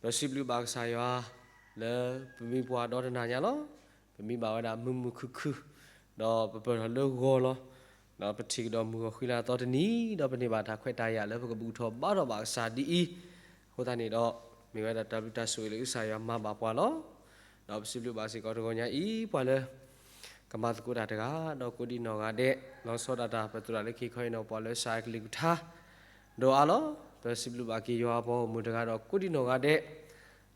ပစံးဘျုးဘၣ်ကစၢ်ယွၤ လၢပမ့ၢ်ပှၤဒီတနၤညါလီၤ. ပမ့ၢ်ဘၣ်ဝဲဒၣ်မုာ်မုာ်ခုၣ်ခုၣ်, ဒီးပပၢၢ်ထီၣ်လၢဂီၤလီၤ. ဒီးပထံၣ်ကဒီးမုၢ်ဂီၤဃံလၤအသီတနံၤ, ဒီးပန့ၢ်ဘၣ်တၢ်ခွဲးတၢ်ယာ်လၢပကဘူၣ်ထီၣ်ဘါထီၣ်ဘၣ်ကစၢ်ဒ်အံၤ, အဃိသတးန့ၣ်ဒီး မ့ၢ်ဝဲဒၣ်တၢ်ဘျုးတၢ်ဆိၣ်ဂ့ၤလၢကစၢ်ယွၤမၤဘၣ်ပှၤလီၤ. ဒီးပစံးဘျုးဘၣ်စ့ၢ်ကီးတဂီၤညါအံၤ ပှၤလၢ ကမၤသကိးတၢ်တဂၤ ဒီးကိးဒံနီၢ်ဂၤဒဲး, လီၤဆီဒၣ်တၢ်ပသရၣ်လၢခံခီအံၤန့ၣ် ပှၤလၢကစၢ်ကလုၢ်ကထါ ဒိၣ်အါလီၤ. ပစံးဘျုးဘၣ်က့ၤယွၤအပှၤဂီၢ်မုၢ်တဂၤဒီး ကိးဒံနီၢ်ဂၤဒဲး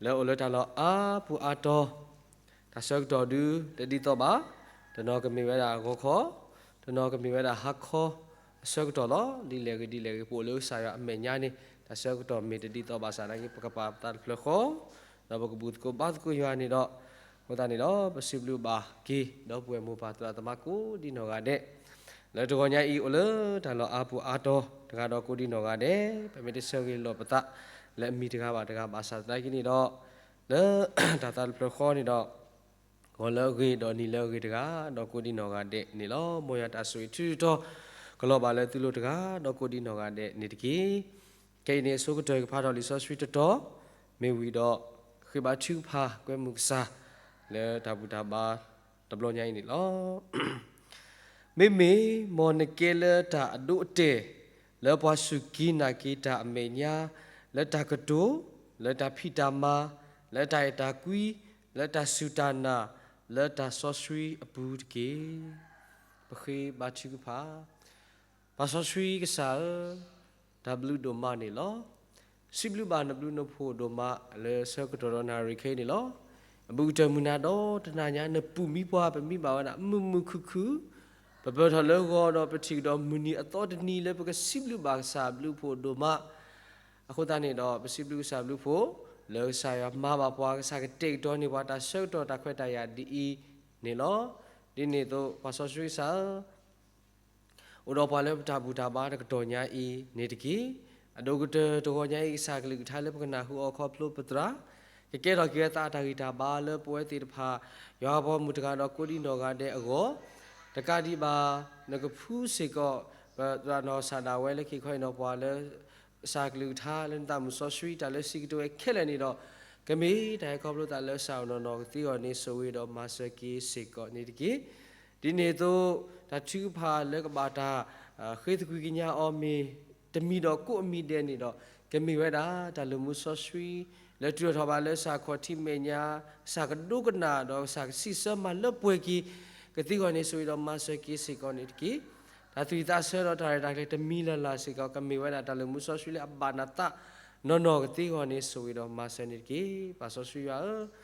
လၢအိၣ်လၢတၢ်လီၢ်အါပူၤအါတီၤ, တၢ်ဆၢကတီၢ်ဒုးတဒ်သိးဘၣ်, တနီၤကမ့ၢ်ဝဲဒၣ်ဂီၤခီ, တနီၤကမ့ၢ်ဝဲဒၣ်ဟါခီ အဆၢကတီၢ်လီၤ. ဒ်လဲၣ်ဂ့ၤဒ်လဲၣ်ဂ့ၤ ပအိၣ်လၢကစၢ်ယွၤအမဲာ်ညါန့ၣ် တၢ်ဆၢကတီၢ်မ့ၢ်တဒ်သိးဘၣ်ဆၣ်သနာ်က့ ပကပာ်ပသးတဖျၢၣ်ဃီ ဒီးပကဘူၣ်သကိးဘါသကိးယွၤန့ၣ်ဒီး, အဃိသတးန့ၣ်ဒီး ပစံးဘျုးဘၣ်က့ၤ ဒီပုၢ်ဝဲၢ်မိၢ်ပၢ်သရၣ်သမါကိးဒံနီၢ်ဂၤဒဲး လၢတဂီၤညါအံၤအိၣ်လၢတၢ်လီၢ်အါပူၤအါတီၤတဂၤဒီးကိးဒံနီၢ်ဂၤဒဲး, ပမ့ၢ်တဆၢဂ့ၤလိာ်ပသး လၢအမံၤတဂၤဘၣ်တဂၤဘၣ်ဆၣ်သနာ်က့န့ၣ်ဒီး, လၢတၢ်သးတဖျၢၣ်ဃီန့ၣ်ဒီး ဂီၤလၢအဂ့ၤ ဒီးနံၤလၢအဂ့ၤတဂၤ ဒီးကိးဒံနီၢ်ဂၤဒဲးန့ၣ်လီၤ. မ်ယွၤတၢ်ဆိၣ်ဂ့ၤထုးထီၣ် ကလီၤဘၣ်လၢသုလိၤတဂၤ ဒီးကိးဒံနီၢ်ဂၤဒဲးန့ၣ်တက့ၢ်. ခဲအံၤန့ၣ် အဆိကတၢၢ်ကဖးထီၣ်လံာ်စီဆှံတတီၤ မ့ၢ်ဝံၤဒီး ဃ့ဘါထုကဖၣ်ကွဲမုာ်ကစၢ် လၢတၢ်ဘူၣ်တၢ်ဘါတဘျီညါအံၤန့ၣ်လီၤ. မ့မ့ၢ်မ်နကဲလၢတၢ်အဒိအတဲာ် လၢပှၤစူၢ်က့ၤနာ်က့ၤတၢ်အမဲာ်ညါ, လၢတၢ်ကတိၤ, လၢတၢ်ဖံးတၢ်မၤ, လၢတၢ်အဲၣ်တၢ်ကွံ, လၢတၢ်စူၢ်တၢ်နာ်, လၢတၢ်စီဆှံအပူၤတက့ၢ်. ပဃ့ဘါထုကဖၣ်. ပၢ်စီဆှံကစၢ်ဧၢ, တၢ်ဘျုးဒိၣ်မးန့ၣ်လီၤ. စံးဘျုးဘၣ်နဘျုးနဖှိၣ်ဒိၣ်မးလၢဆၢကတီၢ်ဒီးနၣ်ရံၣ်ခဲအံၤန့ၣ်လီၤ. အဘူးကတၢၢ်မုၢ်နၤဒီတနၤညါ နပူၤမံပှၤ ပမံဘၣ်ဝဲဒၣ်မုာ်မုာ်ခုၣ်ခုၣ်, ပပၢၢ်ထီၣ်လၢဂီၤဒီးပထံၣ်ကဒီးမုၢ်နံၤအသီတနံၤလၢပကစံးဘျုးဘၣ်ကစၢ်ဘျုးဖှိၣ်ဒိၣ်မး. အဃိသတးန့ၣ်ဒီး ပစံးဘျုးကစၢ်ဘျုးဖှိၣ် လၢကစၢ်ယွၤမၤဘၣ်ပှၤ ကစၢ်ကတဲာ်ကတီၤန့ၢ်ပှၤတၢ်ဆၢကတီၢ်တၢ်ခွဲးတၢ်ယာ်ဒ်အံၤန့ၣ်လီၤ. ဒ်န့ၣ်အသိး ပၢ်စီဆှံကစၢ်ဧၢ, အိၣ်ဒီးပှၤလၢပတၢ်ဘူၣ်တၢ်ဘါတကတီၢ်ညါအံၤန့ၣ်တက့ၢ်. အဒိၣ်ကတၢၢ်တဂီၤညါအံၤ ကစၢ်ကလုၢ်ကထါလၢပကနၢ်ဟူအီၤခီဖျိပသရၣ်, ကကဲထီၣ်က့ၤအသးတၢ်ဂံၢ်တၢ်ဘါလၢပဝဲသ့ၣ်တဖၣ် ယွၤအပှၤဂီၢ်မုၢ်တဂၤဒီးကိးဒံနီၢ်ဂၤဒဲးအဂီၢ်, တကးဒံးဘၣ် နကဖှူစ့ၢ်ကီး ပသရၣ်နီၢ်ကစၢ်ဒၣ်ဝဲလၢခံခီအံၤန့ၣ် ပှၤလၢ ကစၢ်ကလုၢ်ကထါလၢနသးမုၢ်စီဆှံ တၢ်လၢစံးကတိၤဝဲခဲလၢာ်န့ၣ်ဒီး, ကမ့ၢ်တၢ်ဟဲခီဖျိသးလၢကစၢ်အနီၢ်နီၢ်ကသ့အဂီၢ်န့ၣ် ဆိၣ်ဂ့ၤဒီးမၤစၢၤက့ၤစ့ၢ်ကီးန့ၣ်တက့ၢ်. ဒ်န့ၣ်အသိး တၢ်ထုကဖၣ်လၢကဘၣ်တၢ် ဃ့သကွံၢ်ကညးအီၤမ့ၢ်တမံၤဒီးကိးအမံၤဒဲးန့ၣ်ဒီး, ကမ့ၢ်ဝဲဒၣ်တၢ်လုၢ်မူစီဆှံ လၢတုၤထီၣ်ဘၣ်လၢကစၢ်ခီၣ်ထံးမဲာ်ညါ, ကစၢ်ကဒိကနၣ်ဒီးကစၢ်ကစံးဆၢမၤလၢပှဲၤက့ၤ ကသ့အဂီၢ်န့ၣ် ဆိၣ်ဂ့ၤဒီးမၤစၢၤက့ၤစ့ၢ်ကီးန့ၣ်တက့ၢ်. တၢ်သူၣ်ဝံၣ်သးဆၢဒီးတၢ်ရဲၣ်တၢ်ကျဲၤတမံၤလၢ်လၢ်စ့ၢ်ကီး ကမ့ၢ်ဝဲဒၣ်တၢ်လုၢ်မူစီဆှံလၢအဘၣ်နသးနီၢ်နီၢ်ကသ့အဂီၢ်န့ၣ် ဆိၣ်ဂ့ၤဒီးမၤစၢၤန့ၣ်တက့ၢ်. ပၢ်စီဆှံယွၤဧၢ,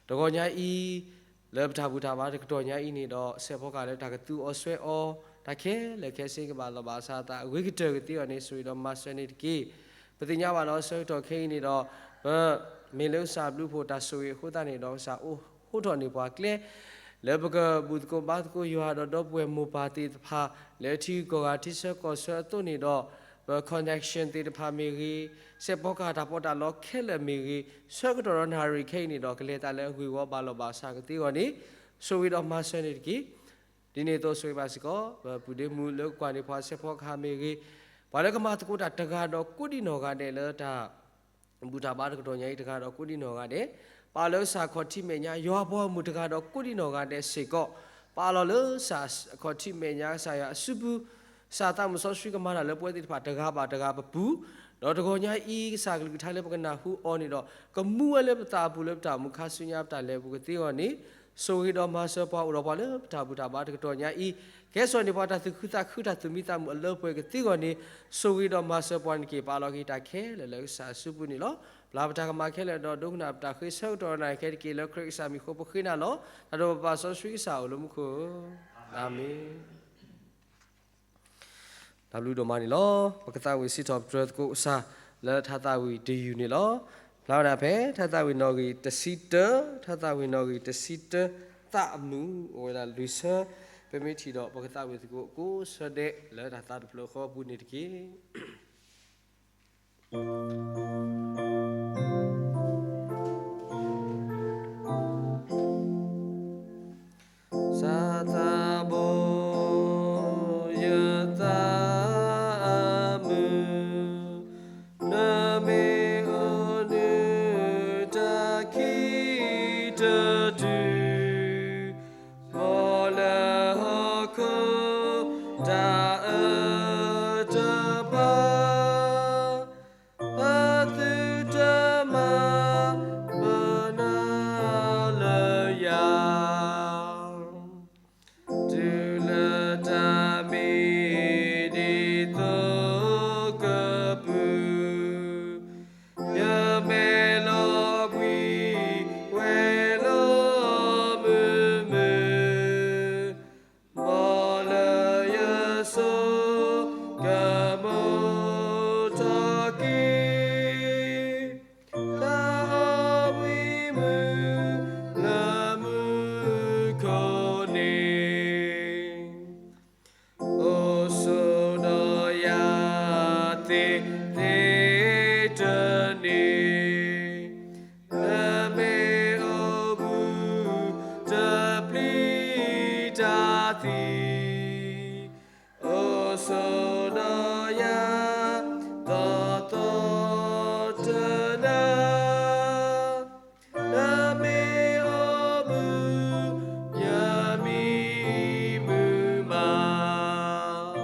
တဂီၤညါအံၤ လၢပတၢ်ဘူၣ်တၢ်ဘါတကတီၢ်ညါအံၤန့ၣ်ဒီး စဲးဖီကဟၣ်လၢတၢ်ကသူအီၤစွဲအီၤ တၢ်ခဲလၢာ်ခဲဆ့ကဘၣ်လီၤဘၣ်အသးအဂ့ၤကတၢၢ်ကသ့အဂီၢ်န့ၣ် ဆိၣ်ဂ့ၤဒီးမၤစၢၤန့ၣ်တက့ၢ်. ပသ့ၣ်ညါဘၣ်ဒီးဆၢကတီၢ်ခဲအံၤန့ၣ်ဒီး ပမ့ၢ်လၢကစၢ်ဘျုးဖှိၣ်တၢ်ဆိၣ်ဂ့ၤအဃိသတးန့ၣ်ဒီး ကစၢ်အိးဟိထီၣ်န့ၢ်ပှၤကျဲ လၢပကဘူၣ်သကိးဘါသကိးယွၤဒီးဒီပုၢ်ဝဲၢ်မိၢ်ပၢ်သ့ၣ်တဖၣ် လၢထံဂုၤကီၢ်ဂၤထံဆၢကီၢ်ဆၢအသိးန့ၣ်ဒီး ပ connection သ့ၣ်တဖၣ်မ့ၢ်ဂ့ၤ, စဲးဖီကဟၣ်တၢ်ပီးတၢ်လီခဲလၢာ်မ့ၢ်ဂ့ၤ, ဆၢကတီၢ်ဒီးနၣ်ရံၣ်ခဲအံၤန့ၣ်ဒီး ကလဲၤသးလၢအဂ့ၢ်ဝီဘၣ်လီၤဘၣ်အသးကသ့အဂီၢ်န့ၣ် ဆိၣ်ဂ့ၤဒီးမၤစၢၤန့ၣ်တက့ၢ်. ဒ်န့ၣ်အသိးဆိၣ်ဂ့ၤဘၣ်စ့ၢ်ကီး ပပုၢ်ဒ့မုၣ်လၢကကွၢ်န့ၢ်ပှၤစဲးဖီကဟၣ်မ့ၢ်ဂ့ၤ, ပှၤလၢကမၤသကိးတၢ်တဂၤဒီးကိးဒံနီၢ်ဂၤဒဲးလၢတၢ် ဘူၣ်တၢ်ဘါတကတီၢ်ညါအံၤတဂၤဒီးကိးဒံနီၢ်ဂၤဒဲး, ပၢ်လၢကစၢ်ခီၣ်ထံးမဲာ်ညါ ယွၤအပှၤဂီၢ်မုၢ်တဂၤဒီးကိးဒံနီၢ်ဂၤဒဲးစ့ၢ်ကီး, ပာ်လီၤလၢကစၢ်ခီၣ်ထံးမဲာ်ညါကစၢ်ယွၤအစုပူၤ, ကစၢ်သးမုၢ်စီဆှံကမၤတၢ်လၢပဝဲသ့ၣ်တဖၣ်တဂၤဘၣ်တဂၤပပူၤ, ဒီးတဂီၤညါအံၤ ကစၢ်ကလုၢ်ကထါလၢပကနၢ်ဟူအီၤန့ၣ်ဒီး ကမူဝဲလၢပသးအပူၤလၢပတၢ်အိၣ်မူခါဆူညါပတၢ်လဲၤပူၤကသ့အဂီၢ်န့ၣ်, ဆိၣ်ဂ့ၤဒီးမၤစၢၤပှၤအိၣ်ဒီးပှၤလၢပတၢ်ဘူၣ်တၢ်ဘါတကတီၢ်ညါအံၤ, ကဲစိာ်န့ၢ်ပှၤတၢ်သူၣ်ခုသးခုတၢ်သူၣ်မံသးမုာ်အလၢပှဲၤကသ့အဂီၢ်န့ၣ်, ဆိၣ်ဂ့ၤဒီးမၤစၢၤပှၤန့ၣ်တက့ၢ်. ပာ်လီၤက့ၤတၢ်ခဲလၢာ်လၢကစၢ်အစုပူၤန့ၣ်လီၤ. ပျၢ်ပတၢ်ကမၣ်ခဲလၢာ်ဒီးဒိကနၣ်ပတၢ်ဃ့ဆၢကတီၢ်နၢ်ခဲတက့ၢ်လၢခရံာ်ကစၢ်မံၤဃိပဃ့နၤလီၤ. တၢ်ဒိၣ်ပပၢ်စီဆှံကစၢ်အိၣ်လၢမူခိၣ်ဧၢ, အၤမ့ၣ်. တၢ်ဘျုးဒိၣ်မးန့ၣ်လီၤ. ပကသးဝံၣ်စံးထီၣ်ပတြၢၤသကိးကစၢ်လၢတၢ်သးဝံၣ်တယုၢ်န့ၣ်လီၤ. ဖျါဝဲဒၣ်ဖဲ တၢ်သးဝံၣ်နီၣ်ဂံၢ်တဆံတၢ, တၢ်သးဝံၣ်နီၣ်ဂံၢ်တဆံတၢ သးအမုာ်အိၣ်ဝဲဒၣ်လွံၢ်ဆၢ, ပမ့ၢ်ထံၣ်ဒီး ပကသးဝံၣ်သကိးကိးဆၢဒဲးလၢတၢ်သးတဖျၢၣ်ဃီအပူၤန့ၣ်တက့ၢ်. စၢ်သးဘီယသးအမုာ်, နမ့ၢ်အိၣ်ဒုး သံ, အိၣ်ဆိးဒီးယၤ သီသီတနၤ, နမ့ၢ်အိၣ်မူ ယမံမုာ်မး.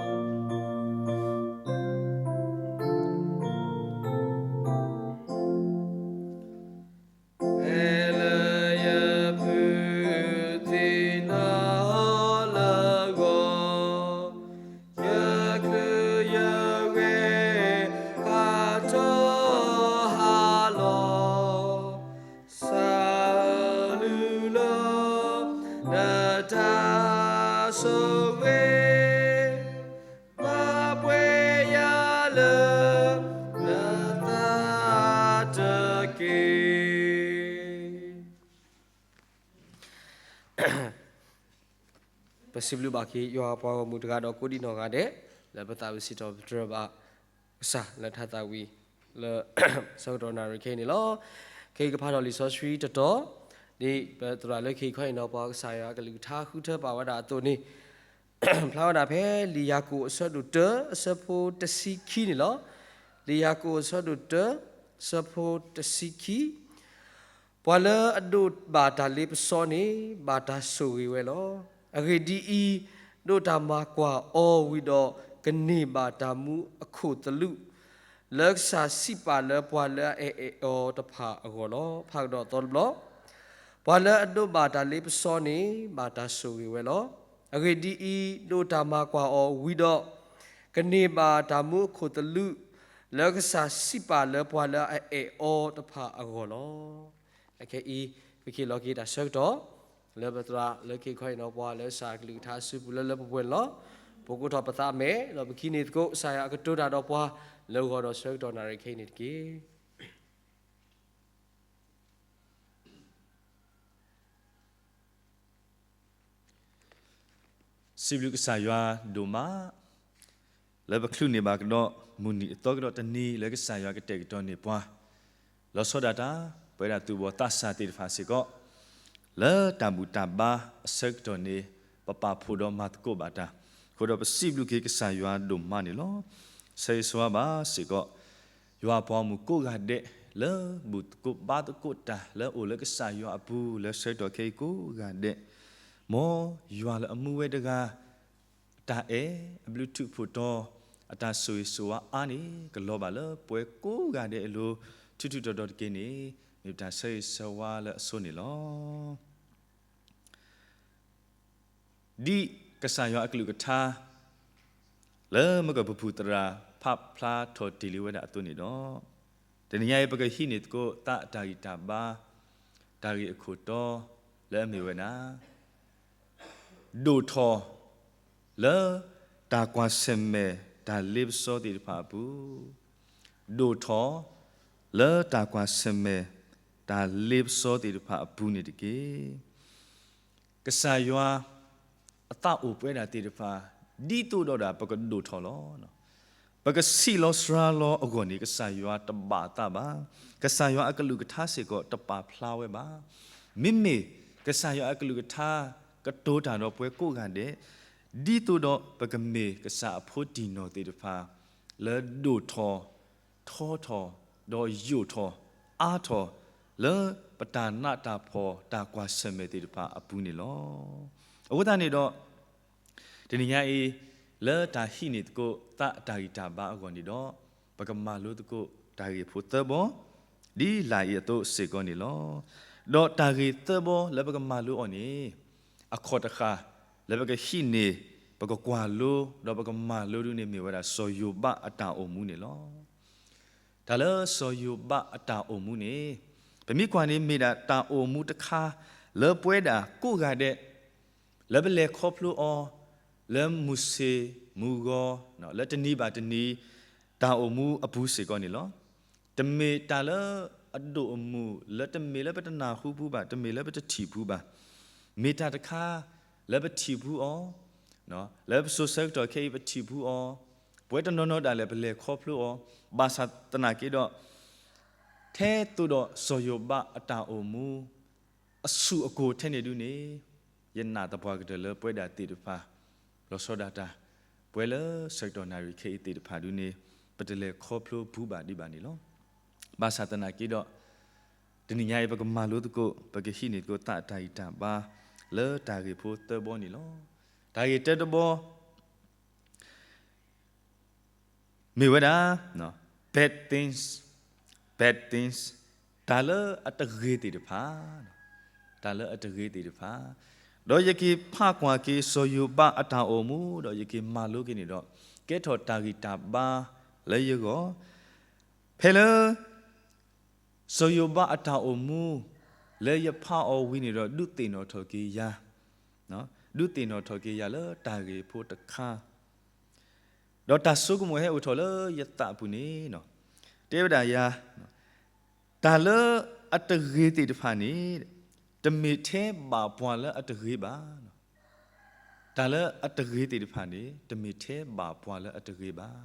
ဖဲလၢယဖုသ့ၣ်နီၣ်လၢဂီၤ, ယချုးယဂဲၤ ဟးထီၣ်ဟးလီၤ, စးအလုၢ်လီၤ နတၢ်ဆိၣ်ဂ့ၤ မၤပှဲၤယၤလၢ နသးတက့ၢ်. ပစံးဘျုးဘၣ်က့ၤ ယွၤပှၤဂီၢ်မုၢ်တဂၤဒီးကိးဒံးနီၢ်ဂၤဒဲး လၢပသးဝံၣ်စံးထီၣ်ပတြၢၤဘၣ်ကစၢ်လၢတၢ်သးဝံၣ်လၢ ဆၢကတီၢ်နၣ်ရံၣ်ခဲအံၤန့ၣ်လီၤ. ခဲအံၤကဖးထီၣ်လံာ်စီဆှံတတီၤ, ဒ်ပသရၣ်လၢခံခီအံၤနီၤ ပှၤကစၢ်ယွၤအကလုၢ်ကထါဃုထၢပာ်ဝဲဒၣ်အသိးန့ၣ် ဖျါဝဲဒၣ်ဖဲလံာ်ယၤကိာ်အဆၢဒိၣ်တၢ အဆၢဖိတဆံခံန့ၣ်လီၤ. လံာ်ယၤကိာ်အဆၢဒိၣ်တၢ အဆၢဖိတဆံခံ, ပှၤလၢအဒိးဘၣ်တၢ်လ့ပစီန့ၣ် ဘၣ်တၢ်ဆိၣ်ဂ့ၤဝဲလီၤ. အဂ့ၢ်ဒ်အံၤ, ဒိးတၢ်မၤကွၢ်အီၤဝံၤဒီး ကန့ၢ်ဘၣ်တၢ်မူအခိၣ်သလုး လၢကစၢ်စံးပာ်လၢပှၤလၢအအဲၣ်အီၤတဖၣ်အဂီၢ်လီၤ. ဖးကဒီးသီတဘျီ, ပှၤလၢအဒိးဘၣ်တၢ်လ့ပစီန့ၣ် ဘၣ်တၢ်ဆိၣ်ဂ့ၤဝဲလီၤ. အဂ့ၢ်ဒ်အံၤ, ဒိးတၢ်မၤကွၢ်အီၤဝံၤဒီး ကန့ၢ်ဘၣ်တၢ်မူအခိၣ်သလုး လၢကစၢ်စံးပာ်လၢပှၤလၢအအဲၣ်အီၤတဖၣ်အဂီၢ်လီၤ. အခဲအံၤ ပကဟ့ၣ်လီၤက့ၤတၢ်ဆၢကတီၢ် လၢပသရၣ်လၢခံခီအံၤနီၤ ပှၤလၢကစၢ်အကလုၢ်ကထါအစုပူၤလၢလၢပှဲၤပှဲၤန့ၣ်လီၤ. ပကိးထီၣ်ပသးမဲာ် ဒီးပကဟံးန့ၢ်သကိး ကစၢ်ယွၤအကတိၤတၢ်ဒီးပှၤ လၢဂီၤဒီးဆၢကတီၢ်နၣ်ရံၣ်ခဲအံၤန့ၣ်တက့ၢ်. စံးဘျုးကစၢ်ယွၤဒိၣ်မး, လၢပချုးန့ၢ်ဘၣ်ကဒီး မုၢ်နံၤအသီကဒီးတနံၤ လၢကစၢ်ယွၤကတဲာ်ကတီၤန့ၢ်ပှၤ လီၤဆီဒၣ်တၢ် ပဝဲဒၣ်သူၣ်ဘီၣ်သးစၢ်သ့ၣ်တဖၣ်စ့ၢ်ကီး လၢတၢ်ဘူၣ်တၢ်ဘါအဆၢကတီၢ်န့ၣ် ပပာ်ဖှိၣ်ဒီးမၤသကိးဘၣ်တၢ် အဃိဒီးပစံးဘျုးက့ၤကစၢ်ယွၤဒိၣ်မးန့ၣ်လီၤ. ဆၢဂ့ၤဆၢဝါဘၣ်စ့ၢ်ကီး ယွၤအပှၤဂီၢ်မုၢ်ကိးဂၤဒဲး လၢဘူၣ်သကိးဘါသကိးတၢ် လၢအအိၣ်လၢကစၢ်ယွၤအပူၤ လၢဆၢကတီၢ်ခဲအံၤကိးဂၤဒဲး, မ်ယွၤလၢအမူဝဲတဂၤ အတၢ်အဲၣ် အဘျုးထူးဖှိၣ်တီၤ အတၢ်ဆိၣ်ဂ့ၤဆိၣ်ဝါအါန့ၣ် ကလီၤဘၣ်လၢပှၤကိးဂၤဒဲးအလိၤ ထူးထူးတီၤတီၤတက့ၢ်န့ၣ် မ့ၢ်ပတၢ်ဆၢဂ့ၤဆၢဝါလၢအဆိန့ၣ်လီၤ. ဒ်ကစၢ်ယွၤအကလုၢ်ကထါ လၢမကပူၤဖုၣ်သရၣ် ဖးဖျါထီၣ်တ့ၢ်လံဝဲဒၣ်အသိးန့ၣ်ဒီး, တနံၤညါအံၤ ပကဟံးန့ၢ်သကိးသးအတၢ်ဂံၢ်တၢ်ဘါ တၢ်ဂ့ၢ်အခိၣ်တီ လၢအမ့ၢ်ဝဲဒၣ် ဒိၣ်ထီၣ် လၢတၢ်ကွၢ်ဆၢၣ်မဲာ် တၢ်လ့ပစီသ့ၣ်တဖၣ်အပူၤ, ဒိၣ်ထီၣ် လၢတၢ်ကွၢ်ဆၢၣ်မဲာ် တၢ်လ့ပစီသ့ၣ်တဖၣ်အပူၤန့ၣ်တက့ၢ်. ကစၢ်ယွၤ အသးအိၣ်ပဝဲဒၣ်သ့ၣ်တဖၣ် ဒ်သိးဒီးဒၣ်ပကဒိၣ်ထီၣ်လီၤ. ပကဆံးလီၤစှၤလီၤအဂီၢ်န့ၣ် ကစၢ်ယွၤတဘၣ်အသးဘၣ်. ကစၢ်ယွၤအကလုၢ်ကထါစ့ၢ်ကီးတပာ်ဖျါဝဲဘၣ်. မ့မ့ၢ်ကစၢ်ယွၤအကလုၢ်ကထါ ကတိၤတၢ်ဒီးပှၤကိးဂၤဒဲး ဒ်သိးဒီးပကမ့ၢ်ကစၢ်အဖိတံၢ်နီၢ်သ့ၣ်တဖၣ် လၢဒိၣ်ထီၣ် ထီထီၣ် ဒီးယိာ်ထီၣ် အါထီၣ် လၢပတၢ်နးတၢ်ဖှီၣ် တၢ်ကွၢ်ဆၢၣ်မဲာ်သ့ၣ်တဖၣ်အပူၤန့ၣ်လီၤ. အဃိသတးန့ၣ်ဒီး တနံၤညါအံၤ လၢတၢ်ဟံးန့ၢ်သကိးသးအတၢ်ဂံၢ်တၢ်ဘါအဂီၢ်န့ၣ်ဒီး ပကမၤလိသကိးတၢ်ဂ့ၢ်ဖိသၢဘီ ဒ်လာ်အံၤအသိးစ့ၢ်ကီးန့ၣ်လီၤ. ဒီးတၢ်ဂ့ၢ်သၢဘီလၢပကမၤလိအီၤန့ၣ် အခီၣ်တဃၣ် လၢပကဟံးန့ၢ် ပကကွၢ်လိ ဒီးပကမၤလိဒုန့ၣ်မ့ၢ်ဝဲဒၣ် စီၤယိၤဘးအတၢ်အိၣ်မူန့ၣ်လီၤ. တၢ်လၢစီၤယိၤဘးအတၢ်အိၣ်မူန့ၣ် ပမ့ၢ်ကွၢ်န့ၣ်မ့ၢ်ဒၣ်တၢ်အိၣ်မူတခါ လၢပဝဲဒၣ်ကိးဂၤဒဲး လၢပလဲၤခီဖျိအီၤ လၢမုၢ်ဆ့ၣ်မုၢ်ဂီၤ လၢတနံၤဘၣ်တနံၤ တၢ်အိၣ်မူအပူၤစ့ၢ်ကီးန့ၣ်လီၤ. တမ့ၢ်တၢ်လၢအဒိၣ်အမုၢ် လၢတမ့ၢ်လၢပတနၢ်ဟူပူၤဘၣ်, တမ့ၢ်လၢပတထံၣ်ပူၤဘၣ်. မ့ၢ်တၢ်တခါ လၢပထံၣ်ပူၤအီၤ, လၢပစိၤဆၢကတီၢ်ခဲအံၤပထံၣ်ပူၤအီၤ, ပဝဲတနီၤနီၤဒၣ်လဲာ် ပလဲၤခီဖျိအီၤ, ဘၣ်ဆၣ်သနာ်က့ဒီး ထဲသိးဒီးစီၤယိၤဘးအတၢ်အိၣ်မူ အဆူၣ်အကိၢ်ထဲန့ၣ်ဒုန့ၣ် ယနာ်သပှၢ်ကတၢၢ်လၢပဝဲဒၣ်သ့ၣ်တဖၣ် လီၤဆီဒၣ်တၢ် ပှဲၤလၢဆၢကတီၢ်နၣ်ရံၣ်ခဲအံၤသ့ၣ်တဖၣ်ဒုန့ၣ် ပတလဲၤခီဖျိဘူးဘၣ်ဒံးဘၣ်န့ၣ်လီၤ. ဘၣ်ဆၣ်သနာ်က့ဒီး တနံၤညါအံၤ ပကမၤလိသကိး ပကဟံးန့ၢ်သကိးသးအတၢ်ဂံၢ်တၢ်ဘါ လၢတၢ်ဂ့ၢ်ဖိသၢဘီန့ၣ်လီၤ. တၢ်ဂ့ၢ်တၢတဘီ မ့ၢ်ဝဲဒၣ် bad things, bad things တၢ်လၢအတဂ့ၤသ့ၣ်တဖၣ်, တၢ်လၢအတဂ့ၤသ့ၣ်တဖၣ်, ဒီးယက့ၤဖးကွၢ်က့ၤစီၤယိၤဘးအတၢ်အိၣ်မူ ဒီးယက့ၤမၤလိက့ၤန့ၣ်ဒီး ကဲထီၣ်တၢ်ဂံၢ်တၢ်ဘါလၢယဂီၢ်, ဖဲလၢ စီၤယိၤဘးအတၢ်အိၣ်မူ လၢယဖးအီၤဝံၤန့ၣ်ဒီး ဒုးသ့ၣ်နီၣ်ထီၣ်က့ၤယၤ, ဒုးသ့ၣ်နီၣ်ထီၣ်က့ၤယၤလၢတၢ်ဂ့ၢ်ဖိတခါ, ဒီးတၢ်ဆိကမိၣ်ဟဲအိၣ်ထီၣ်လၢယသးပူၤန့ၣ်, တဲဝဲဒၣ်ယၤ, တၢ်လၢအတဂ့ၤသ့ၣ်တဖၣ်န့ၣ် တမ့ၢ်ထဲဘၣ်ပှၤလၢအတဂ့ၤဘၣ်. တၢ်လၢအတဂ့ၤသ့ၣ်တဖၣ်န့ၣ် တမ့ၢ်ထဲဘၣ်ပှၤလၢအတဂ့ၤဘၣ်.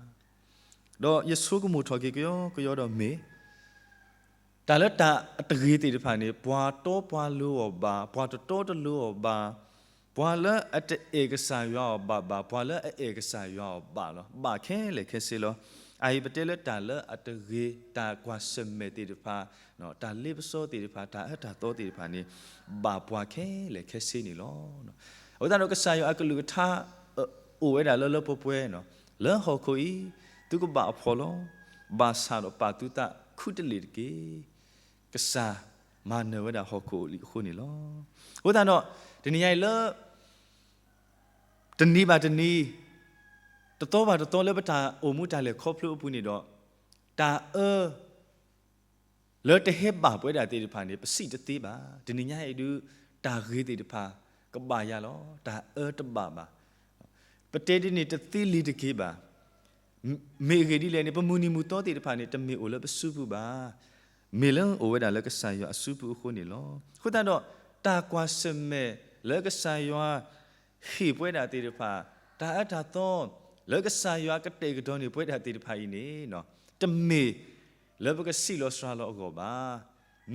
ဒီးယဆိကမိၣ်ထီၣ်က့ၤကယီကယီဒီးမ့ၢ် တၢ်လၢတၢ်အတဂ့ၤသ့ၣ်တဖၣ်န့ၣ် ပှၤတီပှၤလိၤအီၤဘၣ်, ပှၤတတီတလိၤအီၤဘၣ်, ပှၤလၢအတအဲၣ်ကစၢ်ယွၤအီၤဘၣ်ဘၣ်, ပှၤလၢအအဲၣ်ကစၢ်ယွၤအီၤဘၣ်လီၤ. ဘၣ်ခဲလၢာ်ခဲဆ့လီၤ. အအံၤပတဲလၢတၢ်လၢအတဂ့ၤ, တၢ်ကွၢ်ဆၢၣ်မဲာ်သ့ၣ်တဖၣ်, တၢ်လ့ပစီသ့ၣ်တဖၣ်, တၢ်အၢတၢ်သီသ့ၣ်တဖၣ်န့ၣ် ဘၣ်ပှၤခဲလၢာ်ခဲဆ့န့ၣ်လီၤ. အဃိသတးဒီးကစၢ်ယွၤအကလုၢ်ကထါ အိၣ်ဝဲဒၣ်လၢလၢပှဲၤပှဲၤ, လၢဟီၣ်ခိၣ်အံၤ သုကဘၣ်အဖှီၣ်လီၤ. ဘၣ်ဆၣ်ဒီးပာ်သုသးခူတလ့ၢ်တက့ၢ်. ကစၢ်မၤနၢၤဝဲဒၣ်ဟီၣ်ခိၣ်အံၤအဃိန့ၣ်လီၤ. အဃိသတးဒီး တနံၤညါအံၤလၢ တနံၤဘၣ်တနံၤ, တသီဘၣ်တသီလၢပတၢ်အိၣ်မူတၢ်လဲၤခီဖျိအပူၤန့ၣ်ဒီး, တၢ်အၢ လၢတဟဲဘၣ်ပဝဲဒၣ်သ့ၣ်တဖၣ်န့ၣ် ပစံးတသ့ဘၣ်. တနံၤညါအံၤဒုး တၢ်ဂ့ၤသ့ၣ်တဖၣ် ကဘၣ်ယၤလီၤ. တၢ်အၢတဘၣ်ဘၣ်. ပတဲဒ်န့ၣ်တသ့လံၤတက့ၢ်ဘၣ်. မ့ၢ်အဂ့ၢ်ဒ်လဲၣ်န့ၣ် ပမုၢ်နံၤမုၢ်သီသ့ၣ်တဖၣ်န့ၣ် တမ့ၢ်အိၣ်လၢပစုပူၤဘၣ်. မ့ၢ်လၢအိၣ်ဝဲဒၣ်လၢကစၢ်ယွၤအစုပူၤအဃိန့ၣ်လီၤ. အဃိသတးဒီး တၢ်ကွၢ်ဆၢၣ်မဲာ်လၢကစၢ်ယွၤ ဟ့ၣ်ပဝဲဒၣ်သ့ၣ်တဖၣ်, တၢ်အၢတၢ်သီ လၢကစၢ်ယွၤကတဲာ်ကတီၤန့ၢ်ပဝဲဒၣ်သ့ၣ်တဖၣ်အံၤန့ၣ်, တမ့ၢ်လၢပကစံးလီၤစှၤလီၤအဂီၢ်ဘၣ်.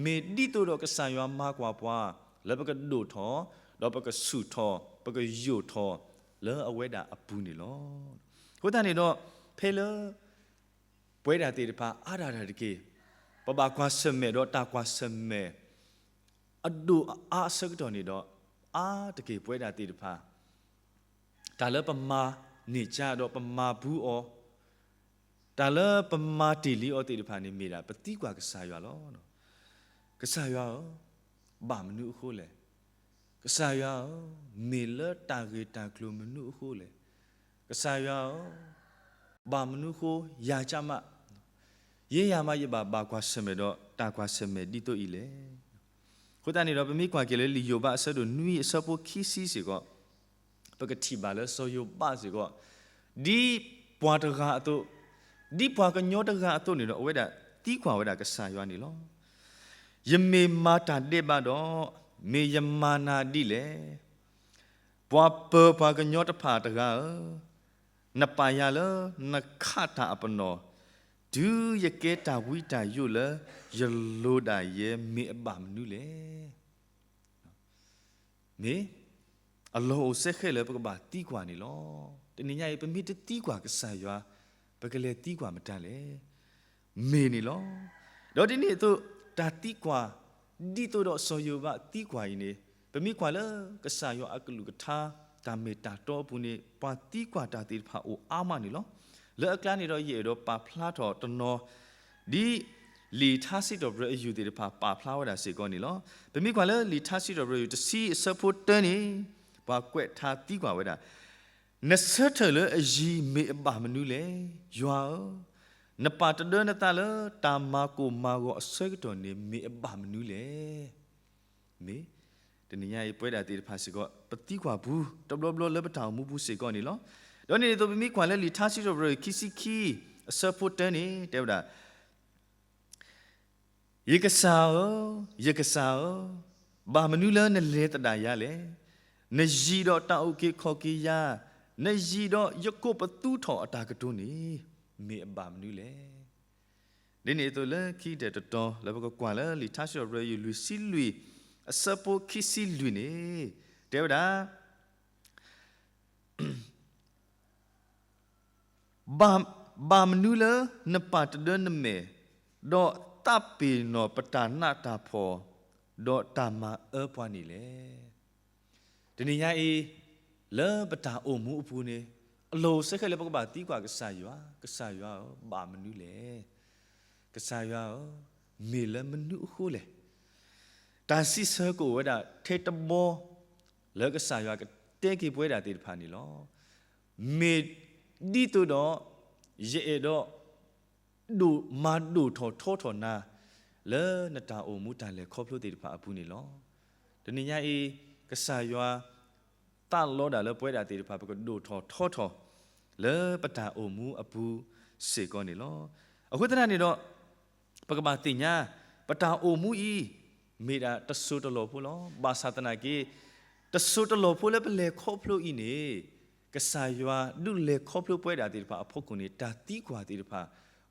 မ့ၢ်ဒ်သိးဒီးကစၢ်ယွၤမၤကွၢ်ပှၤ လၢပကဒိၣ်ထီၣ်, ဒီးပကဆူၣ်ထီၣ်, ပကယိာ်ထီၣ်လၢအဝဲဒၣ်အပူၤန့ၣ်လီၤ. အဃိသတးန့ၣ်ဒီး ဖဲလၢ ပဝဲဒၣ်သ့ၣ်တဖၣ်အါဒၣ်တၢ်တက့ၢ်, ပဘၣ်ကွၢ်ဆၢၣ်မဲာ်ဒီးတၢ်ကွၢ်ဆၢၣ်မဲာ် အဒိၣ်အအါအဆၢကတီၢ်န့ၣ်ဒီး အါတက့ၢ်ပဝဲဒၣ်သ့ၣ်တဖၣ်, တၢ်လၢပမၤန့ၢ်ကါဒီးပမၤဘူးအီၤ, တၢ်လၢပမၤတ့ၢ်လံအီၤသ့ၣ်တဖၣ်န့ၣ်မ့ၢ်ဒၣ် ပသံကွၢ်ကစၢ်ယွၤလီၤ. ကစၢ်ယွၤဧၢ, ဘၣ်မနုၤအဃိလဲၣ်. ကစၢ်ယွၤဧၢ, မ့ၢ်လၢတၢ်ဂ့ၢ်တၢ်ကျိၤမနုၤအဃိလဲၣ်. ကစၢ်ယွၤဧၢ, ဘၣ်မနုၤဃိယၤကၢ်မး, ယဲယၤမးယဘၣ်ဘၣ်ကွၢ်ဆၢၣ်မဲာ်ဒီး တၢ်ကွၢ်ဆၢၣ်မဲာ်ဒ်သိးအံၤလဲၣ်. အဃိသတးန့ၣ်ဒီး ပမ့ၢ်ကွၢ်က့ၤလၢလံာ်ယိၤဘးအဆၢဒိၣ်နွံအဆၢဖိခံဆံစ့ၢ်ကီး, ပကထံၣ်ဘၣ်လၢစီၤယိၤဘးစ့ၢ်ကီး, ဒ်ပှၤတဂၤအသိး, ဒ်ပှၤကညီတဂၤအသိးန့ၣ်ဒီး အဝဲဒၣ်သံကွၢ်ဝဲဒၣ်ကစၢ်ယွၤန့ၣ်လီၤ. ယမ့ၢ်မၤတၢ်ဒဲးဘးဒီး, မ့ၢ်ယမၤနၤဒ်လဲၣ်. ပှၤပၢၤပှၤကညီတဖၣ်တဂၤဧၢ, နပာ်ယၤလၢနခးတၢ်အပနီၣ်, တုၤယကဲတၢ်ဝံတၢ်ယိးလၢ ယလိၤဒၣ်ယဲ မ့ၢ်အဘၣ်မနုၤလဲၣ်. မ့ၢ်အလီၢ်အိၣ်စဲဃဲလၢပကဘၣ်သံကွၢ်န့ၣ်လီၤ. တနံၤညါအံၤ ပမ့ၢ်တသံကွၢ်ကစၢ်ယွၤ, ပကလဲၤသံကွၢ်မတၤလဲၣ်. မ့ၢ်န့ၣ်လီၤ. ဒီးဒ်န့ၣ်အသိး တၢ်သံကွၢ် ဒ်သိးဒီးစီၤယိၤဘးသံကွၢ်အံၤန့ၣ်, ပမ့ၢ်ကွၢ်လၢကစၢ်ယွၤအကလုၢ်ကထါ တၢ်မ့ၢ်တၢ်တီအပူၤန့ၣ် ပှၤသံကွၢ်တၢ်သ့ၣ်တဖၣ်အိၣ်အါမးန့ၣ်လီၤ. လၢအကျါန့ၣ်ဒီး ယအဲၣ်ဒိးပာ်ဖျါထီၣ်တနီၤ ဒ်လံာ်ထါစံးထီၣ်ပတြၢၤအယုၢ်သ့ၣ်တဖၣ်ပာ်ဖျါဝဲဒၣ်စ့ၢ်ကီးန့ၣ်လီၤ. ပမ့ၢ်ကွၢ်လၢလံာ်ထါစံးထီၣ်ပတြၢၤအယုၢ်တဆံအဆၢဖိတၢန့ၣ်, ပှၤကွဲးထါသံကွၢ်ဝဲဒၣ်, နဆၢထၢၣ်လၢအယံၤမ့ၢ်အဘၣ်မနုၤလဲၣ်. ယွၤဧၢ, နပာ်တဒၢနသးလၢတၢ်မၤကိၢ်မၤဂီၤအဆၢကတီၢ်န့ၣ် မ့ၢ်အဘၣ်မနုၤလဲၣ်. မ့ၢ်, တနံၤညါအံၤပဝဲဒၣ်သ့ၣ်တဖၣ်စ့ၢ်ကီး ပသံကွၢ်ပူၤ တဘျီဘျီလၢပတၢ်အိၣ်မူပူၤစ့ၢ်ကီးန့ၣ်လီၤ. ဒီးန့ၣ်အသိး ပမ့ၢ်ကွၢ်လၢလံာ်ထါစံးထီၣ်ပတြၢၤအယုၢ်ခံဆံခံ အဆၢဖိတၢန့ၣ် တဲဝဲဒၣ် ယကစၢ်ဧၢ, ယကစၢ်ဧၢ, ဘၣ်မနုၤလၢနလဲၤသဒၣ်ယၤလဲၣ်. နယံၤဒီးတၢ်အုၣ်က့ၤခီၣ်က့ၤယၤ, နယံၤဒီးယကိးပသူထီၣ်အတၢ်ကတိၤန့ၣ် မ့ၢ်အဘၣ်မနုၤလဲၣ်. ဒ်န့ၣ်အသိးလၢခံကတၢၢ်တတီၤ လၢပကကွၢ်လၢလံာ်ထါစံးထီၣ်ပတြၢၤအယုၢ်လွံၢ်ဆံလွံၢ် အဆၢဖိခံဆံလွံၢ်န့ၣ်, တဲဝဲဒၣ်, ဘၣ်, ဘၣ်မနုၤလၢနပာ်တဒၢနမဲာ်, ဒီးသးပ့ၤနီၣ်ပတၢ်နးတၢ်ဖှီၣ်, ဒီးတၢ်မၤအၢပှၤန့ၣ်လဲၣ်. တနံၤညါအံၤ, လၢပတၢ်အိၣ်မူအပူၤန့ၣ်, အလီၢ်အိၣ်စ့ၢ်ကီးလၢပကဘၣ်သံကွၢ်ကစၢ်ယွၤ, ကစၢ်ယွၤဧၢ, ဘၣ်မနုၤလဲၣ်. ကစၢ်ယွၤဧၢ, မ့ၢ်လၢမနုၤအဃိလဲၣ်. တၢ်စံးဆၢကအိၣ်ဝဲဒၣ်ထဲတဘီ လၢကစၢ်ယွၤကတဲက့ၤပဝဲဒၣ်သ့ၣ်တဖၣ်န့ၣ်လီၤ. မ့ၢ်ဒ်သိးဒီး ယအဲၣ်ဒိး ဒိၣ်မၤဒိၣ်ထီၣ်ထီထီၣ်နၤ လၢနတၢ်အိၣ်မူတၢ်လဲၤခီဖျိသ့ၣ်တဖၣ်အပူၤန့ၣ်လီၤ. တနံၤညါအံၤ ကစၢ်ယွၤ သးလီဒၣ်လၢပဝဲဒၣ်သ့ၣ်တဖၣ် ပကဒိၣ်ထီၣ်ထီထီၣ် လၢပတၢ်အိၣ်မူအပူၤစ့ၢ်ကီးန့ၣ်လီၤ. အဃိသတးန့ၣ်ဒီး ပကဘၣ်သ့ၣ်ညါ ပတၢ်အိၣ်မူအံၤ မ့ၢ်ဒၣ်တစိၤတလီၢ်ဖိလီၤ. ဘၣ်ဆၣ်သနာ်က့ တစိၤတလီၢ်ဖိလၢပလဲၤခီဖျိအံၤန့ၣ် ကစၢ်ယွၤဒုးလဲၤခီဖျိပဝဲဒၣ်သ့ၣ်တဖၣ်အဖီခိၣ်န့ၣ် တၢ်သံကွၢ်သ့ၣ်တဖၣ်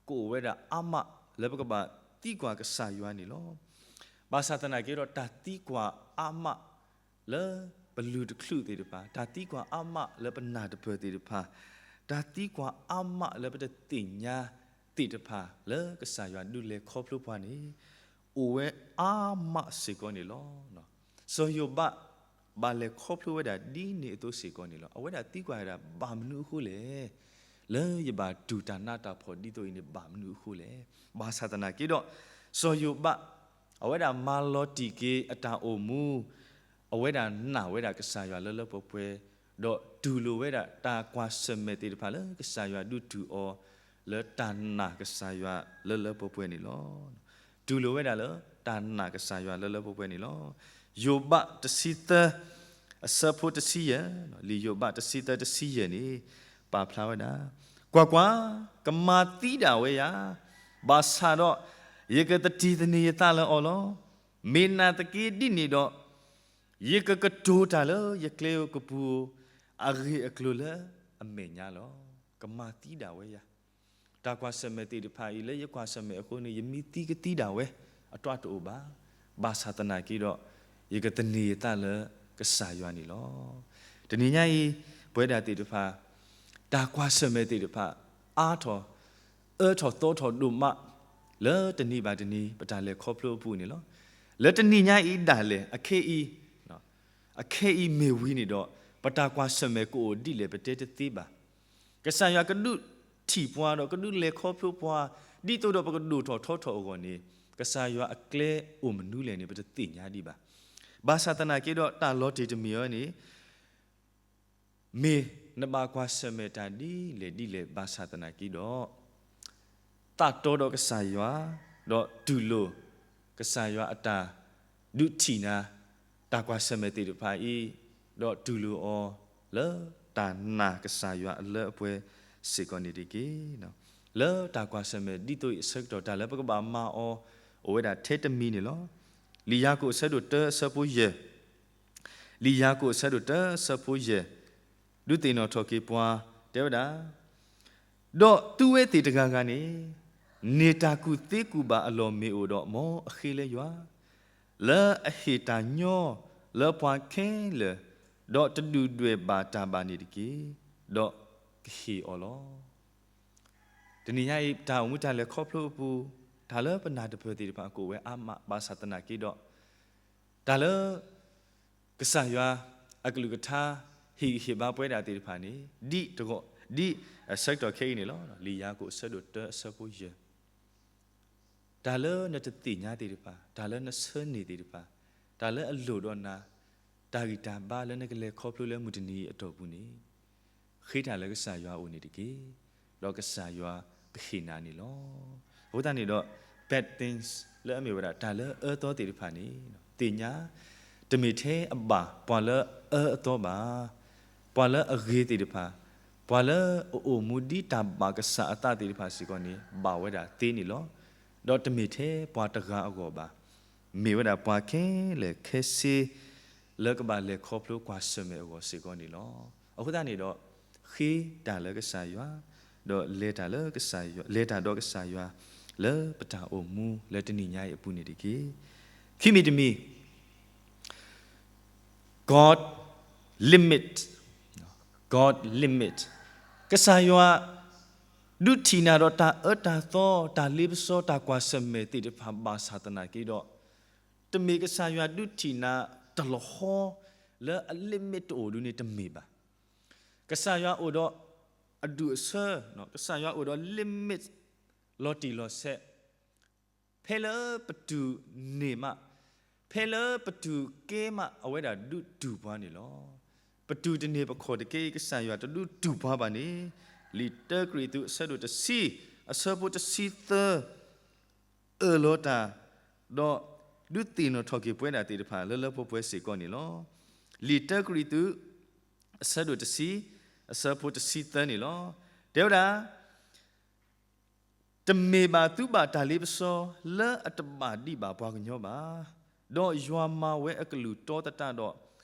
ကအိၣ်ဝဲဒၣ်အါမးလၢပကဘၣ်သံကွၢ်ကစၢ်ယွၤန့ၣ်လီၤ. ဘၣ်ဆၣ်သနာ်က့ဒီး တၢ်သံကွၢ်အါမး လၢပလုၢ်တချုးသ့ၣ်တဖၣ်, တၢ်သံကွၢ်အါမးလၢပနၢ်တပၢၢ်သ့ၣ်တဖၣ်, တၢ်သံကွၢ်အါမးလၢပတသ့ၣ်ညါသ့ၣ်တဖၣ် လၢကစၢ်ယွၤဒုးလဲၤခီဖျိပှၤန့ၣ် အိၣ်ဝဲအါမးစ့ၢ်ကီးန့ၣ်လီၤ. စီၤယိၤဘး ဘၣ်လဲၤခီဖျိဝဲဒၣ်ဒ်န့ၣ်အသိးစ့ၢ်ကီးန့ၣ်လီၤ. အဝဲဒၣ်သံကွၢ်ဝဲဒၣ် ဘၣ်မနုၤအဃိလဲၣ်. လၢယဘၣ်တူၢ်တၢ်နးတၢ်ဖှီၣ်ဒ်သိးအံၤန့ၣ် ဘၣ်မနုၤအဃိလဲၣ်. ဘၣ်ဆၣ်သနာ်က့ဒီး စီၤယိၤဘး အဝဲဒၣ်မၤလီၤတံၢ်က့ၤအတၢ်အိၣ်မူ, အဝဲဒၣ်နာ်ဝဲဒၣ်ကစၢ်ယွၤလၢလၢပှဲၤပှဲၤ, ဒီးတူၢ်လိာ်ဝဲဒၣ်တၢ်ကွၢ်ဆၢၣ်မဲာ်သ့ၣ်တဖၣ်လၢကစၢ်ယွၤဒုးတုၢ်အီၤ လၢတၢ်နာ်ကစၢ်ယွၤလၢလၢပှဲၤပှဲၤန့ၣ်လီၤ. တူၢ်လိာ်ဝဲဒၣ်လၢတၢ်နာ်ကစၢ်ယွၤလၢလၢပှဲၤပှဲၤန့ၣ်လီၤ. ယိၤဘးတဆံသၢ အဆၢဖိတဆံယဲၢ်, လံာ်ယိၤဘးတဆံသၢတဆံယဲၢ်န့ၣ် ပာ်ဖျါဝဲဒၣ်, ကွၢ်ကွၢ်, ကမၤသံဒၣ်ဝဲယၤ, ဘၣ်ဆၣ်ဒီး ယကတတံၤသန့ၤယသးလၢအီၤလီၤ. မ့ၢ်နာ်သက့ဒ်န့ၣ်ဒီး ယကကတိၤတၢ်လၢယကျဲဧိၤကပူၤဧိၤ အဂ့ၢ်အကျိၤလၢအမဲာ်ညါလီၤ. ကမၤသံဒၣ်ဝဲယၤ တၢ်ကွၢ်ဆၢၣ်မဲာ်သ့ၣ်တဖၣ်အံၤ လၢယကွၢ်ဆၢၣ်မဲာ်အဃိန့ၣ် ယမ့ၢ်သံကသံဒၣ်ဝဲ အတၢ်တအိၣ်ဘၣ်. ဘၣ်ဆၣ်သနာ်က့ဒီး ယကသန့ၤယသးလၢကစၢ်ယွၤန့ၣ်လီၤ. တနံၤညါအံၤ ပဝဲဒၣ်သ့ၣ်တဖၣ် တၢ်ကွၢ်ဆၢၣ်မဲာ်သ့ၣ်တဖၣ် အါထီၣ် အၢထီၣ်သီထီၣ်ဒိၣ်မး လၢတနံၤဘၣ်တနံၤ ပတၢ်လဲၤခီဖျိအပူၤန့ၣ်လီၤ. လၢတနံၤညါအံၤဒၣ်လဲာ် အခဲအံၤ အခဲအံၤမ့ၢ်ဝံၤန့ၣ်ဒီး ပတၢ်ကွၢ်ဆၢၣ်မဲာ်ကအိၣ်ဒ်လဲၣ် ပတဲတသ့ဘၣ်. ကစၢ်ယွၤကဒုးထံၣ်ပှၤဒီးကဒုးလဲၤခီဖျိပှၤ ဒ်သိးဒီးပကဒိၣ်ထီၣ်ထီထီၣ်အဂီၢ်န့ၣ် ကစၢ်ယွၤအကျဲအိၣ်မနုၤလဲၣ်န့ၣ် ပတသ့ၣ်ညါဒံးဘၣ်. ဘၣ်ဆၣ်သနာ်က့ဒီး တၢ်လီၤတံၢ်တမံၤအံၤန့ၣ် မ့ၢ်နဘၣ်ကွၢ်ဆၢၣ်မဲာ်တၢ်ဒ်လဲၣ်ဒ်လဲၣ်ဘၣ်ဆၣ်သနာ်က့ဒီး သးတီဒီးကစၢ်ယွၤ ဒီးတူၢ်လိာ်ကစၢ်ယွၤအတၢ်ဒုးထံၣ်နၤ တၢ်ကွၢ်ဆၢၣ်မဲာ်သ့ၣ်တဖၣ်အံၤ ဒီးတူၢ်လိာ်အီၤလၢတၢ်နာ်ကစၢ်ယွၤအလၢအပှဲၤစ့ၢ်ကီးန့ၣ်တက့ၢ်. လၢတၢ်ကွၢ်ဆၢၣ်မဲာ်ဒ်သိးအံၤအဆၢကတီၢ် တၢ်လၢပကဘၣ်မၤအီၤ အိၣ်ဝဲဒၣ်ထဲတမံၤန့ၣ်လီၤ. လံာ်ယၤကိာ်အဆၢဒိၣ်တၢအဆၢဖိယဲၢ် လံာ်ယၤကိာ်အဆၢဒိၣ်တၢအဆၢဖိယဲၢ် ဒုးသ့ၣ်နီၣ်ထီၣ်က့ၤပှၤ တဲဝဲဒၣ်, ဒီးသုဝဲသ့ၣ်တဂၤဂၤန့ၣ် န့ၢ်တၢ်ကူၣ်သ့ကူၣ်ဘၣ်အလီၢ်မ့ၢ်အိၣ်ဒီး မ်အဃ့လၢယွၤ, လၢအဟ့ၣ်တၢ်ညီလၢပှၤခဲလၢာ်, ဒီးတဒုၣ်ဒွဲၣ်ဘၣ်တၢ်ဘၣ်န့ၣ်တက့ၢ်. ဒီးကဟ့ၣ်အီၤလီၤ. တနံၤညါအံၤ တၢ်အိၣ်မူတၢ်လဲၤခီဖျိအပူၤ, တၢ်လၢပနၢ်တပၢၢ်သ့ၣ်တဖၣ်ကအိၣ်ဝဲအါမး ဘၣ်ဆၣ်သနာ်က့ဒီး တၢ်လၢ ကစၢ်ယွၤအကလုၢ်ကထါ ဟ့ၣ်ဂံၢ်ဟ့ၣ်ဘါပဝဲဒၣ်သ့ၣ်တဖၣ်န့ၣ် ဒ်တဂီၢ် ဒ်အဆၢကတီၢ်ခဲအံၤန့ၣ်လီၤ. လံာ်ယၤကိာ်အဆၢဒိၣ်တၢအဆၢဖိယဲၢ် တၢ်လၢနတသ့ၣ်ညါသ့ၣ်တဖၣ်, တၢ်လၢနဆၢန့ၢ်သ့ၣ်တဖၣ်, တၢ်လၢအလိၣ်ဒီးနၤ, တၢ်ဂံၢ်တၢ်ဘါလၢနကလဲၤခီဖျိလၢမုၢ်တနံၤအတီၢ်ပူၤန့ၣ် ဃ့တၢ်လၢကစၢ်ယွၤအအိၣ်န့ၣ်တက့ၢ်. ဒီးကစၢ်ယွၤကဟ့ၣ်နၤန့ၣ်လီၤ. အဃိသတးန့ၣ်ဒီး bad things လၢအမ့ၢ်ဝဲဒၣ်တၢ်လၢအအၢသီသ့ၣ်တဖၣ်န့ၣ် သ့ၣ်ညါ တမ့ၢ်ထဲအဘၣ်ပှၤလၢအအၢအသီဘၣ်. ပှၤလၢအဂ့ၤသ့ၣ်တဖၣ်, ပှၤလၢအအိၣ်မူဒ်တၢ်ဘၣ်ကစၢ်အသးသ့ၣ်တဖၣ်စ့ၢ်ကီးန့ၣ် ဘၣ်ဝဲဒၣ်သ့န့ၣ်လီၤ. ဒီးတမ့ၢ်ထဲပှၤတဂၤအဂီၢ်ဘၣ်. မ့ၢ်ဝဲဒၣ်ပှၤခဲလၢာ်ခဲဆ့ လၢကဘၣ်လဲၤခီဖျိကွၢ်ဆၢၣ်မဲာ်အဂီၢ်စ့ၢ်ကီးန့ၣ်လီၤ. အဃိသတးန့ၣ်ဒီး ဃ့တၢ်လၢကစၢ်ယွၤ, ဒီးလဲၤတၢ်လၢကစၢ်ယွၤ, လဲၤတၢ်ဒီးကစၢ်ယွၤ လၢပတၢ်အိၣ်မူလၢတနံၤညါအံၤအပူၤန့ၣ်တက့ၢ်. ခံမံၤတမံၤ God limit, God limit, ကစၢ်ယွၤ ဒုးထံၣ်နၤဒီးတၢ်အၢတၢ်သီ တၢ်လ့ပစီ တၢ်ကွၢ်ဆၢၣ်မဲာ်သ့ၣ်တဖၣ် ဘၣ်ဆၣ်သနာ်က့ဒီး တမ့ၢ်ကစၢ်ယွၤဒုးထံၣ်နၤတလီၤဟီ လၢအ limit တအိၣ်ဒုန့ၣ်တမ့ၢ်ဘၣ်. ကစၢ်ယွၤအိၣ်ဒီးအဒူၣ်အဆၢ, ကစၢ်ယွၤအိၣ်ဒီး limit လီၤတံၢ်လီၤဆဲး, ဖဲလၢပတူၢ်န့ၢ်မး, ဖဲလၢပတူၢ်ကဲမး အဝဲဒၣ်ဒုးတူၢ်ပှၤန့ၣ်လီၤ. ပတူၢ်တန့ၢ်ပခီၣ်တကဲအံၤ ကစၢ်ယွၤတဒုးတူၢ်ပှၤဘၣ်န့ၣ်, လံာ်တၢကရံၣ်သူးအဆၢဒိၣ်တဆံ အဆၢဖိတဆံသၢ အၢၣ်လီၤတၢ်, ဒီးဒုးသ့ၣ်နီၣ်ထီၣ်က့ၤပဝဲဒၣ်သ့ၣ်တဖၣ်လၢလၢပှဲၤပှဲၤစ့ၢ်ကီးန့ၣ်လီၤ. လံာ်တၢကရံၣ်သူး အဆၢဒိၣ်တဆံ အဆၢဖိတဆံသၢန့ၣ်လီၤ. တဲဝဲဒၣ် တမ့ၢ်ဘၣ်သုဘၣ်တၢ်လ့ပစီ လၢအတဘၣ်ဒံးဘၣ်ပှၤကညီဘၣ်. ဒီးယွၤမၤဝဲအကလုၢ်တီသတးဒီး,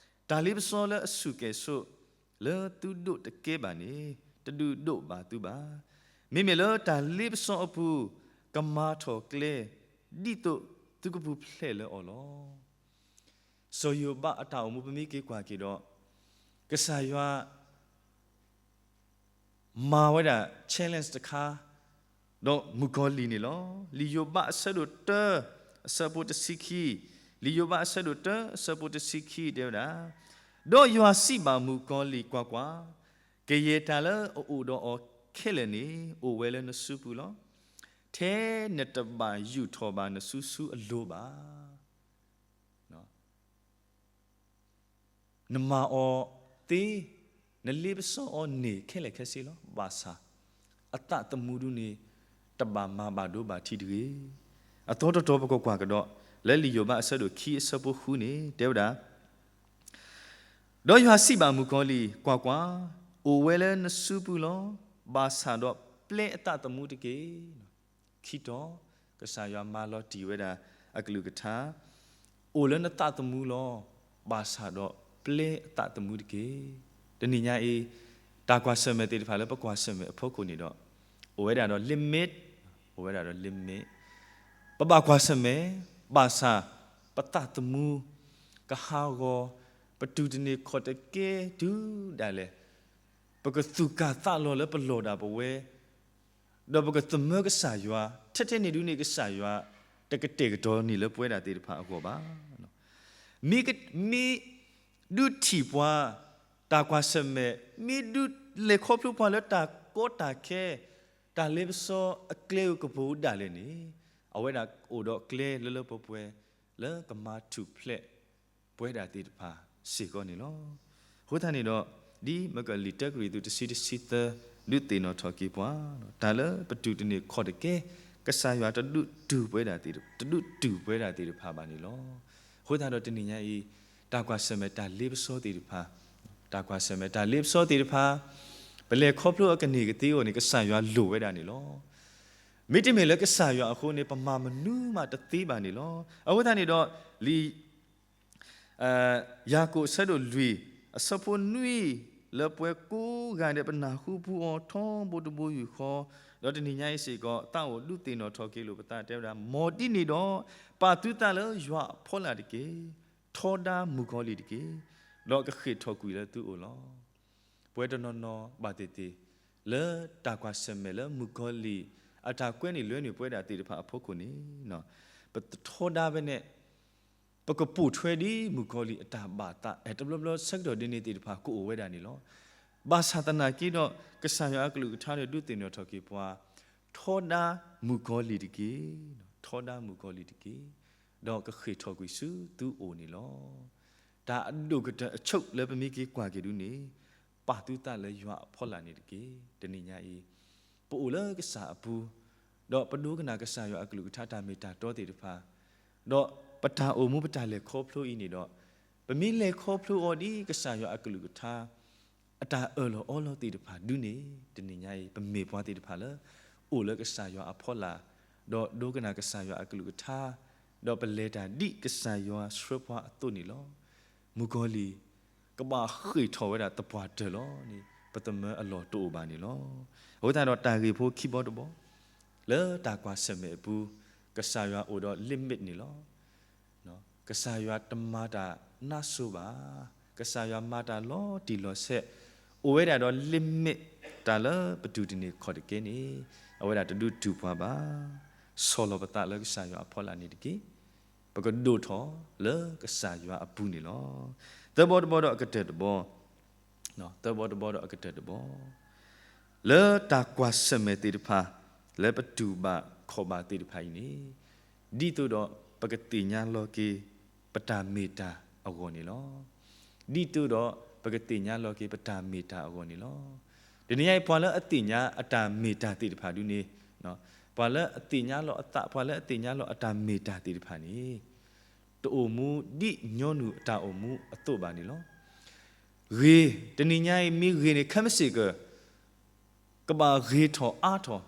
တၢ်လ့ပစီလၢအဆူၣ်ကဲၣ်ဆိး လၢသုဒိးတကဲဘၣ်န့ၣ် တဒုးဒိးဘၣ်သုဘၣ်. မ့မ့ၢ်လၢတၢ်လ့ပစီအပူၤ ကမၤထီၣ်ကျဲ ဒ်သိးသုကပူၤဖျဲးလၢအီၤလီၤ. စီၤယိၤဘးအတၢ်အိၣ်မူ ပမ့ၢ်က့ၤကွၢ်က့ၤဒီး, ကစၢ်ယွၤ မၤဝဲဒၣ် challenge တခါ, ဒီးမုၣ်ကီၤလံၢ်န့ၣ်လီၤ. လံာ်ယိၤဘးအဆၢဒိၣ်တၢ အဆၢဖိတဆံခံ, လံာ်ယိၤဘးအဆၢဒိၣ်တၢ အဆၢဖိတဆံခံတဲဝဲဒၣ်, ဒီးယွၤစံးဘၣ်မုၣ်ကီၤလံၢ်, ကွၢ်ကွၢ်, ကယဲၢ်တၢ်လၢအအိၣ်ဒီးအီၤခဲလၢာ်န့ၣ် အိၣ်ဝဲလၢနစုပူၤလီၤ. ထဲနတဘၣ်ယူာ်ထီၣ်ဘၣ်နစုဆူအလိၤဘၣ်. နမၤအီၤသ့, နလ့ပစီအီၤန့ၢ်ခဲလၢာ်ခဲဆ့လီၤ. ဘၣ်ဆၣ် အသးသမူဒုန့ၣ် တဘၣ်မၤဘၣ်ဒိဘၣ်ထံးတဂ့ၤ. အသီတတီၤပကကွၢ်ကဒီး လၢလံာ်ယိၤဘးအဆၢဒိၣ်ခံအဆၢဖိဃုန့ၣ် တဲဝဲဒၣ်, ဒီးယွၤစံးဘၣ်မုၣ်ကီၤလံၢ်, ကွၢ်ကွၢ်, အိၣ်ဝဲလၢနစုပူၤလီၤ. ဘၣ်ဆၣ်ဒီးပျဲအသးသမူတက့ၢ်. ခံတီၤ, ကစၢ်ယွၤမၤလီၤတံၢ်ဝဲဒၣ်အကလုၢ်ကထါ, အိၣ်လၢနသးသမူလီၤ. ဘၣ်ဆၣ်ဒီးပျဲအသးသမူတက့ၢ်. တနံၤညါအံၤ, တၢ်ကွၢ်ဆၢၣ်မဲာ်သ့ၣ်တဖၣ်လၢပကွၢ်ဆၢၣ်မဲာ်အဖီခိၣ်န့ၣ်ဒီး, အိၣ်ဝဲဒၣ်ဒီး limit, အိၣ်ဝဲဒၣ်ဒီး limit, ပဘၣ်ကွၢ်ဆၢၣ်မဲာ်, ဘၣ်ဆၣ် ပသးသမူ ကဟးဂီၤ, ပတူၢ်တန့ၢ်ခီၣ်တကဲတုၤဒၣ်လဲာ်, ပကသူၣ်ကၢ်သးလီၤလၢပလီၢ်ဒၣ်ပဝဲ, ဒီးပကသမၢကစၢ်ယွၤ, ထဲထဲန့ၣ်ဒုန့ၣ် ကစၢ်ယွၤ တကတဲာ်ကတီၤန့ၢ်လၢပဝဲဒၣ်သ့ၣ်တဖၣ်အဂီၢ်ဘၣ်. မ့ၢ်, မ့ၢ်ဒုးထံၣ်ပှၤ, တၢ်ကွၢ်ဆၢၣ်မဲာ်, မ့ၢ်ဒုးလဲၤခီဖျိပှၤလၢတၢ်ကီတၢ်ခဲ, တၢ်လ့ပစီအကျဲဧိၤကပူၤဒၣ်လဲာ်န့ၣ်, အဝဲဒၣ်အိၣ်ဒီးကျဲလၢလၢပှဲၤပှဲၤ လၢကမၤထူၣ်ဖျဲးပဝဲဒၣ်သ့ၣ်တဖၣ်စ့ၢ်ကီးန့ၣ်လီၤ. အဃိသတးန့ၣ်ဒီး, ဒ်မ့ၢ်ကလံာ်တၢကရံၣ်သူးတဆံတဆံသၢ ဒုးသ့ၣ်နီၣ်ထီၣ်က့ၤပှၤ, တၢ်လၢပတူၢ်တန့ၢ်ခီၣ်တကဲ, ကစၢ်ယွၤတဒုးတူၢ်ပဝဲဒၣ်သ့ၣ်, တဒုးတူၢ်ပဝဲဒၣ်သ့ၣ်တဖၣ်ဘၣ်န့ၣ်လီၤ. အဃိသတးဒီးတနံၤညါအံၤ, တၢ်ကွၢ်ဆၢၣ်မဲာ်တၢ်လ့ပစီသ့ၣ်တဖၣ်, တၢ်ကွၢ်ဆၢၣ်မဲာ်တၢ်လ့ပစီသ့ၣ်တဖၣ်, ပလဲၤခီဖျိအကန့ၢ်ကသ့အဂီၢ်န့ၣ် ကစၢ်ယွၤလိၣ်ဝဲဒၣ်န့ၣ်လီၤ. မ့တမ့ၢ်လၢကစၢ်ယွၤအဃိန့ၣ် ပမၤမနုၤမးတသ့ဘၣ်န့ၣ်လီၤ. အဃိသတးန့ၣ်ဒီး, လံာ် ယၤကိာ်အဆၢဒိၣ်လွံၢ် အဆၢဖိနွံ, လၢပှၤကိးဂၤဒဲး ပနၢ်ဟူပူၤအီၤထီဘိတဘိယူၢ်ဃီ, ဒီးတနံၤညါအံၤစ့ၢ်ကီး သးအိၣ်ဒုးသ့ၣ်နီၣ်ထီၣ်က့ၤလိာ်ပသး တဲဝဲဒၣ်, မ်ဒ်န့ၣ်ဒီး ပာ်သုသးလၢယွၤအဖီလာ်တက့ၢ်. ထီဒါမုၣ်ကီၤလံၢ်တက့ၢ်, ဒီးကဃ့ၢ်ထီၣ်ကွံာ်လၢသုအိၣ်လီၤ. ပဝဲတနီၤနီၤဘၣ်သ့ၣ်သ့ၣ် လၢတၢ်ကွၢ်ဆၢၣ်မဲာ်လၢမုၣ်ကီၤလံၢ် အတၢ်ကွဲန့ၢ်လွဲန့ၢ်ပဝဲဒၣ်သ့ၣ်တဖၣ်အဖီခိၣ်န့ၣ်, ပတထီဒါဘဲန့ၣ် ပကပိာ်ထွဲဒ်မုၣ်ကီၤလံၢ်အတၢ်ဘၣ်သး အဲၣ်တဘျီဘျီဆၢကတီၢ်ဒ်န့ၣ်သ့ၣ်တဖၣ်ကအိၣ်ဝဲဒၣ်န့ၣ်လီၤ. ဘၣ်ဆၣ်သနာ်က့ဒီး ကစၢ်ယွၤအကလုၢ်ကထါန့ၣ် ဒုးသ့ၣ်နီၣ်ထီၣ်က့ၤပှၤ, ထီဒါမုၣ်ကီၤလံၢ်တက့ၢ်, ထီဒါမုၣ်ကီၤလံၢ်တက့ၢ်, ဒီးကဃ့ၢ်ထီၣ်ကွံာ်ဆူသုအိၣ်န့ၣ်လီၤ. တၢ်အဒိၣ်ကတၢၢ်အဆိလၢပမ့ၢ်က့ၤကွၢ်က့ၤဒုန့ၣ်, ပာ်သုသးလၢယွၤအဖီလာ်န့ၣ်တက့ၢ်. တနံၤညါအံၤ, ပအိၣ်လၢကစၢ်အပူၤ, ဒီးပဒိကနၣ်ကစၢ်ယွၤအကလုၢ်ကထါတၢ်မ့ၢ်တၢ်တီသ့ၣ်တဖၣ်, ဒီးပတၢ်အိၣ်မူပတၢ်လဲၤခီဖျိအံၤန့ၣ်ဒီး, ပမ့ၢ်လဲၤခီဖျိအီၤဒ်ကစၢ်ယွၤအကလုၢ်ကထါ အတၢ်အၢၣ်လီၤအီလီၤသ့ၣ်တဖၣ်ဒုန့ၣ်, တနံၤညါအံၤ ပမ့ၢ်ပှၤသ့ၣ်တဖၣ်လၢ အိၣ်လၢကစၢ်ယွၤအဖီလာ်, ဒီးဒိကနၣ်ကစၢ်ယွၤအကလုၢ်ကထါ, ဒီးပလဲၤတၢ်ဒ်ကစၢ်ယွၤဆှၢပှၤအသိးန့ၣ်လီၤ. မုၣ်ကီၤလံၢ် ကဘၣ်ဃ့ၢ်ထီၣ်ဝဲဒၣ်သပှၢ်တၢၢ်လီၤန့ၣ် ပသမၢအလီၢ်တအိၣ်ဘၣ်န့ၣ်လီၤ. အဃိသတးဒီးတၢ်ဂ့ၢ်ဖိခံဘီတဘီ, လၢတၢ်ကွၢ်ဆၢၣ်မဲာ်အပူၤ, ကစၢ်ယွၤအိၣ်ဒီး limit န့ၣ်လီၤ. ကစၢ်ယွၤတမၤတၢ်နါစိၤဘၣ်. ကစၢ်ယွၤမၤတၢ်လီၤတံၢ်လီၤဆဲး, အိၣ်ဝဲဒၣ်ဒီး limit တၢ်လၢပတူၢ်တန့ၢ်ခီၣ်တကဲန့ၣ်, အဝဲဒၣ်တဒုးတူၢ်ပှၤဘၣ်. ဆီၣ်လီၤပသးလၢကစၢ်ယွၤအဖီလာ်န့ၣ်တက့ၢ်. ပကဒိၣ်ထီၣ်လၢကစၢ်ယွၤအပူၤန့ၣ်လီၤ. သၢဘီတဘီဒီးအကတၢၢ်တဘီ, သၢဘီတဘီဒီးအကတၢၢ်တဘီ, လၢတၢ်ကွၢ်ဆၢၣ်မဲာ်သ့ၣ်တဖၣ်, လၢပတူၢ်ဘၣ်ခီၣ်ဘၣ်သ့ၣ်တဖၣ်အံၤန့ၣ်, ဒ်သိးဒီးပကသ့ၣ်ညါလီၤက့ၤ ပတၢ်မ့ၢ်တၢ်အဂီၢ်န့ၣ်လီၤ. ဒ်သိးဒီးပကသ့ၣ်ညါလီၤက့ၤ ပတၢ်မ့ၢ်တၢ်အဂီၢ်န့ၣ်လီၤ. တနံၤညါအံၤ ပှၤလၢအသ့ၣ်ညါအတၢ်မ့ၢ်တၢ်သ့ၣ်တဖၣ်ဒုန့ၣ်, ပှၤလၢအသ့ၣ်ညါလီၤအသး, ပှၤလၢအသ့ၣ်ညါလီၤအတၢ်မ့ၢ်တၢ်သ့ၣ်တဖၣ်န့ၣ်, တအိၣ်မူဒ်ညီနုၢ်အတၢ်အိၣ်မူအသိးဘၣ်န့ၣ်လီၤ. ဂ့ၤ, တနံၤညါအံၤ မ့ၢ်ဂ့ၤန့ၣ် ခဲမ့ၢ်စ့ၢ်ကီး ကဘၣ်ဂ့ၤထီၣ်အါထီၣ်,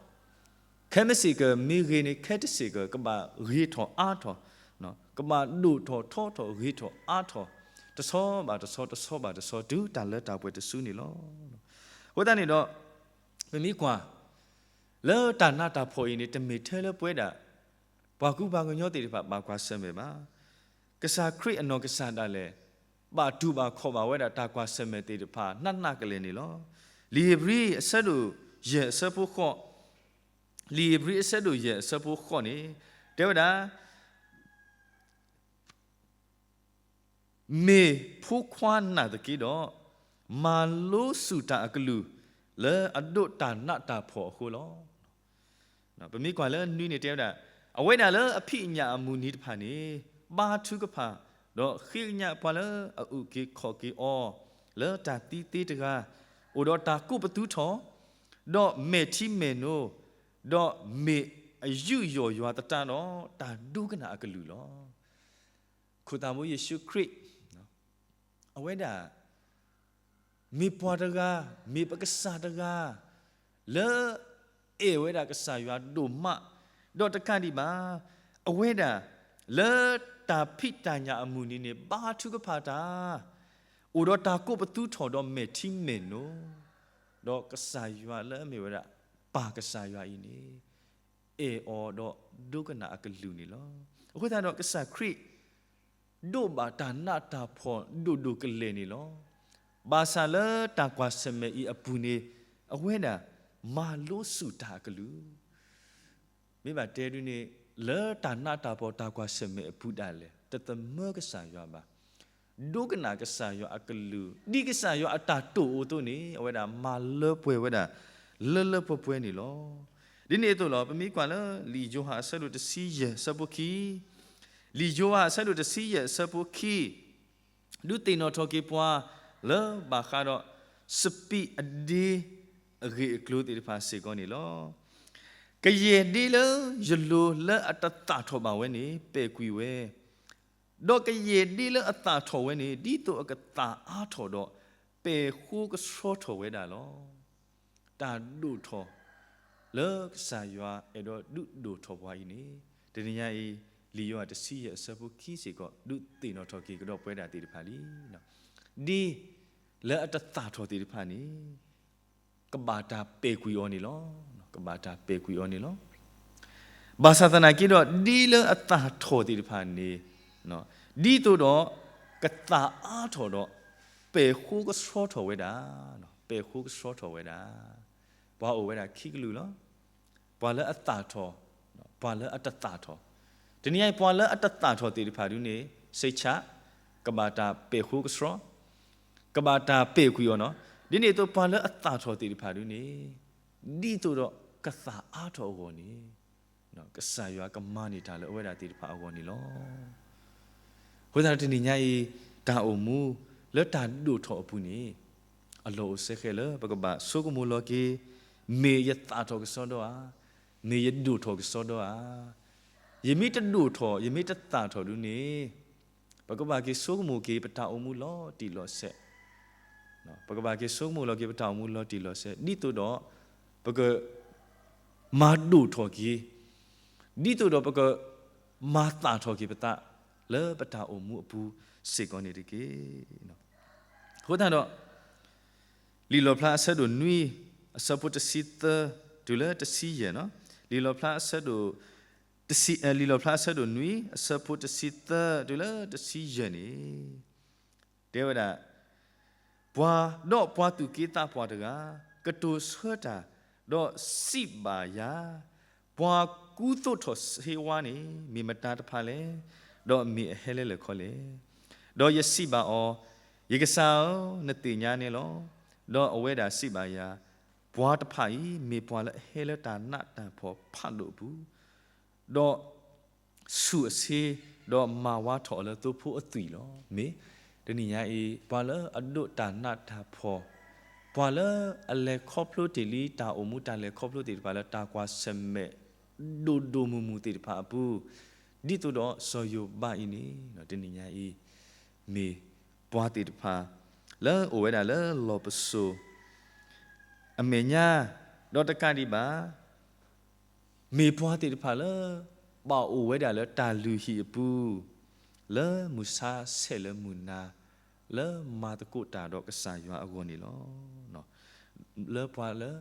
ခဲမ့ၢ်စ့ၢ်ကီး မ့ၢ်ဂ့ၤန့ၣ် ခဲတစ့ၢ်ကီး ကဘၣ်ဂ့ၤထီၣ်အါထီၣ်, ကဘၣ်ဒိၣ်ထီၣ်ထီထီၣ် ဂ့ၤထီၣ်အါထီၣ်, တဆီဘၣ်တဆီ တဆီဘၣ်တဆီ တုၤတၢ်လၢတၢ်ပှဲၤတစုန့ၣ်လီၤ. အဃိသတးန့ၣ်ဒီး, ပမ့ၢ်ကွၢ် လၢတၢ်နးတၢ်ဖှီၣ်အံၤန့ၣ် တမ့ၢ်ထဲလၢပဝဲဒၣ် ပှၤကူပှၤကညီသ့ၣ်တဖၣ် ဘၣ်ကွၢ်ဆၢၣ်မဲာ်ဘၣ်. ကစၢ်ခရံာ်အနီၢ်ကစၢ်ဒၣ်လဲာ် ဘၣ်တူၢ်ဘၣ်ခီၣ်ဘၣ်ဝဲဒၣ်တၢ်ကွၢ်ဆၢၣ်မဲာ်သ့ၣ်တဖၣ် နးနးကလဲာ်န့ၣ်လီၤ. လံာ်ဧ့ၤဘြံၤအဆၢဒိၣ်ယဲၢ်အဆၢဖိဃိး, လံာ်ဧ့ၤဘြံၤအဆၢဒိၣ်ယဲၢ်အဆၢဖိဃိးန့ၣ် တဲဝဲဒၣ် မ့ၢ်ဖိခွါနာ်သက့ဒီး, မၤလိစူၢ်တၢ်အကလုၢ် လၢအဒိးတၢ်နးတၢ်ဖှီၣ်အဃိလီၤ. ပမ့ၢ်ကွၢ်လၢနွံန့ၣ်တဲဝဲဒၣ်, အဝဲဒၣ်လၢအဖံးအညၣ်အမုၢ်နံၤတဖၣ်န့ၣ် ဘါထုကဖၣ်, ဒီးဃ့ကညးပှၤလၢအအုၣ်က့ၤခီၣ်က့ၤအီၤ, လၢတၢ်သံသ့တဂၤ, အိၣ်ဒီးတၢ်ကိးပသူထီၣ်, ဒီးမဲာ်ထံမဲာ်နိ, ဒီးမ့ၢ်အယူးယီၣ်ယွၤသတးဒီး တၢ်ဒိကနၣ်အကလုၢ်လီၤ. ခိၣ်သးဘိယ့ၣ်ၡူးခရံာ် အဝဲဒၣ် မ့ၢ်ပှၤတဂၤ, မ့ၢ်ပကစၢ်တဂၤ လၢအဲၣ်ဝဲဒၣ်ကစၢ်ယွၤဒိၣ်မး, ဒီးတကးဒံးဘၣ်, အဝဲဒၣ် လၢတၢ်ဖံးတၢ်ညၣ်အမုၢ်နံၤန့ၣ် ဘါထုကဖၣ်တၢ်, အိၣ်ဒီးတၢ်ကိးပသူထီၣ်ဒီးမဲာ်ထံမဲာ်နိ, ဒီးကစၢ်ယွၤလၢအမ့ၢ်ဝဲဒၣ် ပၢ်ကစၢ်ယွၤအံၤန့ၣ် အဲၣ်အီၤဒီးဒိကနၣ်အကလုၢ်န့ၣ်လီၤ. အဃိသတးဒီးကစၢ်ခရံာ် ဒိးဘၣ်တၢ်နးတၢ်ဖှီၣ်ဒိၣ်ဒိၣ်ကလဲာ်န့ၣ်လီၤ. ဘၣ်ဆၣ်လၢတၢ်ကွၢ်ဆၢၣ်မဲာ်အံၤအပူၤန့ၣ် အဝဲဒၣ် မၤလိစူၢ်တၢ်အကလုၢ် မ့ၢ်ဘၣ်တဲဒုန့ၣ် လၢတၢ်နးတၢ်ဖှီၣ်တၢ်ကွၢ်ဆၢၣ်မဲာ်အပူၤဒၣ်လဲာ် တသမၢကစၢ်ယွၤဘၣ်. ဒိကနၣ်ကစၢ်ယွၤအကလုၢ် ဒ်ကစၢ်ယွၤအတၢ်တိာ်အိၣ်အသိးန့ၣ် အဝဲဒၣ်မၤလၢပှဲၤဝဲဒၣ် လၢလၢပှဲၤပှဲၤန့ၣ်လီၤ. ဒ်န့ၣ်အသိးလီၤ ပမ့ၢ်ကွၢ်လၢ လံာ်ယိၤဟၣ်အဆၢဒိၣ်တဆံယဲၢ်အဆၢဖိခံ, လံာ်ယိၤဟၣ်အဆၢဒိၣ်တဆံယဲၢ်အဆၢဖိခံ ဒုးသ့ၣ်နီၣ်ထီၣ်က့ၤပှၤ လၢဘၣ်ဃးဒီး စပံးအဒ့ အဂ့ၢ်အကျိၤသ့ၣ်တဖၣ်စ့ၢ်ကီးန့ၣ်လီၤ. ကယဲၢ်ဒ့လၢယလိၤလၢအတသၣ်ထီၣ်ဘၣ်ဝဲန့ၣ် ပဲာ်ကွံာ်ဝဲ, ဒီးကယဲၢ်ဒ့လၢအသၣ်ထီၣ်ဝဲန့ၣ် ဒ်သိးအကသၣ်အါထီၣ်ဒီး ပဲာ်ဃိကဆှီထီၣ်ဝဲဒၣ်လီၤ. တၢ်ဒိၣ်ထီၣ် လၢကစၢ်ယွၤအဲၣ်ဒိးဒုးဒိၣ်ထီၣ်ပှၤအံၤန့ၣ် တနံၤညါအံၤ လံာ်ယိၤဟၣ်တဆံယဲၢ်အဆၢဖိခံစ့ၢ်ကီး ဒုးသ့ၣ်နီၣ်ထီၣ်က့ၤကဒီးပဝဲဒၣ်သ့ၣ်တဖၣ်လံ. ဒ်လၢအတသၣ်ထီၣ်သ့ၣ်တဖၣ်န့ၣ် ကဘၣ်တၢ်ပဲာ်ကွံာ်အီၤန့ၣ်လီၤ. ကဘၣ်တၢ်ပဲာ်ကွံာ်အီၤန့ၣ်လီၤ. ဘၣ်ဆၣ်သနာ်က့ဒီး ဒ်လၢအသၣ်ထီၣ်သ့ၣ်တဖၣ်န့ၣ် ဒ်သိးဒီး ကသၣ်အါထီၣ်ဒီး ပဲာ်ဃိကဆှီထီၣ်ဝဲဒၣ်, ပဲာ်ဃိကဆှီထီၣ်ဝဲဒၣ်, ပှၤအိၣ်ဝဲဒၣ်ခံကလုာ်လီၤ. ပှၤလၢအသၣ်ထီၣ်, ပှၤလၢအတသၣ်ထီၣ်, တနံၤအံၤ ပှၤလၢအတသၣ်ထီၣ်သ့ၣ်တဖၣ်ဒုန့ၣ် စိတ်ချ, ကဘၣ်တၢ်ပဲာ်ဃိကဆှီ, ကဘၣ်တၢ်ပဲာ်ကွံာ်အီၤနီၤ. ဒ်န့ၣ်အသိး ပှၤလၢအသၣ်ထီၣ်သ့ၣ်တဖၣ်ဒုန့ၣ် ဒ်သိးဒီးကသၣ်အါထီၣ်အဂီၢ်န့ၣ် ကစၢ်ယွၤကမၤန့ၢ်တၢ်လၢအဝဲဒၣ်သ့ၣ်တဖၣ်အဂီၢ်န့ၣ်လီၤ. အဃိသတးတနံၤညါအံၤ တၢ်အိၣ်မူလၢတၢ်ဒိၣ်ထီၣ်အပူၤန့ၣ် အလီၢ်အိၣ်စဲဃဲလၢပကဘၣ်ဆိကမိၣ်လီၤက့ၤ မ့ၢ်ယသၣ်ထီၣ်ကစီဒီဧါ, မ့ၢ်ယဒိၣ်ထီၣ်ကစီဒီဧါ. ယမ့ၢ်တဒိၣ်ထီၣ် ယမ့ၢ်တသၣ်ထီၣ်ဒုန့ၣ် ပကဘၣ်က့ၤဆိကမိၣ်က့ၤပတၢ်အိၣ်မူလီၤတံၢ်လီၤဆဲး, ပကဘၣ်က့ၤဆိကမိၣ်လီၤက့ၤပတၢ်အိၣ်မူလီၤတံၢ်လီၤဆဲး ဒ်သိးဒီး ပက မၤဒိၣ်ထီၣ်က့ၤ, ဒ်သိးဒီးပကမၤသၣ်ထီၣ်က့ၤပသး လၢပတၢ်အိၣ်မူအပူၤစ့ၢ်ကီးန့ၣ်တက့ၢ်. အဃိသတးဒီး လံာ်လီၣ်ဖျါအဆၢဒိၣ်နွံ အဆၢဖိတဆံသၢ တုၤလၢတဆံယဲၢ်နီၤ, လံာ်လီၣ်ဖျါအဆၢဒိၣ် တဆံ, လံာ်လီၣ်ဖျါအဆၢဒိၣ်နွံ အဆၢဖိတဆံသၢ တုၤလၢတဆံယဲၢ်န့ၣ် တဲဝဲဒၣ် ပှၤ, ဒီးပှၤသူၣ်က့သးပှၢ်တဂၤ ကတိၤဆၢတၢ်, ဒီးစံးဘၣ်ယၤ, ပှၤကူသိးထီၣ်စ့ဝါန့ၣ် မ့ၢ်မတၤတဖၣ်လဲၣ်, ဒီးမ့ၢ်အဟဲလၢလဲၣ်ခီလဲၣ်. ဒီးယစံးဘၣ်အီၤ, ယကစၢ်ဧၢ, နသ့ၣ်ညါန့ၣ်လီၤ. ဒီးအဝဲဒၣ်စံးဘၣ်ယၤ, ပှၤတဖၣ်အံၤ မ့ၢ်ပှၤလၢအဟဲလၢတၢ်နးတၢ်ဖှီၣ်ဖးဒိၣ်အပူၤ, ဒီးဆူၣ်အဆ့, ဒီးမၤဝါထီၣ်အီၤလၢသိဖိအသွံၣ်လီၤ. မ့ၢ်တနံၤညါအံၤ ပှၤလၢအဒိးတၢ်နးတၢ်ဖှီၣ်, ပှၤလၢအလဲၤခီဖျိတ့ၢ်လံတၢ်အိၣ်မူတၢ်လဲၤခီဖျိသ့ၣ်တဖၣ်လၢတၢ်ကွၢ်ဆၢၣ်မဲာ်ဒိၣ်ဒိၣ်မုၢ်မုၢ်သ့ၣ်တဖၣ်အပူၤ, ဒ်သိးဒီးစီၤယိၤဘးအံၤန့ၣ် တနံၤညါအံၤ မ့ၢ်ပှၤသ့ၣ်တဖၣ် လၢအိၣ်ဝဲဒၣ်လၢလီၢ်ပစိာ် အမဲာ်ညါ, ဒီးတကးဒံးဘၣ် မ့ၢ်ပှၤသ့ၣ်တဖၣ်လၢ ဘၣ်အိၣ်ဝဲဒၣ်လၢတၢ်လုၢ်ဟံၣ်အပူၤ, လၢမုၢ်ဆါဆဲးလၢမုၢ်နၤ, လၢမၤသကိးတၢ်ဒီးကစၢ်ယွၤအဂီၢ်န့ၣ်လီၤ. လၢပှၤလၢ,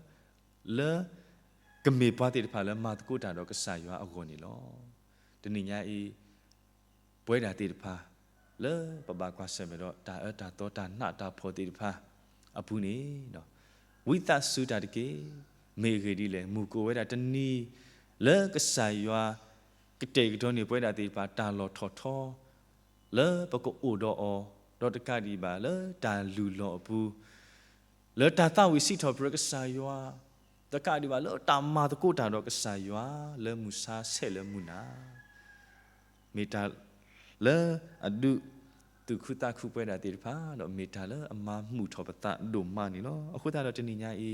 လၢကမ့ၢ်ပှၤသ့ၣ်တဖၣ်လၢမၤသကိးတၢ်ဒီးကစၢ်ယွၤအဂီၢ်န့ၣ်လီၤ. တနံၤညါအံၤ ပဝဲဒၣ်သ့ၣ်တဖၣ် လၢပဘၣ်ကွၢ်ဆၢၣ်မဲာ်ဒီးတၢ်အၢတၢ်သီတၢ်နးတၢ်ဖှီၣ်သ့ၣ်တဖၣ်အပူၤန့ၣ်, ဝံသးစူၤတၢ်တက့ၢ်. မ့ၢ်အဂ့ၢ်ဒ်လဲၣ်, မုၢ်ကအိၣ်ဝဲဒၣ်တနံၤ လၢကစၢ်ယွၤကတဲာ်ကတီၤန့ၢ်ပဝဲဒၣ်သ့ၣ်တဖၣ်တၢ်လီၢ်ထီၣ်ထီ, လၢပကအိၣ်ဒီးအီၤ, ဒီးတကးဒံးဘၣ်လၢတၢ်လုၢ်လီၢ်အပူၤ, လၢတၢ်သးဝံၣ်စံးထီၣ်ပတြၢၤကစၢ်ယွၤ, တကးဒံးဘၣ်လၢတၢ်မၤသကိးတၢ်ဒီးကစၢ်ယွၤ လၢမုၢ်ဆါဆဲးလၢမုၢ်နၤ မ့ၢ်တၢ်လၢအဒုးသူၣ်ခုသးခုပဝဲဒၣ်သ့ၣ်တဖၣ်, ဒီးမ့ၢ်တၢ်လၢအမၤမုာ်ထီၣ်ပသးဒိၣ်မးန့ၣ်လီၤ. အဃိသတးဒီးတနံၤညါအံ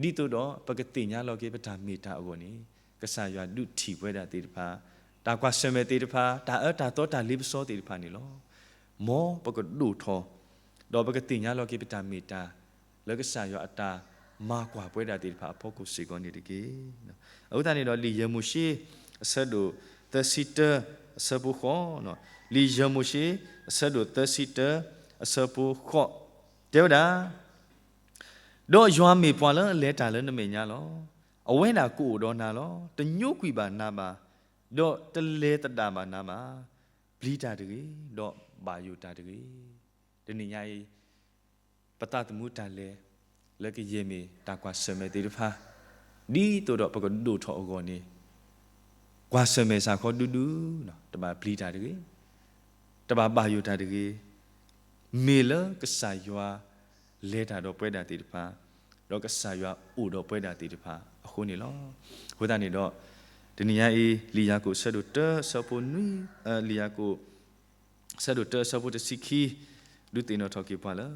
ၤ, ဒ်သိးဒီးပကသ့ၣ်ညါလီၤက့ၤပတၢ်မ့ၢ်တၢ်အဂီၢ်န့ၣ်, ကစၢ်ယွၤဒုးထံၣ်ပဝဲဒၣ်သ့ၣ်တဖၣ်, တၢ်ကွၢ်ဆၢၣ်မဲာ်သ့ၣ်တဖၣ်, တၢ်အၢတၢ်သီတၢ်လ့ပစီသ့ၣ်တဖၣ်န့ၣ်လီၤ. မ်ပကဒိၣ်ထီၣ်, ဒီးပကသ့ၣ်ညါလီၤက့ၤပတၢ်မ့ၢ်တၢ် လၢကစၢ်ယွၤအတၢ်မၤကွၢ်ပဝဲဒၣ်သ့ၣ်တဖၣ်အဖီခိၣ်စ့ၢ်ကီးန့ၣ်တက့ၢ်. အဃိသတးန့ၣ်ဒီး လံာ်ယဲၢ်မိၤၡ့ အဆၢဒိၣ်သၢဆံတၢ အဆၢဖိဃိး, လံာ်ယဲၢ်မိၤၡ့ အဆၢဒိၣ်သၢဆံတၢ အဆၢဖိဃိး, တဲဝဲဒၣ်, ဒီးယွၤမ့ၢ်ပှၤလၢအလဲၤတၢ်လၢနမဲာ်ညါလီၤ. အဝဲဒၣ်ကအိၣ်ဒီးနၤလီၤ. တညိကွံာ်ဘၣ်နၤဘၣ်, ဒီးတလဲၤသဒၣ်ဘၣ်နၤဘၣ်. ပျံၤတၢ်တဂ့ၤ, ဒီးဘၣ်ယိၣ်တၢ်တဂ့ၤ. တနံၤညါအံၤ ပသးသမူတၢ်လဲၤ လၢကယဲၢ်မ့ၢ်တၢ်ကွၢ်ဆၢၣ်မဲာ်သ့ၣ်တဖၣ်, ဒ်သိးဒီးပကဒိၣ်ထီၣ်အဂီၢ်န့ၣ်, ကွၢ်ဆၢၣ်မဲာ်စ့ၢ်ကီးဒူဒူ, တဘၣ်ပျံၤတၢ်တဂ့ၤ, တဘၣ်ဘၣ်ယိၣ်တၢ်တဂ့ၤ, မ့ၢ်လၢကစၢ်ယွၤလဲၤတၢ်ဒီးပဝဲဒၣ်သ့ၣ်တဖၣ်, ဒီးကစၢ်ယွၤအိၣ်ဒီးပဝဲဒၣ်သ့ၣ်တဖၣ်အဃိန့ၣ်လီၤ. အဃိသတးန့ၣ်ဒီး တနံၤညါအံၤ လံာ်ယၤကိာ်ဆၢဒိၣ်တၢ အဆၢဖိနွံ, လံာ်ယၤကိာ် ဆၢဒိၣ်တၢ အဆၢဖိတဆံခံ, ဒုးသ့ၣ်နီၣ်ထီၣ်က့ၤပှၤလၢ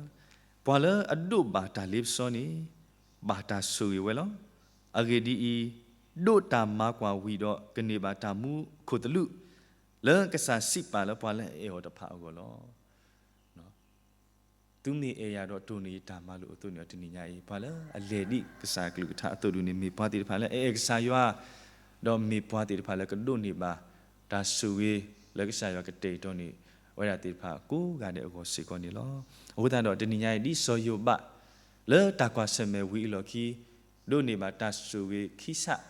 ပှၤလၢအဒိးဘၣ်တၢ်လ့ပစီန့ၣ် ဘၣ်တၢ်ဆိၣ်ဂ့ၤဝဲလီၤ. အဂ့ၢ်ဒ်အံၤ, ဒိးတၢ်မၤကွၢ်ဝံၤဒီး ကန့ၢ်ဘၣ်တၢ်မူခိၣ်သလုး လၢကစၢ်စံးပာ်လၢပှၤလၢအအဲၣ်အီၤတဖၣ်အဂီၢ်လီၤ. သုမ့ၢ်အဲၣ်ယၤဒီးတိၢ်န့ၢ်ယတၢ်မၤလိာ်အသိးန့ၣ် တနံၤညါအံၤ ပှၤလၢအလဲၤဒ်ကစၢ်အကလုၢ်ကထါအသိးဒုးန့ၣ် မ့ၢ်ပှၤသ့ၣ်တဖၣ်လၢအအဲၣ်ကစၢ်ယွၤ, ဒီးမ့ၢ်ပှၤသ့ၣ်တဖၣ်လၢကဒိးန့ၢ်ဘၣ် တၢ်ဆိၣ်ဂ့ၤလၢကစၢ်ယွၤကတဲာ်ကတီၤန့ၢ် အဝဲဒၣ်သ့ၣ်တဖၣ်ကိးဂၤဒဲးအဂီၢ်စ့ၢ်ကီးန့ၣ်လီၤ. အဃိသတးဒီးတနံၤညါအံၤ ဒ်စီၤယိၤဘး လၢတၢ်ကွၢ်ဆၢၣ်မဲာ်ဝံၤအလီၢ်ခံ ဒိးန့ၢ်ဘၣ်တၢ်ဆိၣ်ဂ့ၤခံစး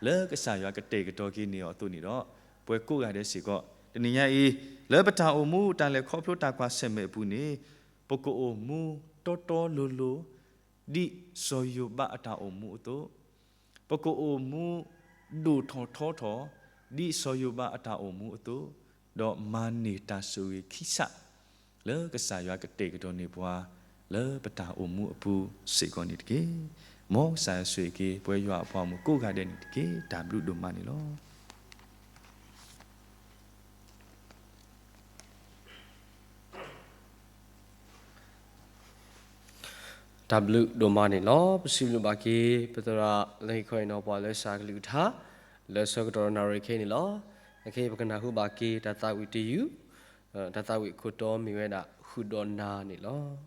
လၢကစၢ်ယွၤကတဲာ်ကတီၤက့ၤန့ၢ်အီၤအသိးန့ၣ်ဒီး ပှၤကိးဂၤဒဲးစ့ၢ်ကီး တနံၤညါအံၤ လၢပတၢ်အိၣ်မူတၢ်လဲၤခီဖျိတၢ်ကွၢ်ဆၢၣ်မဲာ်အပူၤန့ၣ် ပကအိၣ်မူတီတီလိၤလိၤ ဒ်စီၤယိၤဘးအတၢ်အိၣ်မူအသိး, ပကအိၣ်မူဒိၣ်ထီၣ်ထီထီၣ် ဒ်စီၤယိၤဘးအတၢ်အိၣ်မူအသိး, ဒီးမၤန့ၢ်တၢ်ဆိၣ်ဂ့ၤခံစး လၢကစၢ်ယွၤကတဲာ်ကတီၤန့ၢ်ပှၤ လၢပတၢ်အိၣ်မူအပူၤစ့ၢ်ကီးန့ၣ်တက့ၢ်. မ်ကစၢ်ယွၤဆိၣ်ဂ့ၤက့ၤ ပဝဲယွၤအပှၤဂီၢ်မုၢ်ကိးဂၤဒဲးန့ၣ်တက့ၢ်. တၢ်ဘျုးဒိၣ်မးန့ၣ်လီၤ. တၢ်ဘျုးဒိၣ်မးန့ၣ်လီၤ. ပစံးဘျုးဘၣ်က့ၤ ပသရၣ်လၢဟ့ၣ်ခီဟ့ၣ်နီၤပှၤလၢကစၢ်အကလုၢ်ကထါ လၢဆၢကတီၢ်နၣ်ရံၣ်ခဲအံၤန့ၣ်လီၤ. ခဲအံၤပကနၢ်ဟူဘၣ်က့ၤတၢ်သးဝံၣ်တယုၢ်, တၢ်သးဝံၣ်အခိၣ်တီမ့ၢ်ဝဲဒၣ် ဃုာ်ဒီးနၤန့ၣ်လီၤ.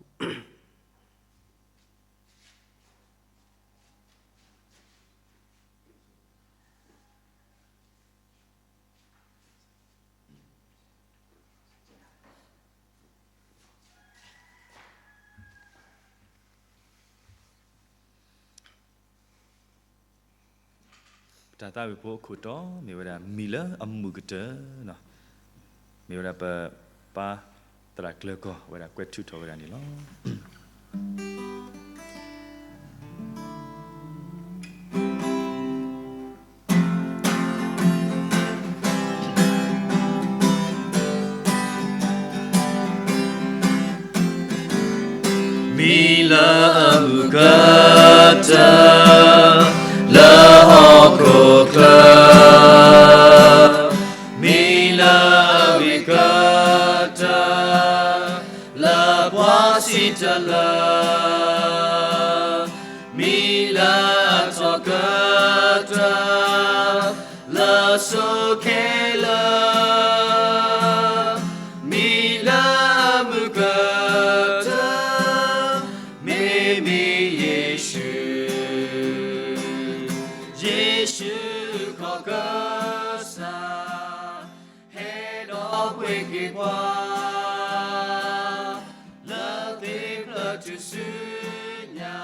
ပတၢ်သးဝံၣ်ဖိအခိၣ်တီ မ့ၢ်ဝဲဒၣ် မံၤလၢအမုာ်ကတၢၢ်, မ့ၢ်ဝဲဒၣ်ပပၢ်သရၣ်ကျၢၤကီၢ် အဝဲဒၣ်ကွဲးထုးထီၣ်ဝဲဒၣ်န့ၣ်လီၤ. မံလၢအမုၢ်ကတၢၢ် လၢဟီၣ်ခိၣ်ချၢ, မံလၢအဂ့ၤကတၢၢ် လၢပှၤစံးတၢ်လၢ မံလၢအထီၣ်ကတၢၢ် လၢစိၤခဲလၢာ်, မံလၢအမုၢ်ကတၢၢ် မ့မ့ၢ်ယ့ၣ်ၡူး, ယ့ၣ်ၡူးခီၣ်ကစၢ် ဟဲဒီးပှ့ၤက့ၤပှၤ လၢသ့ၣ်ဖျၢၣ်ထူၣ်စုညါ,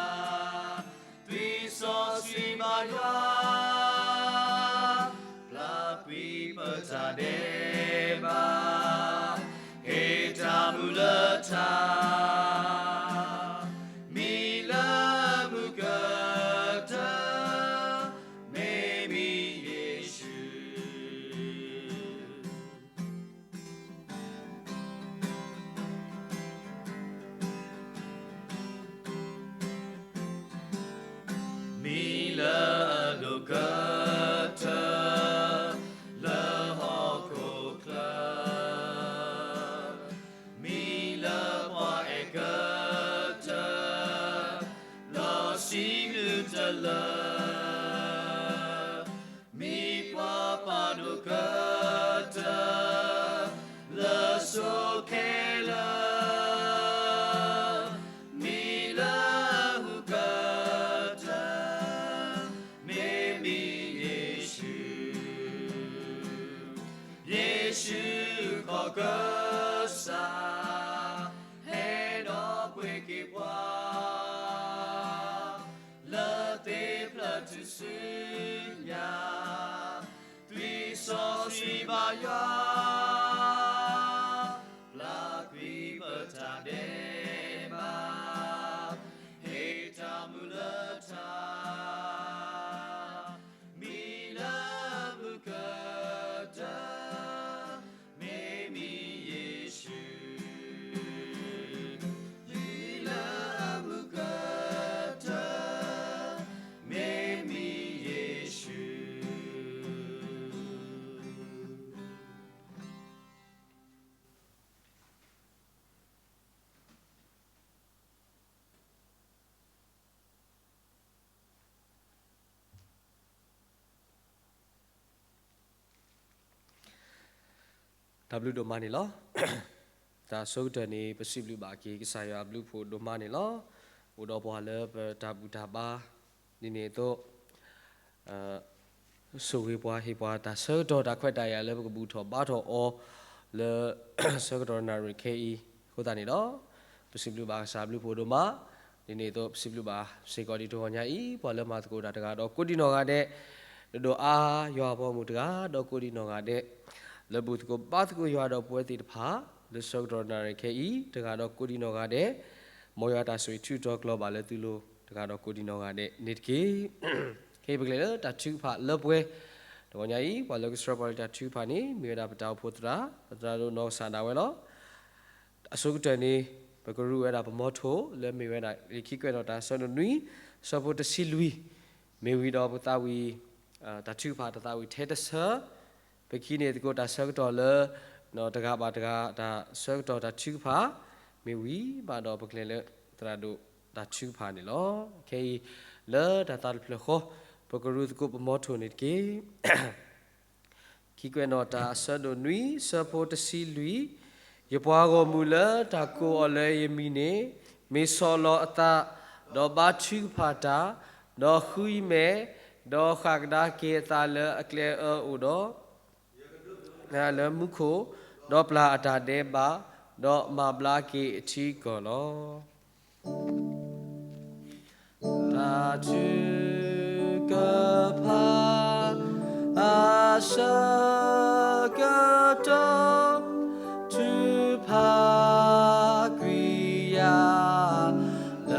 သွံၣ်စီဆှံဘါယွၤ ပျၢ်ကွံာ်ပတၢ်ဒဲးဘး, ဟ့ၣ်တၢ်မုာ်လၢတၢ်, မံလၢမုၢ်ကတၢၢ် မ့မ့ၢ်ယ့ၣ်ၡူး မံလၢအဒိၣ်ကတၢၢ် လၢဟီၣ်ခိၣ်ချၢ, မံလၢပှၤအဲၣ်ကတၢၢ် လီၤစံးဘျုးတၢ်လၢ မံပှၤပာ်ဒိၣ်ကတၢၢ် လၢစိၤခဲလၢာ်, မံလၢဟူးကတၢၢ် မ့မ့ၢ်ယ့ၣ်ၡူး, ယ့ၣ်ၡူးခီၣ်ကစၢ် ဟဲဒီးပှ့ၤက့ၤပှၤ လၢသ့ၣ်ဖျၢၣ်ထူၣ်စုညါ, သွံၣ်စီဆှံဘါယွၤ ပျၢ်ကွံာ်ပတၢ်ဒဲးဘး, ဟ့ၣ်တၢ်မုာ်လၢတၢ်, မံလၢမုၢ်ကတၢၢ် မ့မ့ၢ်ယ့ၣ်ၡူး, မံလၢမုၢ်ကတၢၢ် မ့မ့ၢ်ယ့ၣ်ၡူး. တၢ်ဘျုးဒိၣ်မးန့ၣ်လီၤ. တၢ်ဆၢကတီၢ်န့ၣ် ပစံးဘျုးဘၣ်က့ၤကစၢ်ယွၤအဘျုးအဖှိၣ်ဒိၣ်မးန့ၣ်လီၤ. အိၣ်ဒီးပှၤလၢပတၢ်ဘူၣ်တၢ်ဘါ ဒ်န့ၣ်အသိး ဆိၣ်ဂ့ၤပှၤဟ့ၣ်ပှၤတၢ်ဆၢကတီၢ်တၢ်ခွဲးတၢ်ယာ်လၢပကဘူၣ်ထီၣ်ဘါထီၣ်အီၤ လၢဆၢကတီၢ်နၣ်ရံၣ်ခဲအံၤအဃိသတးန့ၣ်ဒီး ပစံးဘျုးဘၣ်ကစၢ်အဘျုးအဖှိၣ်ဒိၣ်မး, ဒ်န့ၣ်အသိးပစံးဘျုးဘၣ်စ့ၢ်ကီးဒ်တဂီၤညါအံၤ ပှၤလၢမၤသကိးတၢ်တဂၤဒီးကိးဒံနီၢ်ဂၤဒဲး, ဒိၣ်ဒိၣ်အါအါယွၤအဘီအမုၢ်တဂၤ ဒီးကိးဒံနီၢ်ဂၤဒဲး, လၢဘူၣ်သကိးဘါသကိးယွၤဒီးပဝဲသ့ၣ်တဖၣ် လၢဆၢကတီၢ်နၣ်ရံၣ်ခဲအံၤ တဂၤဒီးကိးဒံနီၢ်ဂၤဒဲး, မ်ယွၤတၢ်ဆိၣ်ဂ့ၤထုးထီၣ်ကျီၤဘၣ်လၢသုလိၤ တဂၤဒီးကိးဒံနီၢ်ဂၤဒဲးန့ၣ်တက့ၢ်. ခဲအံၤပကလဲၤလၢတၢ်ထုကဖၣ်လၢပှဲၤ, တဂီၤညါအံၤ ပှၤလၢကဆှၢပှၤလၢတၢ်ထုကဖၣ်န့ၣ် မ့ၢ်ဝဲဒၣ်ပတၢ်အိၣ်ဖှိၣ်သရၣ်, သရၣ်ဒိၣ်နီၢ်ကစၢ်ဒၣ်ဝဲလီၤ. အဆိကတၢၢ်န့ၣ် ပကရူးဝဲဒၣ်ပမီထိလၢမ့ၢ်ဝဲဒၣ် လံာ်ခံကွဲးနီၣ်တၢ်အဆၢဒိၣ်နွံ ဆၢဖိတဆံလွံၢ်, မ့ၢ်ဝံၤဒီးပသးဝံၣ် တၢ်ထုကဖၣ်တၢ်သးဝံၣ်ထဲတဆၢ, ပကဟံးန့ၢ်သကိးတၢ်ဆၢကတီၢ်လၢ တဂၤဘၣ်တဂၤ တၢ်ဆၢကတီၢ်တၢ်ထုကဖၣ်, မ့ၢ်ဝံၤဘၣ်ဒီးပကလဲၤလၢသရၣ်ဒိၣ်တၢ်ထုကဖၣ်န့ၣ်လီၤ. ခဲအံၤ လၢတၢ်သးတဖျၢၣ်ဃီ ပကရူးသကိးပမီထိၣ်န့ၣ်တက့ၢ်. ခံကွဲးနီၣ်တၢ်အဆၢဒိၣ်နွံ ဆၢဖိတဆံလွံၢ်, ယပှၤဂီၢ်မုၢ်လၢတၢ်ကိးအီၤလၢယမံၤန့ၣ် မ့ၢ်ဆီၣ်လီၤအသး, ဒီးဘါထုကဖၣ်တၢ်, ဒီးဃုယမဲာ်, ဒီးဃၣ်ကဒါက့ၤအသးလၢအကျဲအၢအိၣ်ဒီး လၢမူခိၣ်, ဒီးပျၢ်အတၢ်ဒဲးဘး, ဒီးမၤဘျါက့ၤအထံအကီၢ်လီၤ. တၢ်ထုကဖၣ်အဆၢကတီၢ် ထုကဖၣ်ကွံာ်ယၤ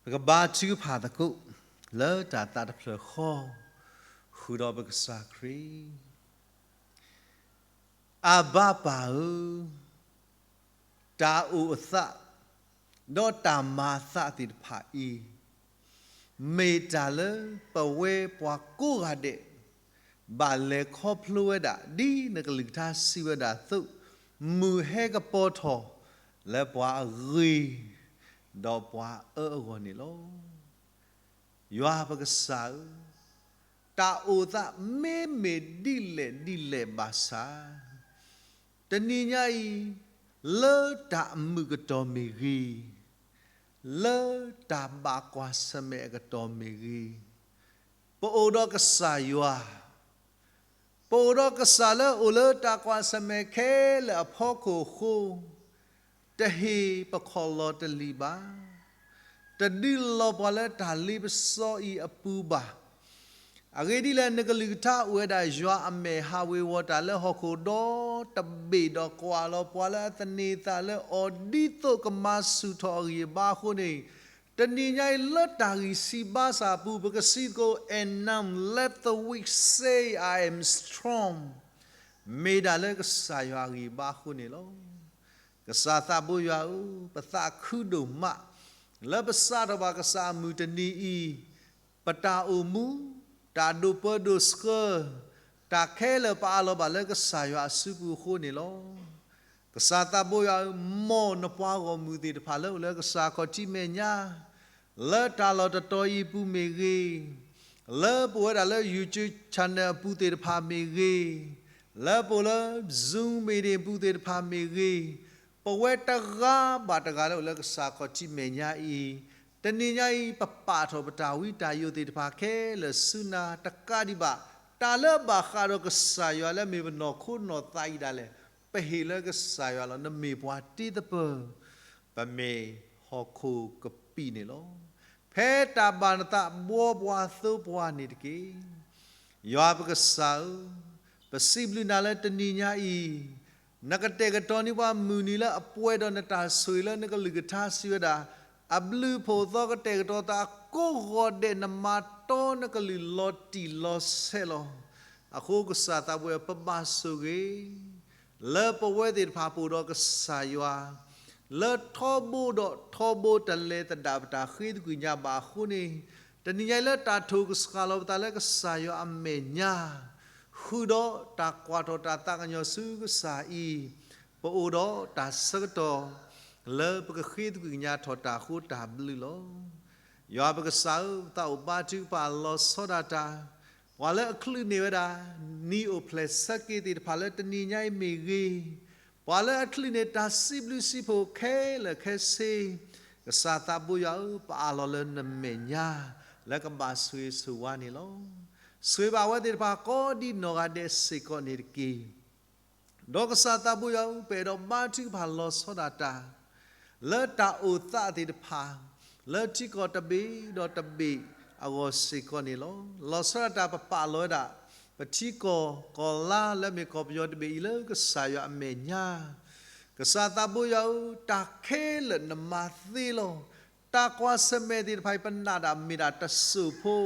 ပကဘါထုကဖၣ်သကိး လၢတၢ်သးတဖျၢၣ်ဃီ ဃုာ်ဒီးပကစၢ်ခရံာ်. အဘၤပၢ်ဧၢ, တၢ်အိၣ်အသး ဒီးတၢ်မၤအသးသ့ၣ်တဖၣ်အံၤ မ့ၢ်တၢ်လၢပဝဲပှၤကိးဂၤဒဲး ဘၣ်လဲၤခီဖျိဝဲဒၣ် ဒ်နကလုၢ်ကထါစံးဝဲဒၣ်အသိး, မုၢ်ဟဲကပီၤထီၣ်လၢပှၤအဂ့ၤ ဒီးပှၤအၢအဂီၢ်န့ၣ်လီၤ. ယွၤပကစၢ်ဧၢ, တၢ်အိၣ်သးမ့မ့ၢ်ဒ်လဲၣ်ဒ်လဲၣ်ဘၣ်ဆၣ်, တနံၤညါအံၤ လၢတၢ်အမုာ်ကတီၢ်မ့ၢ်ဂ့ၤ, လၢတၢ်ဘၣ်ကွၢ်ဆၢၣ်မဲာ်အကတီၢ်မ့ၢ်ဂ့ၤ, ပအိၣ်ဒီးကစၢ်ယွၤ, ပအိၣ်ဒီးကစၢ်လၢအိၣ်လၢတၢ်ကွၢ်ဆၢၣ်မဲာ်ခဲလၢာ်အဖီခိၣ်အဃိ, တဟ့ၣ်ပခီၣ်လီၤတလံၤဘၣ်, တဒုးလီၤပှၤလၢတၢ်လ့ပစီအံၤအပူၤဘၣ်. အဂ့ၢ်ဒ်လဲၣ် နကလုၢ်ကထါအိၣ်ဝဲဒၣ် ယွၤအမဲာ်ဟးဝ့ၤဝီၤတၢ်လၢဟီၣ်ခိၣ်ဒီတဘ့ၣ် ဒီးကွၢ်လီၤပှၤလၢအသန့ၤသးလၢအီၤ ဒ်သိးကမၤဆူၣ်ထီၣ်အဂံၢ်အဘါအဃိန့ၣ်, တနံၤညါအံၤလၢတၢ်ဂံၢ်စၢ်ဘါစၢ်အပူၤ ပကစံးသကိး and now let the weak say, I am strong. မ့ၢ်ဒၣ်လၢကစၢ်ယွၤအဂံၢ်အဘါအဃိန့ၣ်လီၤ. ကစၢ်သးဘိယွၤဧၢ, ပသးခုဒိၣ်မး လၢပစးထီၣ်ဘၣ်ကစၢ်အမုၢ်တနံၤအံၤ, ပတၢ်အိၣ်မူ, တၢ်ဒိးပၢဒိးဆှၢ, တၢ်ခဲလၢာ်ပအးလီၤဘၣ်လၢကစၢ်ယွၤအစုပူၤအဃိန့ၣ်လီၤ. ကစၢ်သးဘိယွၤဧၢ, မ်နပှၤဂီၢ်မုၢ်သ့ၣ်တဖၣ်လၢအိၣ်လၢကစၢ်ခီၣ်ထံးမဲာ်ညါ, လၢတၢ်လီၢ်တတီၤအံၤအပူၤမ့ၢ်ဂ့ၤ, လၢပဝဲဒၣ်လၢ YouTube channel အပူၤသ့ၣ်တဖၣ်မ့ၢ်ဂ့ၤ, လၢပအိၣ်လၢ Zoom meeting အပူၤသ့ၣ်တဖၣ်မ့ၢ်ဂ့ၤ, ပဝဲတဂၤဘၣ်တဂၤလၢအိၣ်လၢကစၢ်ခီၣ်ထံးမဲာ်ညါအံၤ, တနံၤညါအံၤ ပပာ်ထီၣ်ပတၢ်ဝံတၢ်ယိးသ့ၣ်တဖၣ်ခဲလၢာ်ဆူနၤတကးဒံးဘၣ်, တၢ်လၢအဘၣ်ဃးဒီးကစၢ်ယွၤလၢမ့ၢ်ပနီၢ်ခိနီၢ်သးအံၤဒၣ်လဲာ်, ပဟ့ၣ်လၢကစၢ်ယွၤလီၤ. နမ့ၢ်ပှၤတ့သပၢၤ, ပမ့ၢ်ဟီၣ်ခိၣ်ကပံာ်န့ၣ်လီၤ. ဖဲတၢ်ဘၣ်နသးဘှီပှၤသိပှၤန့ၣ်တက့ၢ်. ယွၤပကစၢ်ဧၢ, ပစံးဘျုးနၤလၢတနံၤညါအံၤ, နကတဲာ်ကတီၤန့ၢ်ပှၤမုၢ်နံၤလၢအပှဲၤဒီးနတၢ်ဆိၣ်ဂ့ၤလၢနကလုၢ်ကထါစံးဝဲဒၣ်, အဘျုးအဖှိၣ်သီကတဲာ်ကတီၤသးကိးဂီၤဒဲး နမၤတီနကလုၢ်လီၤတံၢ်လီၤဆဲးလီၤ. အဃိကစၢ်သးဘိယွၤဧၢ, ပဘၣ်ဆိၣ်ဂ့ၤ လၢပဝဲသ့ၣ်တဖၣ်ပအိၣ်ဒီးကစၢ်ယွၤ, လၢထီဘိဒီးထီဘိတလဲၤသဒၣ်ပတၢ်ဃ့သကွံၢ်ညါဘၣ်အဃိန့ၣ်, တနံၤညါအံၤလၢတၢ်ထိၣ်ကစှၤလီၤပသးလၢကစၢ်ယွၤအမဲာ်ညါ, ဃုာ်ဒီးတၢ်ကွၢ်ထီၣ်တၢ်သးကညီၤဆူကစၢ်အံၤ, ပအိၣ်ဒီးတၢ်ဆၢကတီၢ် လၢပကဃ့သကွံၢ်ကညးထီၣ်တၢ်အဃိတၢ်ဘျုးလီၤ. ယွၤပကစၢ်ဧၢ, ပသးအိၣ်ဘါထုကဖၣ်လီၤဆီဒၣ်တၢ်, ပှၤလၢအချုးန့ၢ်ဝဲဒၣ် နံၣ်အိၣ်ဖျဲၣ်ဆၢက့ၤသ့ၣ်တဖၣ်လၢတနံၤညါအံၤမ့ၢ်ဂ့ၤ, ပှၤလၢအချုးန့ၢ်တၢ်စံးဘျုးစံးဖှိၣ်ခဲလၢာ်ခဲဆ့, ကစၢ်သးဘိယွၤဧၢ, ပအးလီၤလၢနမဲာ်ညါ လၢကဘၣ်ဆိၣ်ဂ့ၤဆိၣ်ဝါန့ၣ်လီၤ. ဆိၣ်ဂ့ၤဘၣ်ဝဲသ့ၣ်တဖၣ်ကိးဒံနီၢ်ဂၤဒဲးစ့ၢ်ကီးန့ၣ်တက့ၢ်. ဒီးကစၢ်သးဘိယွၤဧၢ, ပအဲၣ်ဒိးဘါထုကဖၣ်လီၤဆီဒၣ်တၢ် လၢတၢ်အိၣ်သးသ့ၣ်တဖၣ် လၢထံကီၢ်တဘ့ၣ်ဒီးတဘ့ၣ်အဂီၢ်စ့ၢ်ကီးန့ၣ်လီၤ. လီၤဆီဒၣ်တၢ်ပပာ်လီၤဝဲဒၣ် ပထံကီၢ်ကီၢ်လါလၢမ့ၢ်ကီၢ်ပယီၤတဘ့ၣ်အံၤလၢကစၢ်ယွၤအမဲာ်ညါ, ကစၢ်သးဘိယွၤဧၢ, တၢ်ခဲလၢာ်နမၤသ့လီၤ. တၢ်ကွၢ်ဆၢၣ်မဲာ်သ့ၣ်တဖၣ်အံၤ ပနာ်ဒၣ်မ့ၢ်ဒၣ်တစိၢ်ဖိ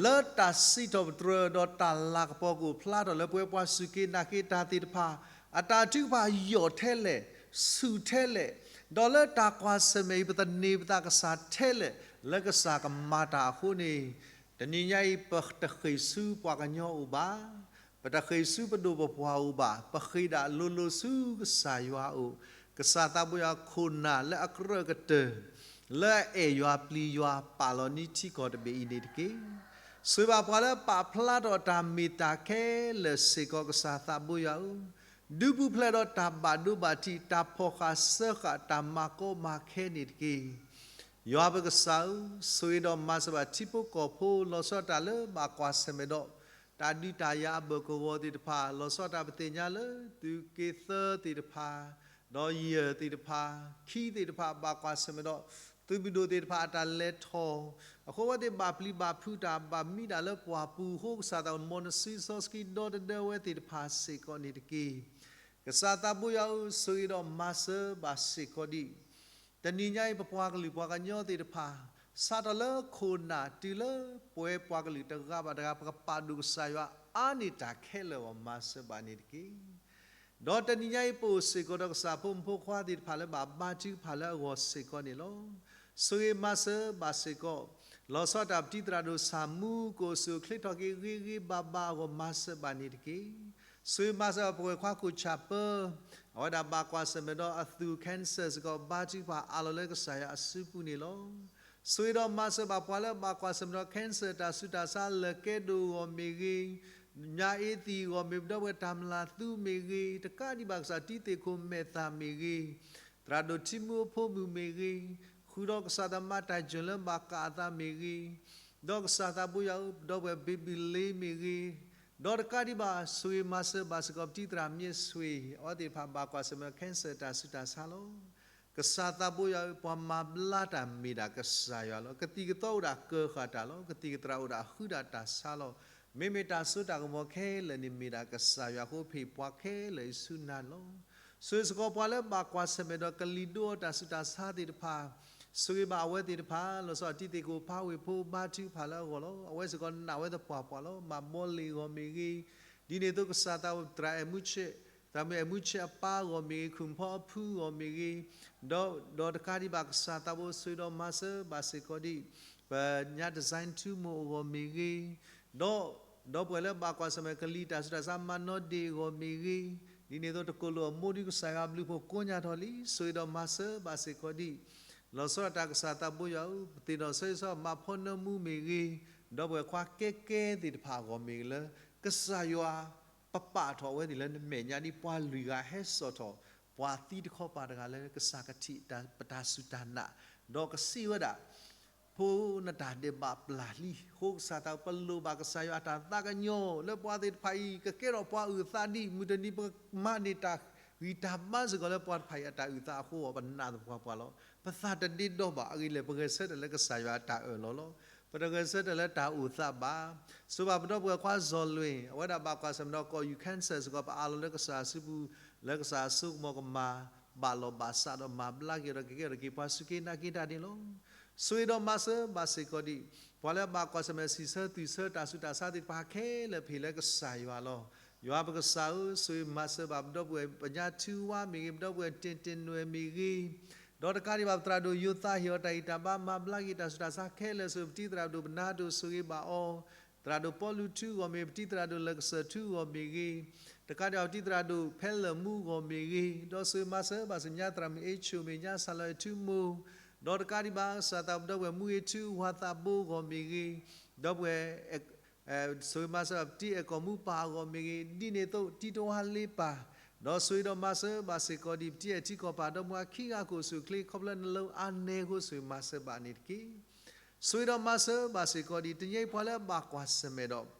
လၢတၢ်စံးထီၣ်ပတြၢၤဒီးတၢ်လၤကပီၤကအိၣ်ဖျါထီၣ်လၢပဝဲပှၤစူၢ်က့ၤနာ်က့ၤတၢ်သ့ၣ်တဖၣ် အတၢ်ထုကဖၣ်ယိာ်ထဲလဲၣ်, ဆူၣ်ထဲလဲၣ်, ဒီးလၢတၢ်ကွၢ်ဆၢၣ်မဲာ်အံၤ ပသန့ၤပသးကစၢ်ထဲလဲၣ် လၢကစၢ်ကမၤတၢ်အဃိန့ၣ်, တနံၤညါအံၤ ပတဃ့ၢ်ဆူပှၤကညီအိၣ်ဘၣ်, ပတဃ့ၢ်ဆူပဒိၣ်ပပှၢ်အိၣ်ဘၣ်, ပဃ့ၢ်ဒၣ်လိၤလိၤဆူကစၢ်ယွၤအအိၣ်, ကစၢ်သးဘိယွၤခိၣ်နၢ်လၢအကြၢးကတၢၢ် လၢအအဲၣ်ယွၤပျံၤယွၤပာ်လီၤန့ၢ်ထံကီၢ်တဘ့ၣ်အံၤန့ၣ်တက့ၢ်. ဆိၣ်ဂ့ၤဘၣ်ပှၤလၢအပာ်ဖျါထီၣ်အတၢ်မ့ၢ်တၢ်ခဲလၢာ်စ့ၢ်ကီး ကစၢ်သးဘိယွၤဧၢ, ဒုးပူၤဖျဲးဒီးတၢ်ဘၣ်ဒိဘၣ်ထံး တၢ်ဖီၣ်ဃာ်စၢဃာ်တၢ်မၤကီမၤခဲန့ၣ်တက့ၢ်. ယွၤပကစၢ်ဧၢ, ဆိၣ်ဂ့ၤဒီးမၤစၢၤဘၣ်ထံဖိကီၢ်ဖိ လီၤဆီဒၣ်တၢ်လၢဘၣ်ကွၢ်ဆၢၣ်မဲာ်ဒီး တၢ်ဒုးတၢ်ယၤအဘၢၣ်ကဝီၤသ့ၣ်တဖၣ်, လီၤဆီဒၣ်တၢ်ပသ့ၣ်ညါလၢသုးက့သၢသ့ၣ်တဖၣ်, ဒီးယဲၢ်သ့ၣ်တဖၣ်, ခံသ့ၣ်တဖၣ် ဘၣ်ကွၢ်ဆၢၣ်မဲာ်ဒီး သုးမုၢ်ဒိၣ်သ့ၣ်တဖၣ်အတၢ်လဲၤထီၣ်, အဃိဝဲသ့ၣ်ဘၣ်ပျံၤဘၣ်ဖုးတၢ်ဘၣ်မံဒၣ်လၢပှၢ်ပူၤအဃိ ကစၢ်သးဘိယွၤ မ်နစုစီဆှံဒီတဒၢဝဲသ့ၣ်တဖၣ်စ့ၢ်ကီးန့ၣ်တက့ၢ်. ကစၢ်သးဘိယွၤဧၢ, ဆိၣ်ဂ့ၤဒီးမၤစၢၤဘၣ်စ့ၢ်ကီးဒံး တနံၤညါအံၤ ပပှၤကလုာ်ပှၤကညီသ့ၣ်တဖၣ်, စးထီၣ်လၢခိၣ်နၢ်တုၤလၢပဝဲပှၤကလုာ်တဂၤဘၣ်တဂၤ ပကပာ်ဒိၣ်ကစၢ်ယွၤအါန့ၢ်တၢ်ခဲလၢာ်အဂီၢ် မၤစၢၤဘၣ်န့ၣ်တက့ၢ်. ဒီးတနံၤညါအံၤ ပအိၣ်စ့ၢ်ကီးဒီးကစၢ်ဖိမုၣ်ဖိခွါသ့ၣ်တဖၣ်လၢဘၣ်ဘါထုကဖၣ်လၢအဂီၢ်စ့ၢ်ကီးန့ၣ်လီၤ. ဆိၣ်ဂ့ၤမၤစၢၤဘၣ်စ့ၢ်ကီး လီၤဆီဒၣ်တၢ်ပတံၤသရၣ်ဒိၣ်ဆၣ်မူ ကအိၣ်ဆူၣ်အိၣ်ချ့ထီၣ်က့ၤဂ့ၤဂ့ၤဘၣ်ဘၣ်အဂီၢ် မၤစၢၤဘၣ်န့ၣ်တက့ၢ်. ဆိၣ်ဂ့ၤမၤစၢၤပဝဲၢ်ခွါခိၣ်ဆၣ်ပၢ အဝဲဒၣ်ဘၣ်ကွၢ်ဆၢၣ်မဲာ်ဒီးအသူၣ် cancer စ့ၢ်ကီး ဘါထုကဖၣ်အးလီၤလၢကစၢ်ယွၤအစုပူၤန့ၣ်လီၤ. ဆိၣ်ဂ့ၤဒီးမၤစၢၤဘၣ်ပှၤလၢဘၣ်ကွၢ်ဆၢၣ်မဲာ်ဒီး cancer တၢ်ဆူးတၢ်ဆါ လၢကဲဒိၣ်အဂီၢ်မ့ၢ်ဂ့ၤ, ညါအ့သံးအဂီၢ်မ့ၢ်ဂ့ၤ, ဒီပုၢ်ဝဲၢ်တၢ်မျၢ်သူမ့ၢ်ဂ့ၤ, တကးဒံးဘၣ်ကစၢ်တံၤသ့ၣ်ခိၣ်မဲာ်သၣ်မ့ၢ်ဂ့ၤ, သရၣ်ဒိၣ်ထံမူအဖိမုၣ်မ့ၢ်ဂ့ၤ, ဃုာ်ဒီးကစၢ်သမါတၢ်ယၢၢ်လၢဘၣ်ကးအသးမ့ၢ်ဂ့ၤ, ဒီးကစၢ်သးဘိယွၤဧၢ ဒီပုၢ်ဝဲၢ် baby လ့မ့ၢ်ဂ့ၤ, ဒီးတကးဒံးဘၣ် ဆိၣ်ဂ့ၤမၤစၢၤဘၣ်စ့ၢ်ကီး ပတံၤသရၣ်မ့ၢ်ဆွ့ၣ် အဝဲသ့ၣ်တဖၣ်ဘၣ်ကွၢ်ဆၢၣ်မဲာ် cancer တၢ်ဆူးတၢ်ဆါလီၤ. ကစၢ်သးဘိယွၤဧၢ ပှၤမၤဘျါတၢ်မ့ၢ်ဒၣ်ကစၢ်ယွၤလီၤ. ကသံၣ်ကသီအိၣ်ဒၣ်ကၢၤဃာ်တၢ်လီၤ. ကသံၣ်ကသရၣ်အိၣ်ဒၣ်ဃုဒၣ်တၢ်ဆါလီၤ. မ့မ့ၢ်တၢ်စိတၢ်ကမီၤခဲလၢာ်န့ၣ်မ့ၢ်ဒၣ်ကစၢ်ယွၤအဃိ ဖဲပှၤခဲလၢာ်အံၤဆူနၤလီၤ. ဆိၣ်ဂ့ၤစ့ၢ်ကီးပှၤလၢဘၣ်ကွၢ်ဆၢၣ်မဲာ်ဒီးကလံၤဒိအတၢ်ဆူးတၢ်ဆါသ့ၣ်တဖၣ်, ဆိၣ်ဂ့ၤဘၣ်အဝဲသ့ၣ်တဖၣ် လီၤဆီဒၣ်တၢ်တံၤသ့ၣ်ခိၣ်ဖးဝ့ၢ်ဖိဘါထုကဖၣ်လၢအဂီၢ်လီၤ. အဝဲစ့ၢ်ကီးနာ်ဝဲသပှၢ်ပှၢ်လီၤ. မၤဘီလ့ၣ်အဂီၢ်မ့ၢ်ဂ့ၤ, ဒ်န့ၣ်အသိးကစၢ်သးဘိသရၣ်အဲၣ်မူဆဲး, သရၣ်မုၣ်အဲၣ်မူဆဲးအပၢ်အဂီၢ်မ့ၢ်ဂ့ၤ, ခူၣ်ဖီအဖုအဂီၢ်မ့ၢ်ဂ့ၤ, ဒီး ဒီးတကးဒံးဘၣ်ကစၢ်သးဘိ ဆိၣ်ဂ့ၤဒီးမၤစၢၤဘၣ်စ့ၢ်ကီးဒံး ပညါ design ထူမိၢ်အဂီၢ်မ့ၢ်ဂ့ၤ, ဒီး ဒီပုၢ်ဝဲၢ်လၢဘၣ်ကွၢ်ဆၢၣ်မဲာ်ကလံၤတၢ်ဆူးတၢ်ဆါ မၤနီၣ်ဒ့ၣ်အဂီၢ်မ့ၢ်ဂ့ၤ, ဒ်န့ၣ်အသိးတကိးလိာ်အမိၢ်ဒုးကစၢ်ယွၤဘျုးဖှိၣ်ကိးညါထီၣ်လံ ဆိၣ်ဂ့ၤဒီးမၤစၢၤဘၣ်စ့ၢ်ကီးဒံး လီၤဆီဒၣ်တၢ်ကစၢ်သးဘိယွၤဧၢ ပသ့ၣ်နီၣ်ဆိၣ်ဂ့ၤဆီ မၤဖီနၢမူမ့ၢ်ဂ့ၤ, ဒီပုၢ်ဝဲၢ်ခွါကဲကဲသ့ၣ်တဖၣ်အဂီၢ်မ့ၢ်ဂ့ၤလၢ ကစၢ်ယွၤ ပပာ်ထီၣ်အဝဲသ့ၣ်လၢနမဲာ်ညါဒ်ပှၤလွံၢ်ဂၤဟဲစိာ်ထီၣ် ပှၤသံတခီပၤတဂၤလၢကစၢ်ကထံၣ်ပတၢ်စူၢ်တၢ်နာ်, ဒီးကစံးဝဲဒၣ် ဖိနတၢ်ဒဲးဘးပျၢ်လံ, အဃိကစၢ်သးဘိပလိၣ်ဘၣ်ကစၢ်ယွၤအတၢ်သးကညီၤ လၢပှၤသ့ၣ်တဖၣ်အံၤ ကကဲထီၣ်ပှၤအုၣ်အသးဒ် မုၢ်တနံၤပကမၤန့ၢ်တၢ်ဂံၢ်တၢ်ဘါစ့ၢ်ကီးလၢပှၤတဖၣ်အံၤအတၢ်အုၣ်သးအဃိ ပနာ်သပှၢ်ပှၢ်လီၤ. ပသးတဒ့ဒီဘၣ်အဂ့ၢ်လဲၣ် ပဂဲၤဆၢထၢၣ်လၢကစၢ်ယွၤအတၢ်အၢၣ်လီၤလီၤ. ပတဂဲၤဆၢထၢၣ်လၢတၢ်အိၣ်သးဘၣ်. ဆိၣ်ဂ့ၤဘၣ်ပဒီပုၢ်ဝဲၢ်ခွါစီၤလွ့ၣ် အဝဲဒၣ်ဘၣ်ကွၢ်ဆၢၣ်မဲာ်ဒီးကီၢ်ယူၢ် cancer စ့ၢ်ကီး ပအးလီၤလၢကစၢ်အစုပူၤ လၢကစၢ်အစိကမီၤကမၤဘၣ်လီၤဘၣ်စးဒီးမၤဘျါက့ၤဒီးကကဲထီၣ်က့ၤပှၤစူၢ်က့ၤနာ်က့ၤတၢ်န့ၣ်လီၤ. ဆိၣ်ဂ့ၤဒီးမၤစၢၤဘၣ်စ့ၢ်ကီးဒံး ပှၤလၢအဘၣ်ကွၢ်ဆၢၣ်မဲာ်စံးဆၢသူၣ်ဆၢတၢ်ဆူးတၢ်ဆါသ့ၣ်တဖၣ်ခဲလၢာ် ပဟ့ၣ်လၢကစၢ်ယွၤလီၤ. ယွၤပကစၢ်ဧၢ, ဆိၣ်ဂ့ၤမၤစၢၤဘၣ်ပဒီပုၢ်ဝဲၢ် ပညါထူဝါမ့ၢ်ဂ့ၤ, ပဒီပုၢ်ဝဲၢ်တ့ၢ်တ့ၢ်နွဲၣ်မ့ၢ်ဂ့ၤ, ဒီးတကးဒံးဘၣ် ပသရၣ်ဒိၣ်ယိၤသး ဟ့ၣ်အီၤတၢ်ဂံၢ်တၢ်ဘါ မၤဘျါက့ၤတၢ်ဆူးတၢ်ဆါခဲလၢာ်အစိၤ ပတံၤသရၣ်ဒိၣ်ပနၤဒိၣ် ဆိၣ်ဂ့ၤဘၣ်အီၤ, သရၣ်ဒိၣ်ပီလူးထူအဂီၢ်မ့ၢ်ဂ့ၤ, ပတံၤသရၣ်ဒိၣ်လၢကစၢၢ်ထူအဂီၢ်မ့ၢ်ဂ့ၤ, တကးဒံးဘၣ် ပတံၤသရၣ်ဒိၣ်ဖဲလၢာ်မူအဂီၢ်မ့ၢ်ဂ့ၤ, ဒီးဆိၣ်ဂ့ၤမၤစၢၤဘၣ်ဆူညါ သရၣ်မုၣ်အ့ၣ်ဆိၣ်မ့ၢ်ညါ စၢ်လီၤအဲၣ်ထူမိၢ်, ဒီးတကးဒံးဘၣ် ကစၢ်သးဘိပဒီပုၢ်ဝဲၢ်မူဂ့ၤထူ ဝၤသးဘိအဂီၢ်မ့ၢ်ဂ့ၤ, ဒီပုၢ်ဝဲၢ် ဆိၣ်ဂ့ၤမၤစၢၤဘၣ်ပတံၤအဲၣ်ကီၢ်မူပၢ်အဂီၢ်မ့ၢ်ဂ့ၤ, ဒ်န့ၣ်အသိးတံၤတဝါလ့ပၢ်, ဒီးဆိၣ်ဂ့ၤဒီးမၤစၢၤဘၣ်စ့ၢ်ကီးဒံး ပတံၤအဲၣ်ထံကီၢ်ပၢ် ဒီမါခံဂၤကအိၣ်ဆူၣ်အိၣ်ချ့ ခီဖျိလၢနလၢအါနဲအဃိ ဆိၣ်ဂ့ၤမၤစၢၤဘၣ်န့ၣ်တက့ၢ်. ဆိၣ်ဂ့ၤဒီးမၤစၢၤဘၣ်စ့ၢ်ကီးဒံး တနံၤအံၤပှၤလၢအဘၣ်ကွၢ်ဆၢၣ်မဲာ်ဒီး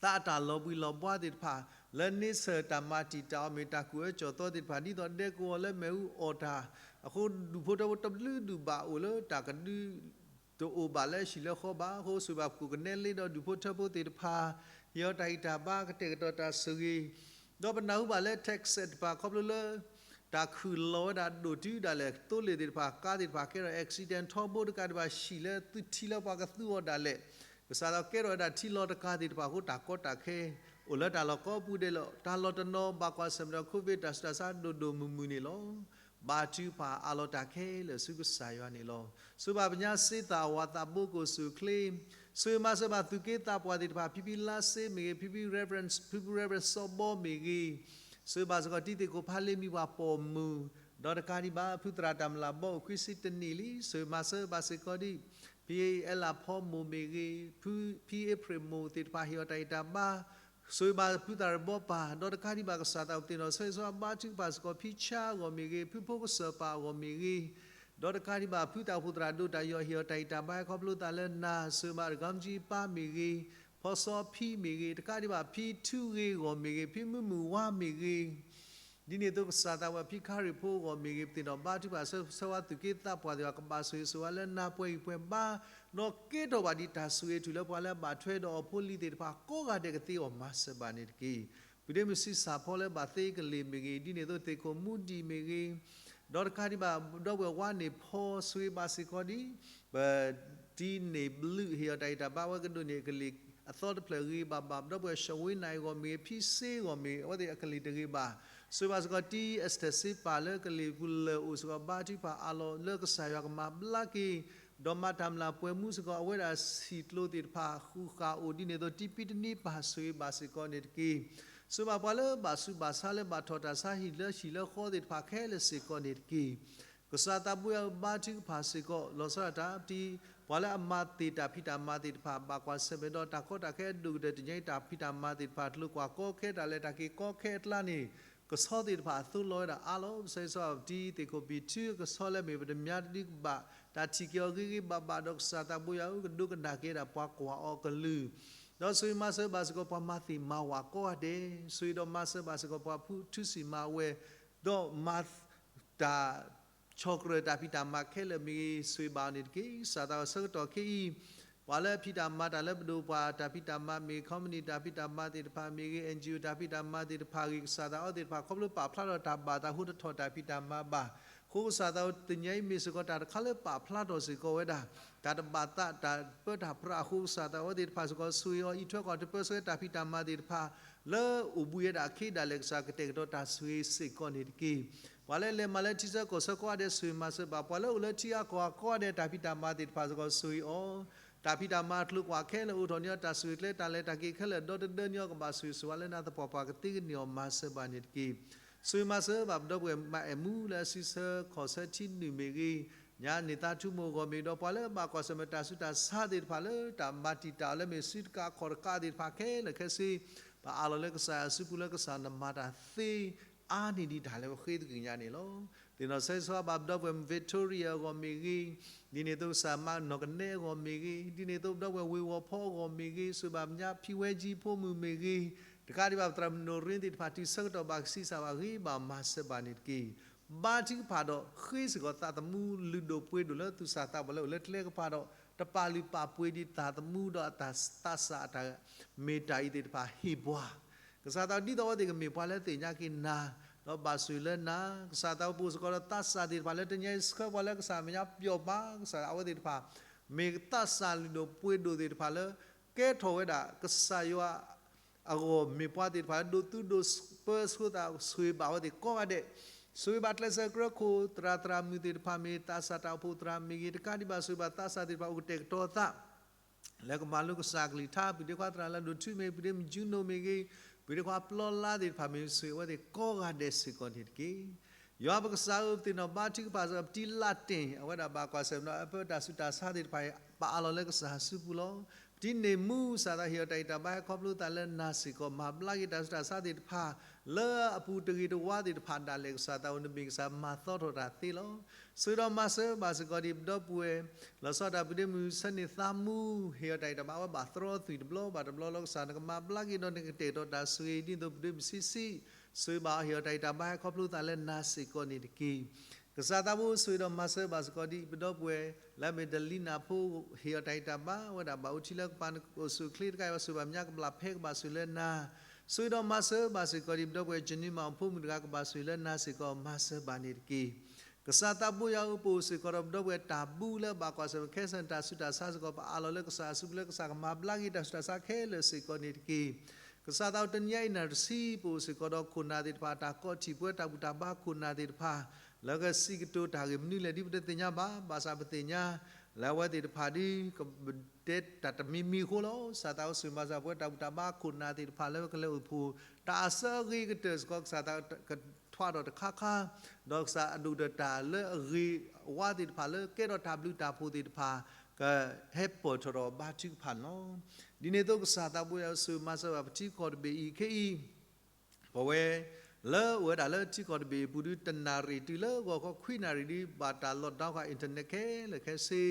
သးအတၢ်လီၤဘှံးလီၤဘှါသ့ၣ်တဖၣ် လၢန့ဆၢၣ်တၢ်မၤတံာ်တာ်အီၤမ့ၢ်တၢ်ကူၣ်အၢကၠီၣ်သီသ့ၣ်တဖၣ် ဒ်သိးဒဲကဝီၤလၢမ့ၣ်အူအီၣ်တၢ်အဃိ ဒူၣ်ဖိထၢဖိတဘျုးဒူၣ်ဘၣ်အိၣ်လၢတၢ်ကဒု တအိၣ်ဘၣ်လၢဟံၣ်လၢဃီဘၣ်အဃိ ဆိၣ်ဂ့ၤဘၣ်ပကိၣ်ကနဲလ့ဒီးဒူၣ်ဖိထၢဖိသ့ၣ်တဖၣ် ဟ့ၣ်အီၤတၢ်ဂံၢ်တၢ်ဘါ ကတဲာ်ကတီၤတၢ်ဆိၣ်ဂ့ၤ ဒီးပနၢ်ဟူဘၣ်လၢ Texas တဖၣ်ခီဖျိလၢ တၢ်ခုၣ်လီၤဝဲဒၣ်ဒိၣ်တုၤဒၣ်လဲာ် သိလ့ၣ်သ့ၣ်တဖၣ် ကါသ့ၣ်တဖၣ်ကဲထီၣ် accident ထီဘိတကးဒံးဘၣ် ဟံၣ်လၢသုထံလၢပှၤကသူအီၤဒၣ်လဲာ် ကစၢ်သးကဲထီၣ်ဝဲဒၣ်ထံလီၤတကးသ့ၣ်တဖၣ်အဃိ တၢ်ကီတၢ်ခဲ အိၣ်လၢတၢ်လီၢ်ကိးပူၤဒဲးလီၤ. တၢ်လီၢ်တနီၤဘၣ်ကွၢ်ဆၢၣ်မဲာ်ဒီး COVID တၢ်ဆူးတၢ်ဆါဒိၣ်ဒိၣ်မုၢ်မုၢ်န့ၣ်လီၤ. ဘါထုကဖၣ်အးလီၤတၢ်ခဲလၢာ်ဆူကစၢ်ယွၤန့ၣ်လီၤ. ဆိၣ်ဂ့ၤဘၣ်ပညါစ့သၣ်အဝၤသးဘိကအိၣ်ဆူၣ်အိၣ်ချ့ ဆိၣ်ဂ့ၤမၤစၢၤဘၣ်သူၣ်က့သးပှၢ်သ့ၣ်တဖၣ် ဖံဖံလါစ့မ့ၢ်ဂ့ၤ, ဖံဖံ Reverend ဖံဖံ Reverend စီၤဘီမ့ၢ်ဂ့ၤ, ဆိၣ်ဂ့ၤဘၣ်စ့ၢ်ကီးတံၤသ့ၣ်ခိၣ်ဖးလ့မံၤပှၤပိာ်မုၣ်, ဒီးတကးဒံးဘၣ် ဖုသရၣ်တၢ်မျၢ်ဘီအိၣ်ခွံဆံတနံၣ်လံ, ဆိၣ်ဂ့ၤမၤစၢၤဘၣ်စ့ၢ်ကီးဒံး ဖံအဲလးဖီမိၢ်မ့ၢ်ဂ့ၤ, ဖံအ့ဖြ့ၣ်မိၢ်သ့ၣ်တဖၣ် ဟ့ၣ်အီၤတၢ်ဂံၢ်တၢ်ဘါ ဆိၣ်ဂ့ၤဘၣ်ဖုသရၣ်ရဘီပၢ်, ဒီးတကးဒံးဘၣ်ကစၢ်သးပသ့ၣ်နီၣ်ဆိၣ်ဂ့ၤဆိၣ်ဂ့ၤဘါထုကဖၣ်စ့ၢ်ကီး ဖံဆါအဂီၢ်မ့ၢ်ဂ့ၤ, ဖုဖိကစၢၢ်ပၢ်အဂီၢ်မ့ၢ်ဂ့ၤ, ဒီးတကးဒံးဘၣ် ဖုသၣ်အိၣ်ဖှိၣ်သရၣ်ဒိၣ်တၢ်ယီၤဟ့ၣ်အီၤတၢ်ဂံၢ်တၢ်ဘါခီဖျိသးလၢနၤ, ဆိၣ်ဂ့ၤဘၣ်တဂၤမကၠံပၢ်မ့ၢ်ဂ့ၤ, ဖီစီဖံမ့ၢ်ဂ့ၤ, တကးဒံးဘၣ် ဖံထူဂ့ၤအဂီၢ်မ့ၢ်ဂ့ၤ, ဖံမုၢ်မုၢ်ဝါမ့ၢ်ဂ့ၤ ဒ်န့ၣ်အသိးကစၢ်သးဝဲဖံခါရံၣ်ဖိအဂီၢ်မ့ၢ်ဂ့ၤ, ပသ့ၣ်နီၣ်ဘါထုကဖၣ်ဆၢဝါသူၣ်က့သးပှၢ်သ့ၣ်တဖၣ် ကဘၣ်ဆိၣ်ဂ့ၤဆိၣ်ဝါလၢနၤပှဲၤဂံၢ်ပှဲၤဘါ, ဒီးကဲထီၣ်ဘၣ်ဒံးတၢ်ဆိၣ်ဂ့ၤတုၤလၢပှၤလၢအဘၣ်ထွဲဒီးအီၤဖိလံၤသ့ၣ်တဖၣ် ကိးဂၤဒဲးကသ့အီၤမၤစၢၤဘၣ်န့ၣ်တက့ၢ်. ပုၢ်ဒ့မုၣ်ဆံးစၢ်ဖီလၢဘၣ်သ့ကလ့ၢ်မ့ၢ်ဂ့ၤ, ဒ်န့ၣ်အသိးသ့ၣ်ခိၣ်မူဒံးမ့ၢ်ဂ့ၤ, ဒီးတကးဒံးဘၣ် ဒီပုၢ်ဝဲၢ်ဝါန့ၣ်ဖီဆိၣ်ဂ့ၤဘၣ်စ့ၢ်ကီးဒ် ပတံၤန့ၢ်ဘျုးဟ့ၣ်အီၤတၢ်ဂံၢ်တၢ်ဘါ အဝဲကဒိးန့ၢ်အကလံၤအသီတဖျၢၣ်ဂ့ၤဘၣ်ဘၣ် ဒီပုၢ်ဝဲၢ်ၡဝ့နၢ်အံၤဂီၢ်မ့ၢ်ဂ့ၤ ဖံစ့ဂီၢ်မ့ၢ်ဂ့ၤ အဝဲသ့ၣ်အကလံၤတဂ့ၤဘၣ် ဆိၣ်ဂ့ၤဘၣ်စ့ၢ်ကီးတံၤအ့စတၢၢ်စ့ပာ်လၢကလံၤပူၤလၢအိၣ်စ့ၢ်ကီး ဘါထုကဖၣ်အးလီၤလၢကစၢ်ယွၤကမၤဘျါက့ၤ ဒီးမၤတၢ်မျၢ်ပှဲၤမူစ့ၢ်ကီး အဝဲဒၣ်ဆံၣ်ကျိၤသ့ၣ်တဖၣ် ဃုာ်ဃုာ်အိၣ်ဒ်န့ၣ်အသိး တံၤပံတနံၤပၢ်ဆိၣ်ဂ့ၤဘၣ်စ့ၢ်ကီးန့ၣ်တက့ၢ်. ဆိၣ်ဂ့ၤဘၣ်ပှၤလၢဘၣ်ဆူးဘၣ်ဆါလၢဘၣ်ထီၣ်တၢ်ဆါဟံၣ်လၢဟံၣ်လၢဃီသ့ၣ်တဖၣ်ခဲလၢာ်စ့ၢ်ကီးန့ၣ်တက့ၢ်. ကစၢ်သးဘိယွၤဧၢ ဘါထုကဖၣ်စ့ၢ်ကီး လီၤဆီဒၣ်တၢ် တံၤ ပှၤလၢအမၤသ့ၣ်တၢ်ဖံးတၢ်မၤသ့ၣ်တဖၣ် ဘၣ်ကွၢ်ဆၢၣ်မဲာ်ဒီးတၢ်ကီတၢ်ခဲအဒိၣ်ကတၢၢ် တညါအံၤတၢ်ဖံးတၢ်မၤသ့ၣ်တဖၣ် ကျိၤကွၢ်ကီခဲတၢ်လဲၤတၢ်က့ၤကီခဲအကျါန့ၣ် ကဆီသ့ၣ်တဖၣ်အသိလီၤဝဲဒၣ်အါလီၤ. ပဆၢဂ့ၤဆၢဝါဘၣ်ပတံၤသ့ၣ်ခိၣ်ဘံၣ်ထုအကဆီလၢမ့ၢ်ပတမၠါတဒုကဘၣ် တၢ်ထံၣ်က့ၤအီၤဂ့ၤဂ့ၤဘၣ်ဘၣ်ဒီး ကစၢ်သးဘိယွၤဧၢ ကဒိကနၣ်က့ၤဝဲဒၣ်ပှၤကွၢ်အီၤကလုၢ် ဒီးဆိၣ်ဂ့ၤမၤစၢၤဘၣ်စ့ၢ်ကီးပှၤမၤသ့ၣ်မၤဝၣ်ကိးဂၤဒဲး, ဆိၣ်ဂ့ၤဒီးမၤစၢၤဘၣ်စ့ၢ်ကီးပှၤဖုထုးစံၣ်မၤဝဲ, ဒီးမၤတၢ် ဆီၣ်ကြၢးတၢ်ဖံးတၢ်မၤခဲလၢာ်မ့ၢ်ဂ့ၤ ဆိၣ်ဂ့ၤဘၣ်အီၤန့ၣ်တက့ၢ်. ကစၢ်သးဝဲဆၢကတီၢ်ခဲအံၤ ပှၤလၢအဖံးတၢ်မၤတၢ်လၢပဒိၣ်ပှၤတၢ်ဖံးတၢ်မၤမ့ၢ်ဂ့ၤ company တၢ်ဖံးတၢ်မၤသ့ၣ်တဖၣ်မ့ၢ်ဂ့ၤ NGO တၢ်ဖံးတၢ်မၤသ့ၣ်တဖၣ်ဂ့ၤ ကစၢ်သးအဝဲသ့ၣ်တဖၣ်ခီဖျိပာ်ဖျါထီၣ်တၢ်ဘၣ်သး ဟိတထီၣ်တၢ်ဖံးတၢ်မၤဘၣ်. အဃိကစၢ်သးဝဲတနံၤအံၤမ့ၢ်စ့ၢ်ကီးတၢ်တခါလၢပာ်ဖျါထီၣ်စ့ၢ်ကီးဝဲဒၣ် တၢ်တဘၣ်သးတၢ်ပၢတၢ်ပြးအဃိ ကစၢ်သးဝဲသ့ၣ်တဖၣ်စ့ၢ်ကီး ဆိၣ်ဂ့ၤအီၤအံးထွဲကွၢ်ထွဲပၢဆှၢတၢ်ဖံးတၢ်မၤသ့ၣ်တဖၣ် လၢအိၣ်ဘှံးဝဲဒၣ်အခ့ဒၣ်လဲာ် ကစၢ်ကတဲာ်ကတီၤတၢ်ဆိၣ်ဂ့ၤစ့ၢ်ကီးန့ၣ်တက့ၢ်. ပှၤလၢလဲၤမၤလၢထံဆၢကီၢ်ဆၢကိးဂၤဒဲး ဆိၣ်ဂ့ၤမၤစၢၤဘၣ်, ပှၤလၢအိၣ်လၢထံဂၤကီၢ်ဂၤကိးဂၤဒဲး တၢ်ဖံးတၢ်မၤသ့ၣ်တဖၣ်စ့ၢ်ကီး ဆိၣ်ဂ့ၤအီၤ, တၢ်ဖံးတၢ်မၤအကျိၤကွၢ်ခဲလၢာ်အိၣ်ထီၣ်န့ၢ်အီၤ တၢ်ဆိၣ်ဂ့ၤကျဲတၢ်လဲၤတၢ်က့ၤခဲလၢာ် ဒီတဒၢန့ၢ်အီၤ ကဘၣ်ဆိၣ်ဂ့ၤဆိၣ်ဝါလၢနၤသပှၢ်ပှၢ် ကသ့ကန့ၢ်အီၤ မၤစၢၤဘၣ်န့ၣ်တက့ၢ်. ဆိၣ်ဂ့ၤမၤစၢၤဘၣ်ပဒီပုၢ်ဝဲၢ်မၤအဲၣ်မူလၢအစုဆၢခီၣ်ဆၢထံနုာ်မ့ၢ်ဂ့ၤ, ညါန့ၢ်သးထူမိၢ်အဂီၢ်မ့ၢ်ဂ့ၤ ဒီးပှၤလၢဘၣ်ကွၢ်ဆၢၣ်မဲာ်တၢ်ဆူးတၢ်ဆါသ့ၣ်တဖၣ်လၢတၢ်မၤတံာ်တာ်အီၤလၢမ့ၢ်စုတကးခီၣ်တကးသ့ၣ်တဖၣ်ခဲလၢာ်ခဲဆ့ ပအးလီၤလၢကစၢ်ယွၤအစုပူၤလၢကစၢ်နမၤတၢ်သ့ အါန့ၢ်ဒံးတၢ်လၢပဃ့သကွံာ်ညါန့ၣ်လီၤ. သ့ၣ်နီၣ်ဆၢဂ့ၤဆၢဝါဘၣ်ပဒီပုၢ်ဝဲၢ် Victoria အဂီၢ်မ့ၢ်ဂ့ၤ, ဒ်န့ၣ်အသိးကစၢ်မၤနီၢ်ကနဲအဂီၢ်မ့ၢ်ဂ့ၤ, ဒ်န့ၣ်အသိးပဒီပုၢ်ဝဲၢ်ဝ့ၢ်ဝီၤဖီအဂီၢ်မ့ၢ်ဂ့ၤ, ဆိၣ်ဂ့ၤဘၣ်မညါဖံဝဲကၠံဖိမုၣ်မ့ၢ်ဂ့ၤ, တကးဒံးဘၣ်ပသရၣ်မုၣ်နိၣ်ရ့သ့ၣ်တဖၣ် တုၤဆၢကတီၢ်ဘၣ်ကဆံးစၢ်ဘၣ်ဂ့ၤဘၣ်မၤစၢၤဘၣ်န့ၣ်တက့ၢ်. ဘါထုကဖၣ်ဒီးဃ့စ့ၢ်ကီးသးသမူလုၢ်ဒိၣ်ပှ့ၤဒိၣ်လၢသူၣ်စၢ်သးဘီၣ်လၢအိၣ်လၢကျဲကပၤဒီး တပာ်လုၢ်ပာ်ပှ့ၤဒံးသးသမူဒီးအတၢ်သးစၢ်အတၢ်မ့ၢ်တၢ်အံၤသ့ၣ်တဖၣ်ဟ့ၣ်ပှၤ ကစၢ်သးဒ်သိးအဝဲသ့ၣ်ကမ့ၢ်ပှၤလၢသ့ၣ်ညါက့ၤနၤ, ဒီးဘၣ်ဆိၣ်ဂ့ၤလၢနၤ, ကစၢ်သးပအိၣ်စ့ၢ်ကီးဒီးသးစၢ်သ့ၣ်တဖၣ်လၢတနံၤအံၤဆှၢပှၤလၢကစၢ်မဲာ်ညါပျီၣ်ဘၣ်, ကစၢ်အဝဲသ့ၣ်တဖၣ် မ့ၢ်သးစၢ်လုၢ်ဒိၣ်ပှ့ၤဒိၣ်သ့ၣ်တဖၣ်လၢ ကဲထီၣ်ဝဲဒၣ်ကစၢ်ယွၤ အဂီၢ်မ့ၢ်ပှၤသ့ၣ်တဖၣ်လၢဒိးသူဒိးပၢဆှၢသး ဆိၣ်ဂ့ၤဘၣ်အဝဲသ့ၣ်ကိးဂၤဒဲး, ဆိၣ်ဂ့ၤဘၣ်ကျဲးစၢးကြၢးခိၣ် သရၣ်သရၣ်မုၣ်သ့ၣ်တဖၣ်မ့ၢ်သးစၢ်တၢ်အိၣ်ဖှိၣ်သရၣ်မ့ၢ်ဂ့ၤ တကးဒံးဘၣ်ဆိၣ်ဂ့ၤဘၣ်သးစၢ်သ့ၣ်တဖၣ် အိၣ်ကတဲာ်ကတီၤသး လၢကမၤလိကစၢ်ကလုၢ်ကထါ ပုၢ်ဒ့ခွါသရၣ်လၢဒိၣ်ထူမ့ၢ်ဂ့ၤ ပုၢ်ဒ့မုၣ်ကၠူနိၣ်မ့ၢ်ဂ့ၤ ပုၢ်ဒ့ခွါပျီလါသ့ၣ်တဖၣ်မ့ၢ်ဂ့ၤ ဆိၣ်ဂ့ၤအဝဲသ့ၣ်ကိးဂၤဒဲးစ့ၢ်ကီးန့ၣ်တက့ၢ်. ယွၤပကစၢ်ဧၢ ပသ့ၣ်နီၣ်ဘါထုကဖၣ်စ့ၢ်ကီး ပတံၤလၢ်တ့ၢ် အဝဲဒၣ်ဘၣ်ကွၢ်ဆၢၣ်မဲာ်ဒီးအပၢတၢ်ဆူးတၢ်ဆါသ့ၣ်တဖၣ် ပအးလီၤလၢကစၢ်စုပူၤလီၤ. ပတံၤန့ၢ်မူ ကစၢ်သးဟ့ၣ်အီၤတၢ်ဂံၢ်တၢ်ဘါဟဲခီဖျိသးလၢနၤစ့ၢ်ကီး မၤဘျါက့ၤတၢ်ဆူးတၢ်ဆါသ့ၣ်တဖၣ် လၢအပူၤတဂ့ၤတဝါသ့ၣ်တဖၣ်ဒၣ်လဲာ် ကစၢ်သးအိၣ်နမ့ၢ်ကစၢ်မၤသီထီၣ်တၢ်သ့လီၤ. ဆိၣ်ဂ့ၤဒီးမၤစၢၤဘၣ်စ့ၢ်ကီးဒံးပဒီပုၢ်ဝဲၢ် လီၤဆီဒၣ်တၢ်ပုၢ်ဒ့မုၣ်ဆၢန့ၢ်သးမူ ဟ့ၣ်အီၤတၢ်ဂံၢ်တၢ်ဘါ အဝဲဘၣ်သရီသွံၣ်တဘျီဘၣ်တဘျီလီၤ. ကစၢ်နကမၤဘျါက့ၤဒီးနကတဲာ်ကတီၤတၢ်ဆိၣ်ဂ့ၤဒ်သိးပဒွဲမုၢ်ဆံးဆံး ဆိၣ်ဂ့ၤဘၣ်အီၤဟ့ၣ်အီၤတၢ်ဂံၢ်တၢ်ဘါဟဲခီဖျိသးလၢနၤစ့ၢ်ကီးန့ၣ်တက့ၢ်. ကစၢ်သးဘိဆိၣ်ဂ့ၤဒီးမၤစၢၤဘၣ်စ့ၢ်ကီးဒံးပဒီပုၢ်ဝဲၢ် လၢအမ့ၢ်တလံနၢ်ဖိ ဟ့ၣ်အီၤတၢ်ဂံၢ်တၢ်ဘါ အဝဲဒၣ်ဘၣ်အိၣ်ထံလၢကပၤနအိၣ်ဆူၣ်အိၣ်ချ့တခါအံၤ ပှၤဆိၣ်ဘၣ်မညါကဘျၣ်ဖဲကဘၣ်ဆိၣ်လၢနၤ ဆိၣ်ဂ့ၤဒီးမၤစၢၤဘၣ်စ့ၢ်ကီးဒံးပဒီပုၢ်ဝဲၢ် ကၠနံမၤအဖိမုၣ်တဂၤကဘၣ်ဆိၣ်လၢနၤစ့ၢ်ကီး မၤစၢၤဘၣ်န့ၣ်တက့ၢ်. ကစၢ်သးဘိယွၤဧၢ ပအိၣ်စ့ၢ်ကီးဒီးပဒီပုၢ်ဝဲၢ်တၢ်ဘူလၢဘၣ်ကွၢ်ဆၢၣ်မဲာ်ခဲဆၢၣ် တၢ်ဆူးတၢ်ဆါစ့ၢ်ကီး ပအးလီၤလၢကစၢ်အစုပူၤလၢကစၢ်ကမၤဘျါက့ၤတၢ်ဆူးတၢ်ဆါခဲလၢာ်စ့ၢ်ကီးန့ၣ်တက့ၢ်. ကစၢ်သးအိၣ်တနံၤအံၤနၣ်ရံၣ်တဆံ ပအိၣ်စ့ၢ်ကီးဒီးခိၣ်နၢ်သ့ၣ်တဖၣ် တၢ်ကိးထံၣ်ပှဲၤတၢ်ဘူၣ်တၢ်ဘါခိၣ်နၢ်သ့ၣ်တဖၣ် လၢကစံးကတိၤတၢ်ဂ့ၢ်မနုၤလဲၣ်ဒ်ပတသ့ၣ်ညါဘၣ် ဘၣ်ဆၣ်ပသ့ၣ်ညါ လၢအဝဲသ့ၣ်တဖၣ်ဒ် ကတဲတၢ်တမံၤမံၤအဃိလီၤ. ကစၢ်သးအိၣ်ဆိၣ်ဂ့ၤမၤစၢၤပဝဲတၢ်ဘူၣ်တၢ်ဘါခိၣ်နၢ်သ့ၣ်တဖၣ် လၢကလဲၤအိၣ်ဖှိၣ် တၢ်အစၢအဂ့ၤကတၢၢ်စ့ၢ်ကီး ကစၢ်သးကထွါထီၣ်တခါခါ ဒီးကစၢ်အဒိၣ်ကတၢၢ်တၢ်လၢအဂ့ၤအဝါသ့ၣ်တဖၣ် လၢကဲထီၣ်တၢ်ဘျုးတၢ်ဖှိၣ်သ့ၣ်တဖၣ် ကဟဲပၢၢ်ထီၣ်ဒီးဘါထုကဖၣ်န့ၣ်လီၤ. ဒ်န့ၣ်အသိးကစၢ်သးဘိယွၤဆိၣ်ဂ့ၤမၤစၢၤဘၣ်ပထံကီၢ်တဘ့ၣ်အံၤခဲအံၤ ပဝဲ လၢအိၣ်ဝဲဒၣ်လၢထံကီၢ်တဘ့ၣ်အပူၤဒု တနၣ်ရံၣ်တုၤလၢဂီၤခီခွံနၣ်ရံၣ်ဒ် ဘၣ်တၢ် lockdown ဃာ် internet ခဲလၢာ်ခဲဆ့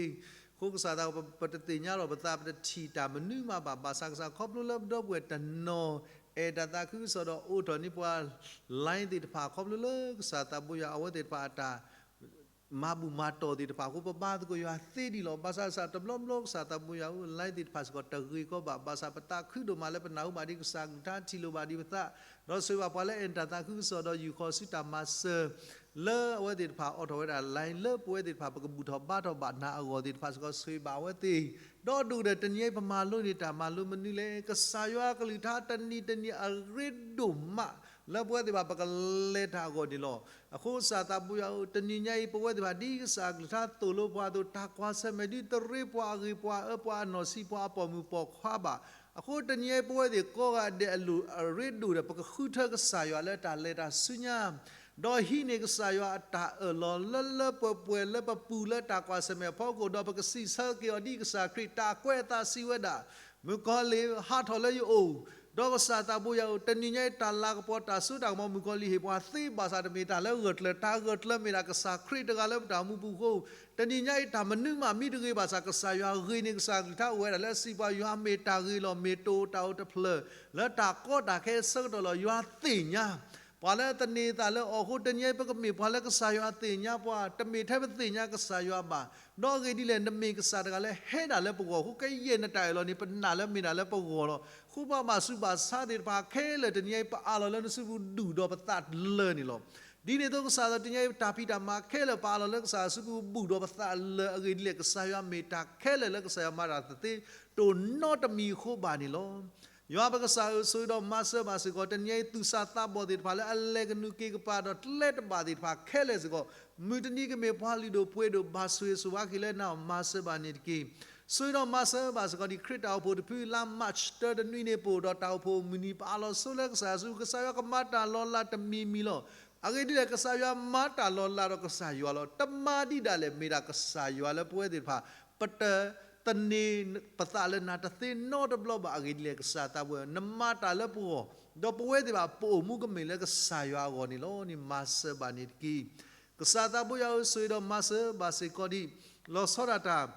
အဃိကစၢ်သး ပတသ့ၣ်ညါလီၤပသး ပတထံၣ်တၢ်မနုၤမးဘၣ် ဘၣ်ဆၣ်ကစၢ်ခီဖျိလၢပဒီပုၢ်ဝဲၢ်တနီၤ အဲၣ်တၢ်သးခုကစီၣ်ဒီးအိးထီၣ်န့ၢ်ပှၤ line သ့ၣ်တဖၣ်ခီဖျိလၢကစၢ်သးဘိယွၤအဝဲသ့ၣ်တဖၣ်အတၢ် မၤဘူၣ်မၤတီၢ်သ့ၣ်တဖၣ်အဃိ ပဘါသကိးယွၤသ့ဒံးလီၤ. ဘၣ်ဆၣ်ကစၢ်တဘျီဘျီကစၢ်သးဘိယွၤဧၢ line သ့ၣ်တဖၣ်စ့ၢ်ကီးတဂ့ၤကီးဘၣ်. ဘၣ်ဆၣ်ပသးခုဒိၣ်မးလၢပနၢ်ဟူဘၣ်ဒ်ကစၢ်ကလုၢ်ကထါထံၣ်လိာ်ဘၣ်ဒံးပသး ဒီးဆိၣ်ဂ့ၤဘၣ်ပှၤလၢအဲၣ်တၢ်သးခုကစီၣ်ဒီးယူာ်ဃီၤဆူတၢ်မၤစၢၤ လၢအဝဲသ့ၣ်တဖၣ်အိးထီၣ်ဝဲဒၣ် line လၢပဝဲသ့ၣ်တဖၣ် ပကဘူၣ်ထီၣ်ဘါထီၣ်ဘၣ်နၤအဂီၢ်သ့ၣ်တဖၣ်စ့ၢ်ကီး ဆိၣ်ဂ့ၤဘၣ်အဝဲသ့ၣ်, ဒီးဒိၣ်ကတၢၢ်တနံၤအံၤ ပမၤလိန့ၢ်တၢ်မၤလိမနုၤလဲၣ်. ကစၢ်ယွၤအကလုၢ်ကထါတနံၤတနံၤအရ့ဒိၣ်မး လၢပဝဲသ့ၣ်တဖၣ်ပကလဲၤတၢ်အဂီၢ်န့ၣ်လီၤ. အဃိကစၢ်သးဘိယွၤဧၢ, တနံၤညါအံၤ ပဝဲသ့ၣ်တဖၣ်ဒ်ကစၢ်အကလုၢ်ကထါသိၣ်လိပှၤအသိး တၢ်ကွၢ်ဆၢၣ်မဲာ်ဒ်တရ့ပှၤအဂ့ၢ် ပှၤအၢပှၤအနီၢ်ဆံး ပှၤအပိာ်မုၣ်ပိာ်ခွါဘၣ်. အဃိတနံၤအံၤ ပဝဲသ့ၣ်ကိးဂၤဒဲးအလိၣ်အရ့ဒိၣ်ဒီး ပကဃုထၢကစၢ်ယွၤလၢတၢ်လဲၤတၢ်ဆူညါ ဒီးဟံးန့ၢ်ကစၢ်ယွၤအတၢ်အၢၣ်လီၤလၢလၢပှဲၤပှဲၤလၢပပူၤလၢတၢ်ကွၢ်ဆၢၣ်မဲာ်အဖီခိၣ်, ဒီးပကစံးဆၢက့ၤအီၤဒ်ကစၢ်ခရံာ်တၢ်ကွဲးအသးစံးဝဲဒၣ်, မုၣ်ကီၤလံၢ်ဟးထီၣ်လၢယအိၣ်, ဒီးကစၢ်သးဘိယွၤဧၢ, တနံၤညါအံၤတၢ်လၤကပီၤတၢ်စိတၢ်ကမီၤ မုၣ်ကီၤလံၢ်ဟ့ၣ်ပှၤသ့ဘၣ်ဆၣ် တမ့ၢ်တၢ်လၢဂၢၢ်ကျၢၤ, တၢ်ဂၢၢ်ကျၢၤမ့ၢ်ဒၣ်ကစၢ်ခရံာ်တဂၤလၢပတၢ်မူပူၤအဃိ, တနံၤညါအံၤ တၢ်မနုၤမးမံတဂ့ၤဘၣ်ဆၣ် ကစၢ်ယွၤဂ့ၤန့ၢ်ကစၢ်ကလုၢ်ကထါအိၣ်ဝဲဒၣ်လၢအစံးပှၤ ယွၤမ့ၢ်တၢ်ဂ့ၤလီၤ, မ့ၢ်တၢ်အိၣ်တၢ်ဖျၢၣ် လၢတၢ်ကီတၢ်ခဲအဆၢကတီၢ်လီၤ. ယွၤသ့ၣ်ညါ ပှၤလၢသန့ၤသးလၢအီၤအဃိ တနံၤအံၤ ပကမ့ၢ်ပှၤလၢကစၢ်ယွၤသ့ၣ်ညါပှၤ, တမ့ၢ်ထဲပသ့ၣ်ညါကစၢ်ယွၤဘၣ်. ဒီးအဂ့ၢ်ဒ်လဲၣ်, နမ့ၢ်ကစၢ်တဂၤလၢဟဲဒၣ်လၢပဂီၢ်အဃိ ကယဲၢ်နတၢ်အၢၣ်လီၤန့ၣ် ပနာ်လၢမ့ၢ်ဒၣ်လၢပဂီၢ်လီၤ. အဃိပှၤဘၣ်ဆူးဘၣ်ဆါသ့ၣ်တဖၣ်ခဲလၢာ် တနံၤအံၤ ပအးလီၤလၢနစုပူၤဒူၣ်ဒီးပသးလၢာ်န့ၣ်လီၤ. ဒ်န့ၣ်အသိးကစၢ်သး တနံၤအံၤ တၢ်ဖံးတၢ်မၤခဲလၢာ် ပအးလီၤလၢကစၢ်စုပူၤဘူၣ်ဒီးပသးလၢာ်. အဂ့ၢ်ဒ်လဲၣ်, ကစၢ်ယွၤမ့ၢ်တၢ်ခဲလၢာ်လၢကစၢ်ယွၤမၤတၢ်တသ့တအိၣ်နီတမံၤအဃိဘၣ်န့ၣ်လီၤ. ယွၤပကစၢ်ဧၢ, ဆိၣ်ဂ့ၤဒီးမၤစၢၤဘၣ်စ့ၢ်ကီး တနံၤအံၤ သူၣ်စၢ်သးဘီၣ်သ့ၣ်တဖၣ်လၢအလဲၤကနူးက့ၤကပၤဒီး ကျဲတဘၣ်သ့ၣ်တဖၣ်ခဲလၢာ်စ့ၢ်ကီး, မုၢ်တနံၤကမ့ၢ်ပှၤလုၢ်ဒိၣ်ပှ့ၤဒိၣ် ဘၣ်ဆိၣ်ဂ့ၤဆိၣ်ဝါက့ၤလၢနၤ မၤစၢၤဘၣ်န့ၣ်တက့ၢ်. ဆိၣ်ဂ့ၤဒီးမၤစၢၤဘၣ်စ့ၢ်ကီး ဒ်ခရံာ်တၢ်အိၣ်ဖှိၣ်တဖု လါ March တၢတနွံန့ၣ် ပအိၣ်ဒီးတၢ်အိၣ်ဖှိၣ်မုၢ်နံၤ ပအးလီၤဆိလၢကစၢ်ယွၤစုပူၤ, ကစၢ်ယွၤကမၤတၢ်လီၤလးတမံၤမံၤလီၤ. အဂ့ၢ်ဒ်လဲၣ်, ကစၢ်ယွၤမၤတၢ်လီၤလးဒီးကစၢ်ယွၤလီၤ. တမၤဒံးဒၣ်လဲာ် မ့ၢ်ဒၣ်ကစၢ်ယွၤလၢပဝဲသ့ၣ်တဖၣ် ပတသန့ၤပသးလၢနၤတသ့နီတဘျီဘၣ်. အဂ့ၢ်ဒ်လဲၣ်, ကစၢ်သးဘိယွၤ နမၤတၢ်လၢပဂီၢ်, ဒီးပဝဲသ့ၣ်တဖၣ် ပအိၣ်မူကမ့ၢ်လၢကစၢ်ယွၤအဂီၢ်န့ၣ်လီၤ. န့ၣ်မၤစၢၤဘၣ်န့ၣ်တက့ၢ်. ကစၢ်သးဘိယွၤဧၢ, ဆိၣ်ဂ့ၤဒီးမၤစၢၤဘၣ်စ့ၢ်ကီးဒ် လီၤဆီဒၣ်တၢ်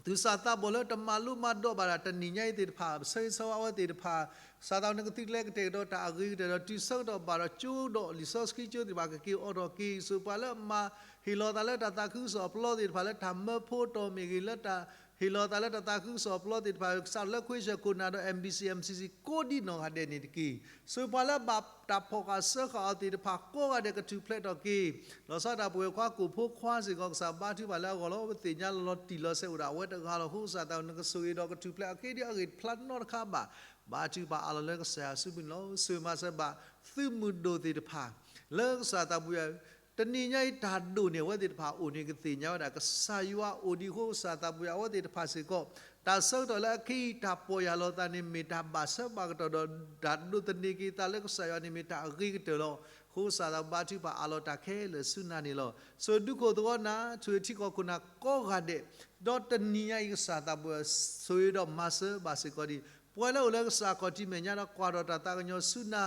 သူၣ်စၢ်သးဘီၣ်လၢတမၤလိမၤဒိးဘၣ်ဒၣ်တနံၤညါအံၤသ့ၣ်တဖၣ်, ဆၢဂ့ၤဆၢဝါအဝဲသ့ၣ်တဖၣ်, ကစၢ်သးဘိယွၤ နကသုတလဲကတဲာ်ကတီၤတၢ်အဂ့ၤကတၢၢ်ဒီး တုၤဆၢကတီၢ်ဘၣ်ဒီးကၠိဒီးလံာ်စီဆှံကၠိသ့ၣ်တဖၣ် ကက့ၤအိးထီၣ်က့ၤ, ဆိၣ်ပှၤလၢအမၤဟ့ၣ်လီၤသးလၢတၢ်သးခုကစီၣ်အပျီသ့ၣ်တဖၣ် လၢတၢ်မၢဖိတီၢ်မ့ၢ်ဂ့ၤ, လၢတၢ်ဟ့ၣ်လီၤသးလၢတၢ်သးခုကစီၣ်အပျီသ့ၣ်တဖၣ် စးထီၣ်လၢခွ့ဆၢၣ်ခိၣ်နၢ်ဒီး M B C M C C ကိးဒ်နီၢ်ဂၤဒဲးန့ၣ်တက့ၢ်. ဆိၣ်ပှၤလၢဘၣ်တၢ်ဖီၣ်ဃာ်စၢဃာ်အီၤသ့ၣ်တဖၣ် ကိးဂၤဒဲးကထူၣ်ဖျဲးထီၣ်က့ၤ, လီၤဆီဒၣ်တၢ်ပဝဲၢ်ခွါကိၣ်ဖိခွါစ့ၢ်ကီး ကစၢ်ဘါထုကဖၣ်လၢအဂီၢ်လီၤ. ပသ့ၣ်ညါလီၤလီၤတံၢ်လီၤဆဲးအိၣ်ဒၣ်အဝဲတဂၤလီၤ. အဃိကစၢ်သးဘိယွၤ နကဆိၣ်ဂ့ၤဒီးကထူၣ်ဖျဲးအီၤ က့ၤဒ်အဂ့ၢ်တဖျါနီတခါဘၣ်. ဘါထုကဖၣ်အးလီၤလၢကစၢ်ယွၤစုပူၤန့ၣ်လီၤ. ဆိၣ်ဂ့ၤမၤစၢၤဘၣ်သုးမုၢ်ဒိၣ်သ့ၣ်တဖၣ် လၢကစၢ်သးဘိယွၤ တနံၤညါအံၤတၢ်ဒိၣ်န့ၢ်အဝဲသ့ၣ်တဖၣ်အအိၣ်န့ၣ် ကသ့ၣ်ညါဝဲဒၣ် ကစၢ်ယွၤအိၣ်ဒံးအဃိ ကစၢ်သးဘိယွၤ အဝဲသ့ၣ်တဖၣ်စ့ၢ်ကီး တၢ်ဆၢကတီၢ်လၢအခဲအံၤ တၢ်ပီၢ်ယၢ်လီၤသးန့ၣ် မ့ၢ်တၢ်ဘၣ်ဆၢဘၣ်ကတီၢ်ဒီး တၢ်ဒိးသန့ၤက့ၤသးလၢကစၢ်ယွၤန့ၣ် မ့ၢ်တၢ်အဂ့ၤကတၢၢ်လီၤ. အဃိကစၢ်သးဘိယွၤ ဘါထုကဖၣ်အးလီၤတၢ်ခဲလၢာ်ဆူနၤန့ၣ်လီၤ. ဆိၣ်ဂ့ၤဒုးခိၣ်သဝီနၤ, ဆိၣ်ဂ့ၤထံကီၢ်ခိၣ်နၢ်ကိးဂၤဒဲး, ဒီးတနံၤညါအံၤ ကစၢ်သးဘိယွၤ ဆိၣ်ဂ့ၤဒီးမၤစၢၤဘၣ်စ့ၢ်ကီးဒံး ပှၤလၢအိၣ်လၢကစၢ်ခီၣ်ထံးမဲာ်ညါဒီး ကွၢ်ထီၣ်တၢ်သးကညီၤဆူနၤ,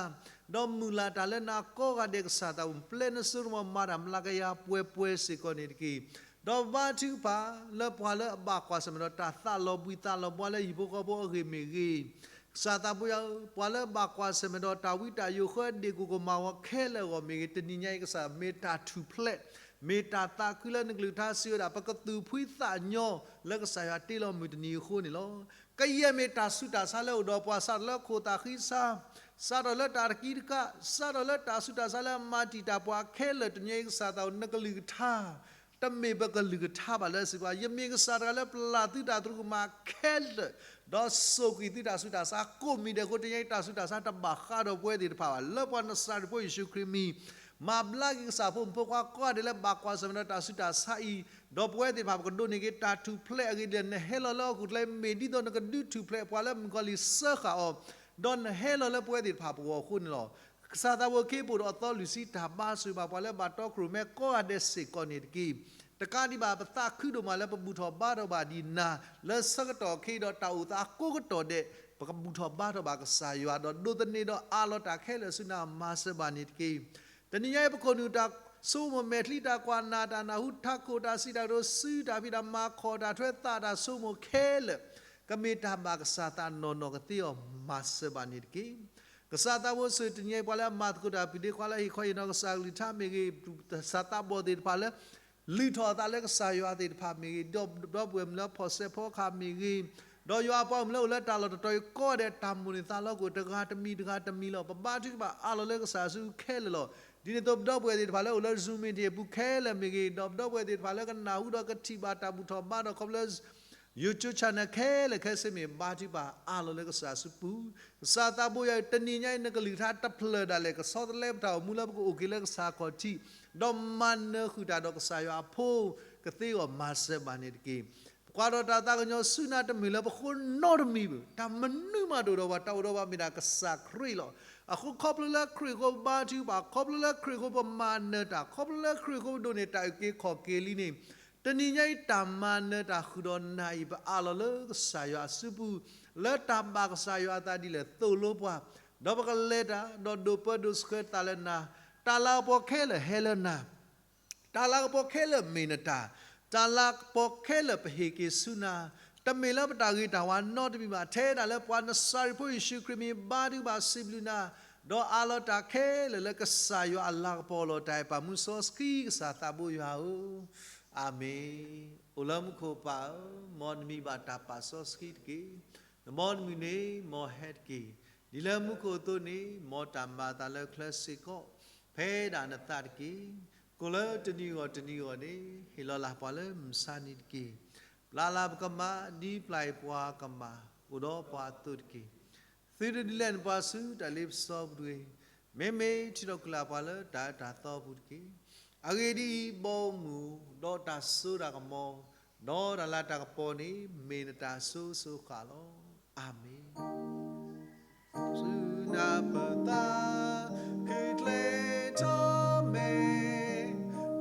ဒီးမုၢ်လၢ်တၢ်လၢနၤကိးဂၤဒဲး ကစၢ်သးဘိယွၤ ပျဲနစိကမီၤ မၤတၢ်မျးကယၤပှဲၤပှဲၤစ့ၢ်ကီးန့ၣ်တက့ၢ်. ဒီးဘါထုကဖၣ်လၢပှၤလၢအဘၣ်ကွၢ်ဆၢၣ်မဲာ်ဒီး တၢ်သးလီၤဘှံးသးလီၤဘှါလၢဟံၣ်ဖိဃီဖိအဂ့ၢ်မ့ၢ်ဂ့ၤ, ကစၢ်သးဘိယွၤဧၢ, ပှၤလၢဘၣ်ကွၢ်ဆၢၣ်မဲာ်ဒီး တၢ်ဝံတၢ်ယိးဃၢဒ့ၣ်ကိၢ်ကမၤဝီၤခဲလၢာ်အဂီၢ်မ့ၢ်ဂ့ၤ, တနံၤညါအံၤ ကစၢ်မ့ၢ်တၢ်ထူၣ်ဖျဲး, မ့ၢ်တၢ်သးခုလၢနကလုၢ်ကထါစံးဝဲဒၣ် ပကသူၣ်ဖှံသးညီလၢကစၢ်ယွၤတ့လီၤမုၢ်တနံၤအဃိန့ၣ်လီၤ. ကယဲၢ်မ့ၢ်တၢ်ဆူးတၢ်ဆါလၢအိၣ်ဒီးပှၤ စးထီၣ်လၢခိၣ်သၣ်ဃံဆါ, စးထီၣ်လၢတၢ်တကံတကး, စးထီၣ်လၢတၢ်ဆူးတၢ်ဆါလၢအမၤတံာ်တာ်ပှၤခဲလၢာ် တနံၤညါအံၤ ကစၢ်သးဘိယွၤ နကလုၢ်ကထါ တမ့ၢ်ပကလုၢ်ကထါဘၣ်လၢစံးပှၤ ယမ့ၢ်ကစၢ်တဂၤလၢပျၢ်သုတၢ်သရူးကမၣ်ခဲလၢာ်, ဒီးစိာ်ကွံာ်သုတၢ်ဆူးတၢ်ဆါကိးမံၤဒဲးအဃိ တနံၤညါအံၤ တၢ်ဆူးတၢ်ဆါတဘၣ်ဃးဒီးပဝဲသ့ၣ်တဖၣ်ဘၣ်. လၢပှၤနစၤရ့းဖိယ့ၣ်ၡူးခရံာ်မံၤ မၤဘျါက့ၤကစၢ်ဖိမုၣ်ဖိခွါကိးဂၤဒဲးလၢဘၣ်ကွၢ်ဆၢၣ်မဲာ်ဒီးတၢ်ဆူးတၢ်ဆါအံၤ, ဒီးပဝဲသ့ၣ်တဖၣ်ပကဒိးန့ၢ်က့ၤတၢ်ထူၣ်ဖျဲးအဂ့ၢ်ဒ်လဲၣ်. နဟဲလီၤလၢဟီၣ်ခိၣ်ချၢအံၤ မ့ၢ်ဒ်သိးနကဒုးထူၣ်ဖျဲးပှၤလၢမုၣ်ကီၤလံၢ်စၢဃာ်အီၤ, ဒီးနဟဲလီၤလၢပဝဲသ့ၣ်တဖၣ်ပဂီၢ်အဃိန့ၣ်လီၤ. ကစၢ်သးဘိယွၤ ခ့ပအိၣ်ဒီးအသီလွံၢ်ဆံ တၢ်ဘါဆိၣ်ဂ့ၤဘၣ်ပှၤလၢဘၣ်တီခိၣ်ရိၣ်မဲကိးဂၤဒဲးစ့ၢ်ကီးန့ၣ်တက့ၢ်. တကးဒံးဘၣ် ပသးခုဒိၣ်မးလၢပဘူၣ်ထီၣ်ဘါထီၣ်ဘၣ်ဒံးနၤ လၢဆၢကတီၢ်ခဲအံၤဒီးတၢ်အိၣ်သးကိးကတီၢ်ဒဲး ပကဘူၣ်ထီၣ်ဘါထီၣ်ဘၣ်ကစၢ်ယွၤ ဒီးဒိးသန့ၤဒီးအးလီၤတၢ်ခဲလၢာ်ဆူနၤ မၤစၢၤဘၣ်န့ၣ်တက့ၢ်. တနံၤညါအံၤ ပခိၣ်နူာ်တၢ်ဆိကမိၣ် မဲာ်ချံတၢ်ကွၢ် နၢ်တၢ်နၢ် ဟူထးခိၣ် တၢ်စံးတၢ်ကတိၤ စုတၢ်ဖံးတၢ်မၤ ခီၣ်တၢ်ထွဲ သးတၢ်ဆိကမိၣ်ခဲလၢာ် ကမ့ၢ်တၢ်ဘၣ်ကစၢ်သးနီၢ်နီၢ်ကသ့အီၤ မၤစၢၤဘၣ်န့ၣ်တက့ၢ်. ကစၢ်သးဘိယွၤ ဆိၣ်ဂ့ၤတနံၤညါအံၤ ပှၤလၢအမၤသကိးတၢ် ပုၢ်ဒ့ခွါလၢဟ့ၣ်ခီဟ့ၣ်နီၤကစၢ်ကလုၢ်ကထါမ့ၢ်ဂ့ၤ, ကစၢ်သးဘီၣ်သ့ၣ်တဖၣ်လၢ လုၢ်ထီၣ်အသးလၢကစၢ်ယွၤသ့ၣ်တဖၣ်မ့ၢ်ဂ့ၤ, ဒီပုၢ်ဝဲၢ်မုၣ်လၢဖီၣ်စဲးဖီခါမ့ၢ်ဂ့ၤ, ဒီးယွၤအပှၤဂီၢ်မုၢ်လၢအိၣ်လၢတၢ်လီၢ်တတီၤအံၤကိးဂၤဒဲး တၢ်မိၣ်န့ၢ်သးလီၤကအိၣ် တဂၤတမံၤတဂၤတမံၤလီၤ. ပဘါထုကဖၣ်အးလီၤလၢကစၢ်ယွၤစုပူၤခဲလၢာ်လီၤ. ဒ်န့ၣ်အသိး ပဒီပုၢ်ဝဲၢ်သ့ၣ်တဖၣ်လၢအိၣ်လၢ Zoom meeting အပူၤခဲလၢာ်မ့ၢ်ဂ့ၤ, ဒီးပဒီပုၢ်ဝဲၢ်သ့ၣ်တဖၣ်လၢကနၢ်ဟူဒီးကထံၣ်ဘၣ်တၢ်ဘူၣ်ထီၣ်ဘါထီၣ်ခီဖျိလၢ YouTube channel ခဲလၢာ်ခဲဆ့မ့ၢ် ဘါထုကဖၣ်အးလီၤလၢကစၢ်စုပူၤ. ကစၢ်သးဘိယွၤဧၢ, တနံၤညါအံၤ နကလုၢ်ကထါတဖျၢၣ်ဒၣ်လဲာ် ကဆီတလဲပတၢ်အိၣ်မူလၢပကအိၣ်က့ၤလၢကစၢ်ခီၣ်ထံး, ဒီးမၤနၢၤဃုာ်တၢ်ဒီးကစၢ်ယွၤအဖိ ကသ့အဂီၢ်မၤစၢၤဘၣ်န့ၣ်တက့ၢ်. ပကွၢ်ဒီးတၢ်သးကညီၤဆူနၤ တမ့ၢ်လၢပဃိနီတမံၤဘၣ်, တၢ်မနုၤမးတအိၣ်ဒီးပှၤ, တၢ်အိၣ်ဒီးပှၤမ့ၢ်ဒၣ်ကစၢ်ခရံာ်လီၤ. အဃိခီဖျိလၢခရံာ်အဃိပဘါထုကဖၣ်, ခီဖျိလၢခရံာ်အဃိပမၤနၢၤတၢ်, ခီဖျိလၢခရံာ်အဃိပဒိးန့ၢ်တၢ်အုၣ်က့ၤခီၣ်က့ၤလံန့ၣ်, တနံၤညါအံၤတၢ်မၤနၢၤတၢ်ဃုာ်ဒီးနၤအံၤ ပအးလီၤလၢကစၢ်ယွၤအစုပူၤ, လၢတၢ်ဘၣ်ကစၢ်ယွၤအသးဒ်လဲၣ်သိၣ်လိပှၤ, ဒီးပကလဲၤတၢ်, ဒီးဒိးပၢဒိးဆှၢတၢ်လၢနၤ, တၢ်လၤကပီၤခဲလၢာ်ဟဲလၢနၤ တၢ်လၤကပီၤခဲလၢာ်မ့ၢ်နတၢ်, တၢ်လၤကပီၤခဲလၢာ်ပဟ့ၣ်က့ၤဆူနၤ, တမ့ၢ်လၢပတၢ်ဂ့ၤတၢ်ဝါနီတမံၤဘၣ်, ထဲဒၣ်လၢပှၤနစၤရ့းဖိယ့ၣ်ၡူးခရံာ်မံၤ ဘါထုကဖၣ်စံးဘျုးနၤ, ဒီးအးလီၤတၢ်ခဲလၢာ်လၢကစၢ်ယွၤအလၤကပီၤလီၤတၢ်အဲၣ်ပာ်မူစီဆှံကစၢ်သးဘိယွၤဧၢ, အၤမ့ၣ်. အိၣ်လၢမူခိၣ်ပၢ်ဧၢ, မ်နမံၤဘၣ်တၢ်ပာ်စီဆှံတက့ၢ်. နမ်နမုၢ်န့ၣ်မ်ဟဲတက့ၢ်. ဒ်လၢမူခိၣ်အသိးန့ၣ် မ်တၢ်မၤအသးလၢချၢစ့ၢ်ကီး ဖဲဒၣ်နသးတက့ၢ်. ကိၣ်လၢတနံၤဂီၢ်တနံၤဂီၢ်န့ၣ် ဟ့ၣ်လီၤလၢ်ပှၤလၢမုၢ်ဆါနံၤတက့ၢ်. ပျၢ်လၢ်ပကမၢ် ဒ်ပျၢ်အီၤပှၤကမၢ် အိၣ်ဒီးပှၤအသိးတက့ၢ်. သုတဒုးလဲၢ်နပှၤဆူတၢ်လ့ပစီပူၤတဂ့ၤ. မ့မ့ၢ်ထုးထီၣ်ကွံာ်လၢ်ပှၤလၢတၢ်အၢတၢ်သီပူၤတက့ၢ်. အဂ့ၢ်ဒ်အံၤ, ဘီမုၢ်ဒီးတၢ်စိတၢ်ကမီၤ, ဒီးတၢ်လၤတၢ်ကပီၤန့ၣ် မ့ၢ်နတၢ်အစိၤစိၤအဃၣ်လီၤ. အၤမ့ၣ်. ဆူနၤပသးခုကျ့ထီၣ်မ့ၢ်,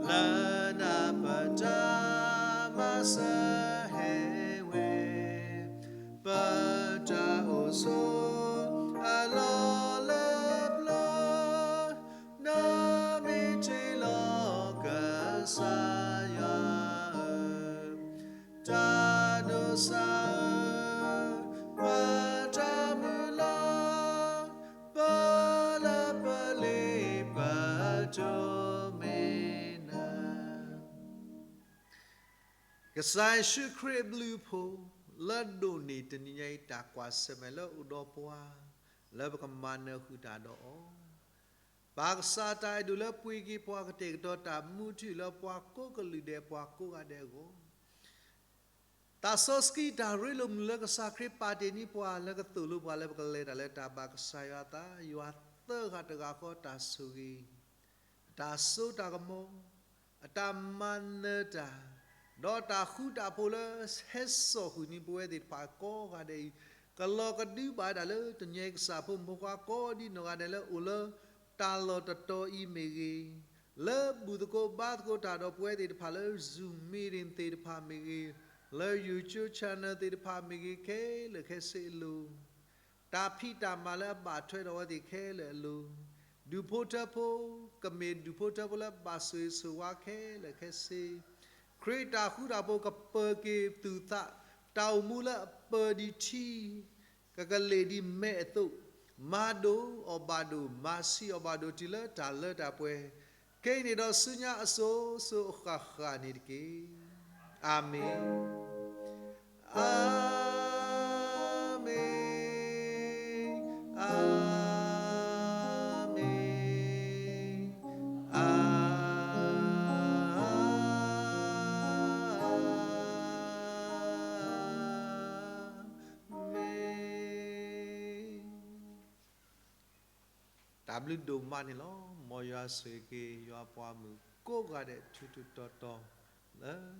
လၢနၤပတၢ်မၤစၢၤဟဲဝဲ, ပတၢ်အိၣ်ဆိးအလီၢ်လၢပျၢၤ, နမ့ၢ်တ့ၢ်လီၤကစၢ်ယွၤဧၢ, တၢ်ဒိးစၢ်ဧၢ, ပတၢ်မုၢ်လၢ်, ပလၢပလ့ပတိၢ်မ့ၢ်နၤ. ကစၢ်ယ့ၣ်ၡူးခရံာ်အဘျုးအဖှိၣ် လၢဒိးန့ၢ်တနံၤညါအံၤတၢ်ကွၢ်ဆၢၣ်မဲာ်လၢအိၣ်ဒီးပှၤ, လၢပကမၤနၢၤဃုာ်တၢ်ဒီးအီၤ, ဘၣ်ကစၢ်တၢ်အဲၣ်ဒိးလၢပှ့ၤက့ၤပှၤကတဲာ်ကတီၤတၢ်မူထူလၢပှၤကိးကလုာ်ဒဲးပှၤကိးဂၤဒဲးအဂီၢ်, တၢ်စီဆှံတၢ်ရ့လိာ်မုာ်လၢကစၢ်ခရံာ်ပာ်တ့ၢ်န့ၢ်ပှၤလၢကသိၣ်လိပှၤလၢပကလဲၤတၢ်လၢတၢ်ဘၣ်ကစၢ်ယွၤအသး, ယွၤသၢဂၤတဂၤဃီတၢ်ဆိၣ်ဂ့ၤ, အတၢ်စိတၢ်ကမီၤ, အတၢ်မၤနၢၤတၢ်, ဒီးတၢ်ဃူတၢ်ဖိးလၢဟဲစိာ်ဃုာ်န့ၢ်ပဝဲသ့ၣ်တဖၣ်ကိးဂၤဒဲးအံၤ, ကလီၤကဒုဘၣ်ဒၣ်လၢတနံၤအံၤ ကစၢ်ဖိမုၣ်ဖိခွါကိးဒ်နီၢ်ဂၤဒဲးလၢအိၣ်လၢတၢ်လီၢ်တတီၤအံၤမ့ၢ်ဂ့ၤ, လၢဘူၣ်သကိးဘါသကိးတၢ်ဒီးပဝဲသ့ၣ်တဖၣ်လၢ Zoom meeting သ့ၣ်တဖၣ်မ့ၢ်ဂ့ၤ, လၢ YouTube channel သ့ၣ်တဖၣ်မ့ၢ်ဂ့ၤ ခဲလၢာ်ခဲဆ့အလိၤ တၢ်ဖံးတၢ်မၤလၢအဘၣ်ထွဲဒီးအဝဲသ့ၣ်ခဲလၢာ်အလိၤ, ဒူၣ်ဖိထၢဖိ, ကမ့ၢ်ဒူၣ်ဖိထၢဖိလၢဘၣ်ဆိၣ်ဂ့ၤဆိၣ်ဝါခဲလၢာ်ခဲဆ့, ခရံာ်တၢ်ဃူတၢ်ဖိးကပၢၤက့ၤသူၣ်သး, တၢ်အိၣ်မူလၢအပၢၤဒ်ထံ, ကကလ့ၣ်ဒ်မဲးအသိး, မၤဒိၣ်အီၤဘၣ်ဒိၣ်, မၤဆံးအီၤဘၣ်ဒိၣ်တုၤလၢတၢ်လၢတၢ်ပှဲၤ, ခဲအံၤန့ၣ်ဒီးဆူညါအစိၤစိၤအဃၣ်ဃၣ်န့ၣ်တက့ၢ်. အၤမ့ၣ်, အၤမ့ၣ်, အၤမ့ၣ်, အၤမ့ၣ်. တၢ်ဘျုးဒိၣ်မးန့ၣ်လီၤ. မ်ယွၤဆိၣ်ဂ့ၤက့ၤယွၤပှၤမုၣ်ကိးဂၤဒဲးထူးထူးတီၤတီၤလၢ